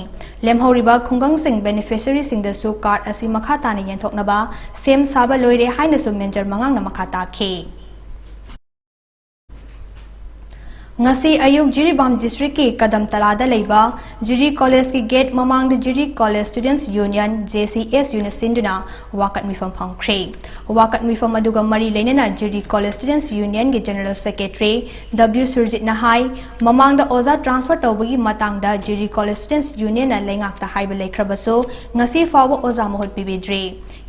ꯂꯦꯝꯍꯧꯔꯤꯕ ꯈꯨꯡꯒꯪꯁꯤꯡ beneficiaryꯁꯤꯡꯗꯁꯨ card ꯑꯁꯤ ꯃꯈꯥ ꯇꯥꯅ ꯌꯦꯟꯊꯣꯛꯅꯕ ꯁꯦꯝ ꯁꯥꯕ ꯂꯣꯏꯔꯦ ꯍꯥꯏꯅꯁꯨ ꯃꯦꯟꯖꯔ ꯃꯉꯥꯡꯅ ꯃꯈꯥ ꯇꯥꯈꯤ꯫ ꯉꯁꯤ ꯑꯌꯨꯛ ꯖꯤꯔꯤꯕꯥꯝ districtꯀꯤ ꯀꯗꯝꯇꯂꯥꯗ ꯂꯩꯕ ꯖꯤꯔꯤ Collegeꯀꯤ gate ꯃꯃꯥꯡꯗ ꯖꯤꯔꯤ College Students Union, JCSUꯅ ꯁꯤꯟꯗꯨꯅ ꯋꯥꯀꯠ ꯃꯤꯐꯝ ꯐꯝꯈ꯭ꯔꯦ꯫ ꯋꯥꯀꯠ ꯃꯤꯐꯝ ꯑꯗꯨꯒ ꯃꯔꯤ ꯂꯩꯅꯅ ꯖꯤꯔꯤ College Students Unionꯒꯤ General Secretary W ꯁꯨꯔꯖꯤꯠꯅ ꯍꯥꯏ, ꯃꯃꯥꯡꯗ ꯑꯣꯖꯥ transfer ꯇꯧꯕꯒꯤ ꯃꯇꯥꯡꯗ ꯖꯤꯔꯤ College Students Unionꯅ ꯂꯩꯉꯥꯛꯇ ꯍꯥꯏꯕ ꯂꯩꯈ꯭ꯔꯕꯁꯨ ꯉꯁꯤ ꯐꯥꯎꯕ ꯑꯣꯖꯥ ꯃꯍꯨꯠ ꯄꯤꯕꯤꯗ꯭ꯔꯤ꯫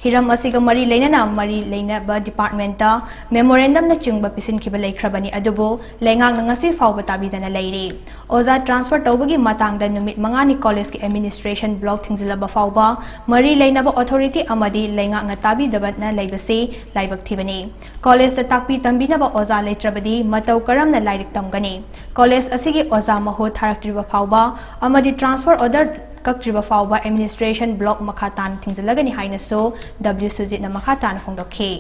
ꯍꯤꯔꯝ ꯑꯁꯤꯒ ꯃꯔꯤ ꯂꯩꯅꯅ ꯃꯔꯤ ꯂꯩꯅꯕ departmentꯇ memorandumꯅꯆꯤꯡꯕ ꯄꯤꯁꯤꯟꯈꯤꯕ ꯂꯩꯈ꯭ꯔꯕꯅꯤ, ꯑꯗꯨꯕꯨ ꯂꯩꯉꯥꯛꯅ ꯉꯁꯤ ꯐꯥꯎꯕ ꯇꯥꯕꯤꯗꯅ ꯂꯩꯔꯤ꯫ ꯑꯣꯖꯥ transfer ꯇꯧꯕꯒꯤ ꯃꯇꯥꯡꯗ ꯅꯨꯃꯤꯠ ꯃꯉꯥꯅꯤ collegeꯀꯤ administration block ꯊꯤꯡꯖꯤꯜꯂꯕ ꯐꯥꯎꯕ ꯃꯔꯤ ꯂꯩꯅꯕ authority ꯑꯃꯗꯤ ꯂꯩꯉꯥꯛꯅ ꯇꯥꯕꯤꯗꯕꯅ ꯂꯩꯕꯁꯤ ꯂꯥꯏꯕꯛ ꯊꯤꯕꯅꯤ꯫ Collegeꯇ ꯇꯥꯛꯄꯤ ꯇꯝꯕꯤꯅꯕ ꯑꯣꯖꯥ ꯂꯩꯇ꯭ꯔꯕꯗꯤ ꯃꯇꯧ ꯀꯔꯝꯅ ꯂꯥꯏꯔꯤꯛ ꯇꯝꯒꯅꯤ? College ꯑꯁꯤꯒꯤ ꯑꯣꯖꯥ ꯃꯍꯨꯠ ꯊꯥꯔꯛꯇ꯭ꯔꯤꯕ ꯐꯥꯎꯕ ꯑꯃꯗꯤ transfer order ꯀꯛꯇ꯭ꯔꯤꯕ ꯐꯥꯎꯕ administration block ꯃꯈꯥ ꯇꯥꯅ ꯊꯤꯡꯖꯤꯜꯂꯒꯅꯤ ꯍꯥꯏꯅꯁꯨ W ꯁꯨꯔꯖꯤꯠꯅ ꯃꯈꯥ ꯇꯥꯅ ꯐꯣꯡꯗꯣꯛꯈꯤ꯫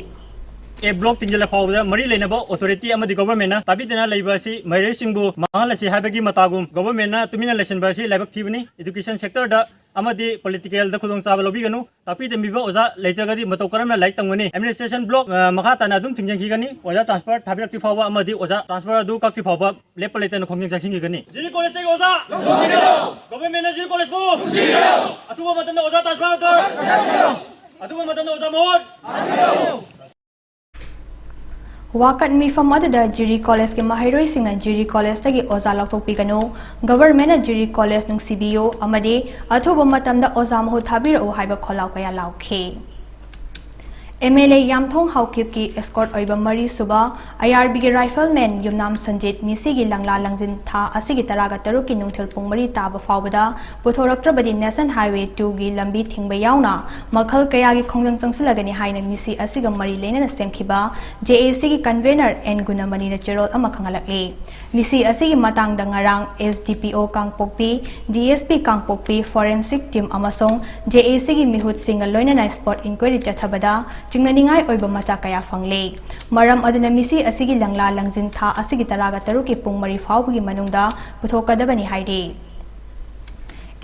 A block ꯊꯤꯡꯖꯤꯜꯂ ꯐꯥꯎꯕꯗ ꯃꯔꯤ ꯂꯩꯅꯕ authority ꯑꯃꯗꯤ governmentꯅ ꯇꯥꯕꯤꯗꯅ ꯂꯩꯕ ꯑꯁꯤ ꯃꯍꯩꯔꯣꯏꯁꯤꯡꯕꯨ ꯃꯥꯡꯍꯜꯂꯁꯤ ꯍꯥꯏꯕꯒꯤ ꯃꯇꯥꯒꯨꯝ governmentꯅ ꯇꯨꯃꯤꯟꯅ ꯂꯩꯁꯤꯟꯕ ꯑꯁꯤ ꯂꯥꯏꯕꯛ ꯊꯤꯕꯅꯤ꯫ Education sectorꯗ ꯑꯃꯗꯤ ꯄꯣꯂꯤꯇꯤꯀꯦꯜꯗ ꯈꯨꯗꯣꯡꯆꯥꯕ ꯂꯧꯕꯤꯒꯅꯨ꯫ ꯇꯥꯛꯄꯤ ꯇꯝꯕꯤꯕ ꯑꯣꯖꯥ ꯂꯩꯇ꯭ꯔꯒꯗꯤ ꯃꯇꯧ ꯀꯔꯝꯅ ꯂꯥꯏꯔꯤꯛ ꯇꯝꯒꯅꯤ? ꯑꯦꯗꯃꯤꯅꯤꯁꯇ꯭ꯔꯦꯁꯟ ꯕ꯭ꯂꯣꯛ, ꯑ, ꯃꯈꯥ ꯇꯥꯅ ꯑꯗꯨꯝ ꯊꯤꯡꯖꯤꯟꯈꯤꯒꯅꯤ꯫ ꯑꯣꯖꯥ ꯇ꯭ꯔꯥꯟꯁꯐꯔ ꯊꯥꯕꯤꯔꯛꯇ꯭ꯔꯤ ꯐꯥꯎꯕ ꯑꯃꯗꯤ ꯑꯣꯖꯥ ꯇ꯭ꯔꯥꯟꯁꯐꯔ ꯑꯗꯨ ꯀꯛꯇ꯭ꯔꯤ ꯐꯥꯎꯕ ꯂꯦꯞꯄ ꯂꯩꯇꯅ ꯈꯣꯡꯖꯪ ꯆꯪꯁꯤꯟꯈꯤꯒꯅꯤ꯫ ꯖꯤꯔꯤ ꯀꯣꯂꯦꯖꯇꯒꯤ ꯑꯣꯖꯥ ꯂꯧꯊꯣꯛꯄꯤꯔꯣ! ꯒꯣꯚꯔꯟꯃꯦꯟꯠꯅ ꯖꯤꯔꯤ ꯀꯣꯂꯦꯖꯄꯨ ꯅꯨꯡꯁꯤꯕꯤꯔꯣ! ꯑꯊꯨꯕ ꯃꯇꯝꯗ ꯑꯣꯖꯥ ꯇ꯭ꯔꯥꯟꯁꯐꯔ ꯑꯗꯨ, ꯑꯊꯨꯕ ꯃꯇꯝꯗ ꯑꯣꯖꯥ ꯃꯍꯨꯠ ꯋꯥꯀꯠ ꯃꯤꯐꯝ ꯑꯗꯨꯗ ꯖꯤꯔꯤ ꯀꯣꯂꯦꯖꯀꯤ ꯃꯍꯩꯔꯣꯏꯁꯤꯡꯅ ꯖꯤꯔꯤ ꯀꯣꯂꯦꯖꯇꯒꯤ ꯑꯣꯖꯥ ꯂꯧꯊꯣꯛꯄꯤꯒꯅꯨ, ꯒꯚꯔꯟꯃꯦꯟꯠꯅ ꯖꯤꯔꯤ ꯀꯣꯂꯦꯖ ꯅꯨꯡꯁꯤꯕꯤꯌꯨ ꯑꯃꯗꯤ ꯑꯊꯨꯕ ꯃꯇꯝꯗ ꯑꯣꯖꯥ ꯃꯍꯨꯠ ꯊꯥꯕꯤꯔꯛꯎ ꯍꯥꯏꯕ ꯈꯣꯜꯂꯥꯎ ꯀꯌꯥ ꯂꯥꯎꯈꯤ꯫ ꯑꯦꯝ ꯑꯦꯜ ꯑꯦ ꯌꯥꯝꯊꯣꯡ ꯍꯥꯎꯀꯤꯞꯀꯤ ꯑꯦꯁꯀꯣꯔꯠ ꯑꯣꯏꯕ ꯃꯔꯤꯁꯨꯕ ꯑꯥꯏ ꯑꯥꯔ ꯕꯤꯒꯤ ꯔꯥꯏꯐꯜꯃꯦꯟ ꯌꯨꯝꯅꯥꯝ ꯁꯟꯖꯤꯠ ꯃꯤꯁꯤꯒꯤ ꯂꯪꯂꯥ ꯂꯪꯖꯤꯟ ꯊꯥ ꯑꯁꯤꯒꯤ ꯇꯔꯥꯒ ꯇꯔꯨꯛꯀꯤ ꯅꯨꯡꯊꯤꯜ ꯄꯨꯡ ꯃꯔꯤ ꯇꯥꯕ ꯐꯥꯎꯕꯗ ꯄꯨꯊꯣꯔꯛꯇ꯭ꯔꯕꯗꯤ ꯅꯦꯁꯅꯦꯜ ꯍꯥꯏꯋꯦ ꯇꯨꯒꯤ ꯂꯝꯕꯤ ꯊꯤꯡꯕ ꯌꯥꯎꯅ ꯃꯈꯜ ꯀꯌꯥꯒꯤ ꯈꯣꯡꯖꯪ ꯆꯪꯁꯤꯜꯂꯒꯅꯤ ꯍꯥꯏꯅ ꯃꯤꯁꯤ ꯑꯁꯤꯒ ꯃꯔꯤ ꯂꯩꯅꯅ ꯁꯦꯝꯈꯤꯕ ꯖꯦ ꯑꯦ ꯁꯤꯒꯤ ꯀꯟꯚꯦꯅꯔ ꯑꯦꯟ ꯒꯨꯅꯃꯅꯤꯅ ꯆꯦꯔꯣꯜ ꯑꯃ ꯈꯪꯍꯜꯂꯛꯂꯤ꯫ ꯃꯤꯁꯤ ꯑꯁꯤꯒꯤ ꯃꯇꯥꯡꯗ ꯉꯔꯥꯡ ꯑꯦꯁ ꯗꯤ ꯄꯤ ꯑꯣ ꯀꯥꯡꯄꯣꯛꯄꯤ, ꯗꯤ ꯑꯦꯁ ꯄꯤ ꯀꯥꯡꯄꯣꯛꯄꯤ, ꯐꯣꯔꯦꯟꯁꯤꯛ ꯇꯤꯝ ꯑꯃꯁꯨꯡ ꯖꯦ ꯑꯦ ꯁꯤꯒꯤ ꯃꯤꯍꯨꯠꯁꯤꯡꯒ ꯂꯣꯏꯅꯅ ꯁ꯭ꯄꯣꯠ ꯏꯟꯀ꯭ꯋꯥꯏꯔꯤ ꯆꯠꯊꯕꯗ ꯆꯤꯡꯅꯅꯤꯡꯉꯥꯏ ꯑꯣꯏꯕ ꯃꯆꯥꯛ ꯀꯌꯥ ꯐꯪꯂꯦ꯫ ꯃꯔꯝ ꯑꯗꯨꯅ ꯃꯤꯁꯤ ꯑꯁꯤꯒꯤ ꯂꯪꯂꯥ ꯂꯪꯖꯤꯟ ꯊꯥ ꯑꯁꯤꯒꯤ ꯇꯔꯥꯒ ꯇꯔꯨꯛꯀꯤ ꯄꯨꯡ ꯃꯔꯤ ꯐꯥꯎꯕꯒꯤ ꯃꯅꯨꯡꯗ ꯄꯨꯊꯣꯛꯀꯗꯕꯅꯤ ꯍꯥꯏꯔꯤ꯫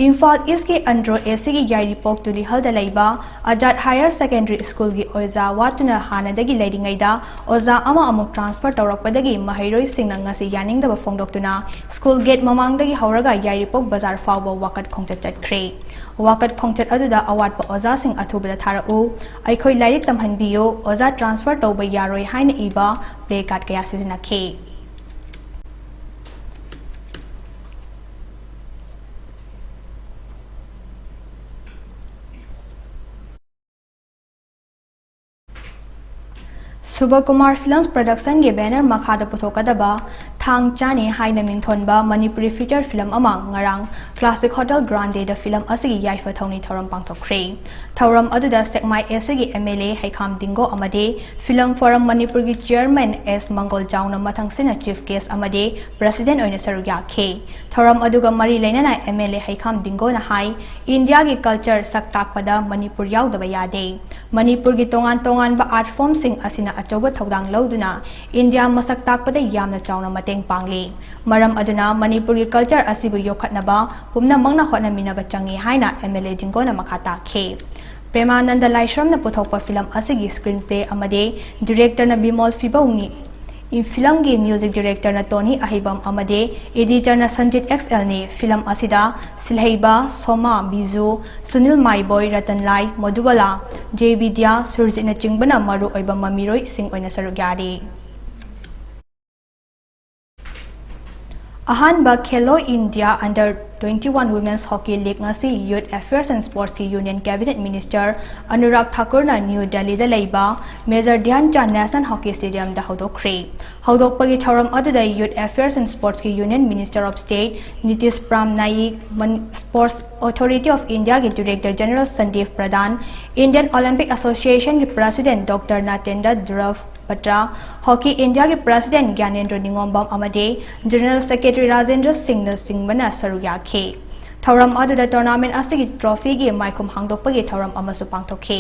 ꯏꯝꯐꯥꯜ ꯏꯁꯀꯤ ꯑꯟꯗ꯭ꯔꯣ ꯑꯦ ꯁꯤꯒꯤ ꯌꯥꯏꯔꯤꯄꯣꯛ ꯇꯨꯂꯤꯍꯜꯗ ꯂꯩꯕ ꯑꯖꯥꯗ ꯍꯥꯌꯔ ꯁꯦꯀꯦꯟꯗꯔꯤ ꯁ꯭ꯀꯨꯜꯒꯤ ꯑꯣꯖꯥ ꯋꯥꯠꯇꯨꯅ ꯍꯥꯟꯅꯗꯒꯤ ꯂꯩꯔꯤꯉꯩꯗ ꯑꯣꯖꯥ ꯑꯃ ꯑꯃꯨꯛ ꯇ꯭ꯔꯥꯟꯁꯐꯔ ꯇꯧꯔꯛꯄꯗꯒꯤ ꯃꯍꯩꯔꯣꯏꯁꯤꯡꯅ ꯉꯁꯤ ꯌꯥꯅꯤꯡꯗꯕ ꯐꯣꯡꯗꯣꯛꯇꯨꯅ ꯁ꯭ꯀꯨꯜ ꯒꯦꯠ ꯃꯃꯥꯡꯗꯒꯤ ꯍꯧꯔꯒ ꯌꯥꯏꯔꯤꯄꯣꯛ ꯕꯖꯥꯔ ꯐꯥꯎꯕ ꯋꯥꯀꯠ ꯈꯣꯡꯆꯠ ꯆꯠꯈ꯭ꯔꯦ꯫ ꯋꯥꯀꯠ ꯈꯣꯡꯆꯠ ꯑꯗꯨꯗ ꯑꯋꯥꯠꯄ ꯑꯣꯖꯥꯁꯤꯡ ꯑꯊꯨꯕꯗ ꯊꯥꯔꯛꯎ, ꯑꯩꯈꯣꯏ ꯂꯥꯏꯔꯤꯛ ꯇꯝꯍꯟꯕꯤꯌꯨ, ꯑꯣꯖꯥ ꯇ꯭ꯔꯥꯟꯁꯐꯔ ꯇꯧꯕ ꯌꯥꯔꯣꯏ ꯍꯥꯏꯅ ꯏꯕ ꯄ꯭ꯂꯦ ꯀꯥꯔꯗ ꯀꯌꯥ ꯁꯤꯖꯤꯟꯅꯈꯤ꯫ ꯁꯨꯕꯀꯨꯃꯥꯔ ꯐꯤꯂꯝꯁ ꯄ꯭ꯔꯗꯛꯁꯟꯒꯤ ꯕꯦꯅꯔ ꯃꯈꯥꯗ ꯄꯨꯊꯣꯛꯀꯗꯕ ꯊꯥꯡ ꯆꯥꯅꯤ ꯍꯥꯏꯅ ꯃꯤꯡꯊꯣꯟꯕ ꯃꯅꯤꯄꯨꯔꯤ ꯐꯤꯆꯔ ꯐꯤꯂꯝ ꯑꯃ ꯉꯔꯥꯡ ꯀ꯭ꯂꯥꯁꯤꯛ ꯍꯣꯇꯦꯜ ꯒ꯭ꯔꯥꯟꯗꯦꯗ ꯐꯤꯂꯝ ꯑꯁꯤꯒꯤ ꯌꯥꯏꯐ ꯊꯧꯅꯤ ꯊꯧꯔꯝ ꯄꯥꯡꯊꯣꯛꯈ꯭ꯔꯦ꯫ ꯊꯧꯔꯝ ꯑꯗꯨꯗ ꯁꯦꯛꯃꯥꯏ ꯑꯦꯁ ꯁꯤꯒꯤ ꯑꯦꯝ ꯑꯦꯜ ꯑꯦ ꯍꯩꯈꯥꯝ ꯗꯤꯡꯒꯣ ꯑꯃꯗꯤ ꯐꯤꯂꯝ ꯐꯣꯔꯝ ꯃꯅꯤꯄꯨꯔꯒꯤ ꯆꯤꯌꯔꯃꯦꯟ ꯑꯦꯁ ꯃꯪꯒꯣꯜ ꯆꯥꯎꯅ ꯃꯊꯪꯁꯤꯠꯅ ꯆꯤꯐ ꯒꯦꯁ ꯑꯃꯗꯤ ꯄ꯭ꯔꯁꯤꯗꯦꯟ ꯑꯣꯏꯅ ꯁꯔꯨꯛ ꯌꯥꯈꯤ꯫ ꯊꯧꯔꯝ ꯑꯗꯨꯒ ꯃꯔꯤ ꯂꯩꯅꯅ ꯑꯦꯝ ꯑꯦꯜ ꯑꯦ ꯍꯩꯈꯥꯝ ꯗꯤꯡꯒꯣꯅ ꯍꯥꯏ, ꯏꯟꯗꯤꯌꯥꯒꯤ ꯀꯜꯆꯔ ꯁꯛ ꯇꯥꯛꯄꯗ ꯃꯅꯤꯄꯨꯔ ꯌꯥꯎꯗꯕ ꯌꯥꯗꯦ꯫ ꯃꯅꯤꯄꯨꯔꯒꯤ ꯇꯣꯉꯥꯟ ꯇꯣꯉꯥꯟꯕ ꯑꯥꯔꯠ ꯐꯣꯔꯝꯁꯤꯡ ꯑꯁꯤꯅ ꯑꯆꯧꯕ ꯊꯧꯗꯥꯡ ꯂꯧꯗꯨꯅ ꯏꯟꯗꯤꯌꯥ ꯃꯁꯛ ꯇꯥꯛꯄꯗ ꯌꯥꯝꯅ ꯆꯥꯎꯅ ꯃꯇꯦꯡ ꯄꯥꯡꯂꯤ꯫ ꯃꯔꯝ ꯑꯗꯨꯅ ꯃꯅꯤꯄꯨꯔꯒꯤ culture ꯑꯁꯤꯕꯨ ꯌꯣꯛꯈꯠꯅꯕ ꯄꯨꯝꯅꯃꯛꯅ ꯍꯣꯠꯅꯃꯤꯟꯅꯕ ꯆꯪꯏ ꯍꯥꯏꯅ MLA ꯖꯤꯡꯒꯣꯅ ꯃꯈꯥ ꯇꯥꯈꯤ꯫ ꯄ꯭ꯔꯦꯃꯥꯅꯟꯗ ꯂꯥꯏꯁ꯭ꯔꯝꯅ ꯄꯨꯊꯣꯛꯄ film ꯑꯁꯤꯒꯤ screenplay ꯑꯃꯗꯤ directorꯅ ꯕꯤꯃꯣꯜ ꯐꯤꯕꯧꯅꯤ꯫ Filmꯒꯤ music directorꯅ ꯇꯣꯅꯤ ꯑꯍꯩꯕꯝ ꯑꯃꯗꯤ editorꯅ ꯁꯟꯖꯤꯠ XLꯅꯤ꯫ Film ꯑꯁꯤꯗ ꯁꯤꯜꯍꯩꯕ ꯁꯣꯃꯥ, ꯕꯤꯖꯨ, ꯁꯨꯅꯤꯜ ꯃꯥꯏꯕꯣꯏ, ꯔꯇꯟ ꯂꯥꯏ, ꯃꯣꯗꯨꯕꯂꯥ, ꯖꯦ ꯕꯤꯗ꯭ꯌꯥ, ꯁꯨꯔꯖꯤꯠꯅꯆꯤꯡꯕꯅ ꯃꯔꯨ ꯑꯣꯏꯕ ꯃꯃꯤꯔꯣꯏꯁꯤꯡ ꯑꯣꯏꯅ ꯁꯔꯨꯛ ꯌꯥꯔꯤ꯫ ꯑꯍꯥꯟꯕ Khelo India Under twenty-one Women's Hockey League ꯉꯁꯤ Youth Affairs and Sportsꯀꯤ Union Cabinet Minister ꯑꯅꯨꯔꯥꯒ ꯊꯥꯀꯨꯔꯅ ꯅ꯭ꯌꯨ ꯗꯦꯜꯂꯤꯗ ꯂꯩꯕ Major Dhyan Chand National Hockey Stadiumꯗ ꯍꯧꯗꯣꯛꯈ꯭ꯔꯦ꯫ ꯍꯧꯗꯣꯛꯄꯒꯤ ꯊꯧꯔꯝ ꯑꯗꯨꯗ Youth Affairs and Sportsꯀꯤ Union Minister of State Nitish ꯄ꯭ꯔꯥꯝ ꯅꯥꯌꯤꯛ, month-, Sports Authority of Indiaꯒꯤ Director General Sandeep Pradhan, Indian Olympic Associationꯒꯤ President Doctor ꯅꯥꯇꯦꯟꯗ꯭ꯔ Dhruv ꯕꯇ꯭ꯔꯥ, Hockey Indiaꯒꯤ President ꯒ꯭ꯌꯥꯅꯦꯟꯗ꯭ꯔ ꯅꯤꯉꯣꯝꯕꯝ ꯑꯃꯗꯤ General Secretary Rajendra ꯁꯤꯡꯅꯆꯤꯡꯕꯅ ꯁꯔꯨꯛ ꯌꯥꯈꯤ꯫ ꯊꯧꯔꯝ ꯑꯗꯨꯗ tournament ꯑꯁꯤꯒꯤ trophyꯒꯤ ꯃꯥꯏꯈꯨꯝ ꯍꯥꯡꯗꯣꯛꯄꯒꯤ ꯊꯧꯔꯝ ꯑꯃꯁꯨ ꯄꯥꯡꯊꯣꯛꯈꯤ꯫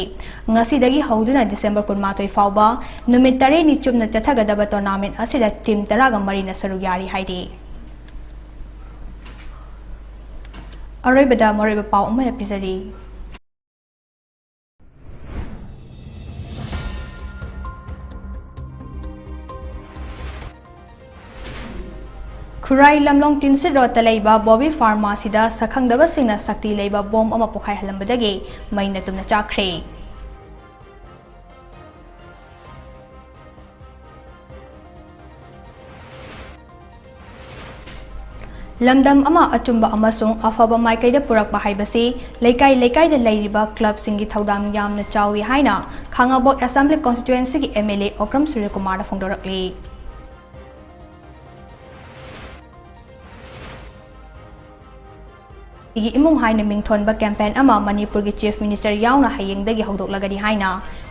ꯉꯁꯤꯗꯒꯤ ꯍꯧꯗꯨꯅ December ꯀꯨꯟꯃꯥꯊꯣꯏ ꯐꯥꯎꯕ ꯅꯨꯃꯤꯠ ꯇꯔꯦꯠꯅꯤ ꯆꯨꯞꯅ ꯆꯠꯊꯒꯗꯕ tournament ꯑꯁꯤꯗ team ꯇꯔꯥꯒ ꯃꯔꯤꯅ ꯁꯔꯨꯛ ꯌꯥꯔꯤ ꯍꯥꯏꯔꯤ꯫ ꯑꯔꯣꯏꯕꯗ ꯃꯔꯨꯑꯣꯏꯕ ꯄꯥꯎ ꯑꯃ ꯄꯤꯖꯔꯤ꯫ ꯈꯨꯔꯥꯏ ꯂꯝꯂꯣꯡ ꯇꯤꯟꯁꯤꯠ ꯔꯣꯗꯇ ꯂꯩꯕ ꯕꯣꯕꯤ ꯐꯥꯔꯃꯥꯁꯤꯗ ꯁꯛꯈꯪꯗꯕꯁꯤꯡꯅ ꯁꯛꯇꯤ ꯂꯩꯕ ꯕꯣꯝ ꯑꯃ ꯄꯣꯈꯥꯏꯍꯜꯂꯝꯕꯗꯒꯤ ꯃꯩꯅ ꯇꯨꯝꯅ ꯆꯥꯛꯈ꯭ꯔꯦ꯫ ꯂꯝꯗꯝ ꯑꯃ ꯑꯆꯨꯝꯕ ꯑꯃꯁꯨꯡ ꯑꯐꯕ ꯃꯥꯏꯀꯩꯗ ꯄꯨꯔꯛꯄ ꯍꯥꯏꯕꯁꯤ ꯂꯩꯀꯥꯏ ꯂꯩꯀꯥꯏꯗ ꯂꯩꯔꯤꯕ clubꯁꯤꯡꯒꯤ ꯊꯧꯗꯥꯡ ꯌꯥꯝꯅ ꯆꯥꯎꯏ ꯍꯥꯏꯅ ꯈꯥꯉꯕꯣꯛ Assembly Constituencyꯒꯤ MLA ꯑꯣꯀ꯭ꯔꯝ ꯁꯨꯔꯖꯀꯨꯃꯥꯔꯅ ꯐꯣꯡꯗꯣꯔꯛꯂꯤ꯫ ꯏꯒꯤ ꯏꯃꯨꯡ ꯍꯥꯏꯅ ꯃꯤꯡꯊꯣꯟꯕ campaign ꯑꯃ ꯃꯅꯤꯄꯨꯔꯒꯤ Chief Minister ꯌꯥꯎꯅ ꯍꯌꯦꯡꯗꯒꯤ ꯍꯧꯗꯣꯛꯂꯒꯅꯤ ꯍꯥꯏꯅ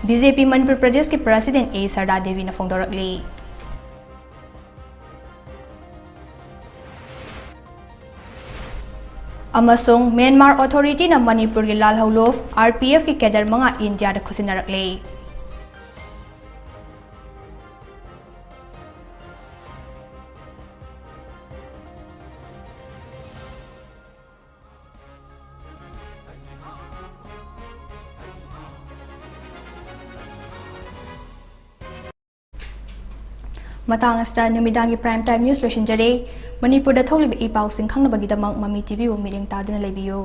BJP ꯃꯅꯤꯄꯨꯔ ꯄ꯭ꯔꯗꯦꯁꯀꯤ President ꯑꯦ ꯁꯔꯗꯥ ꯗꯦꯕꯤꯅ ꯐꯣꯡꯗꯣꯔꯛꯂꯤ꯫ ꯑꯃꯁꯨꯡ Myanmar Authorityꯅ ꯃꯅꯤꯄꯨꯔꯒꯤ ꯂꯥꯜꯍꯧꯂꯨꯞ RPFꯀꯤ cadre ꯃꯉꯥ ꯏꯟꯗꯤꯌꯥꯗ ꯈꯨꯠꯁꯤꯟꯅꯔꯛꯂꯦ꯫ ꯃꯇꯥꯡ ꯑꯁꯤꯗ ꯅꯨꯃꯤꯗꯥꯡꯒꯤ Prime Time News ꯂꯣꯏꯁꯤꯟꯖꯔꯦ꯫ ꯃꯅꯤꯄꯨꯔꯗ ꯊꯣꯛꯂꯤꯕ ꯏ ꯄꯥꯎꯁꯤꯡ ꯈꯪꯅꯕꯒꯤꯗꯃꯛ ꯃꯃꯤ ꯇꯤꯚꯤꯕꯨ ꯃꯤꯠꯌꯦꯡ ꯇꯥꯗꯨꯅ ꯂꯩꯕꯤꯌꯨ꯫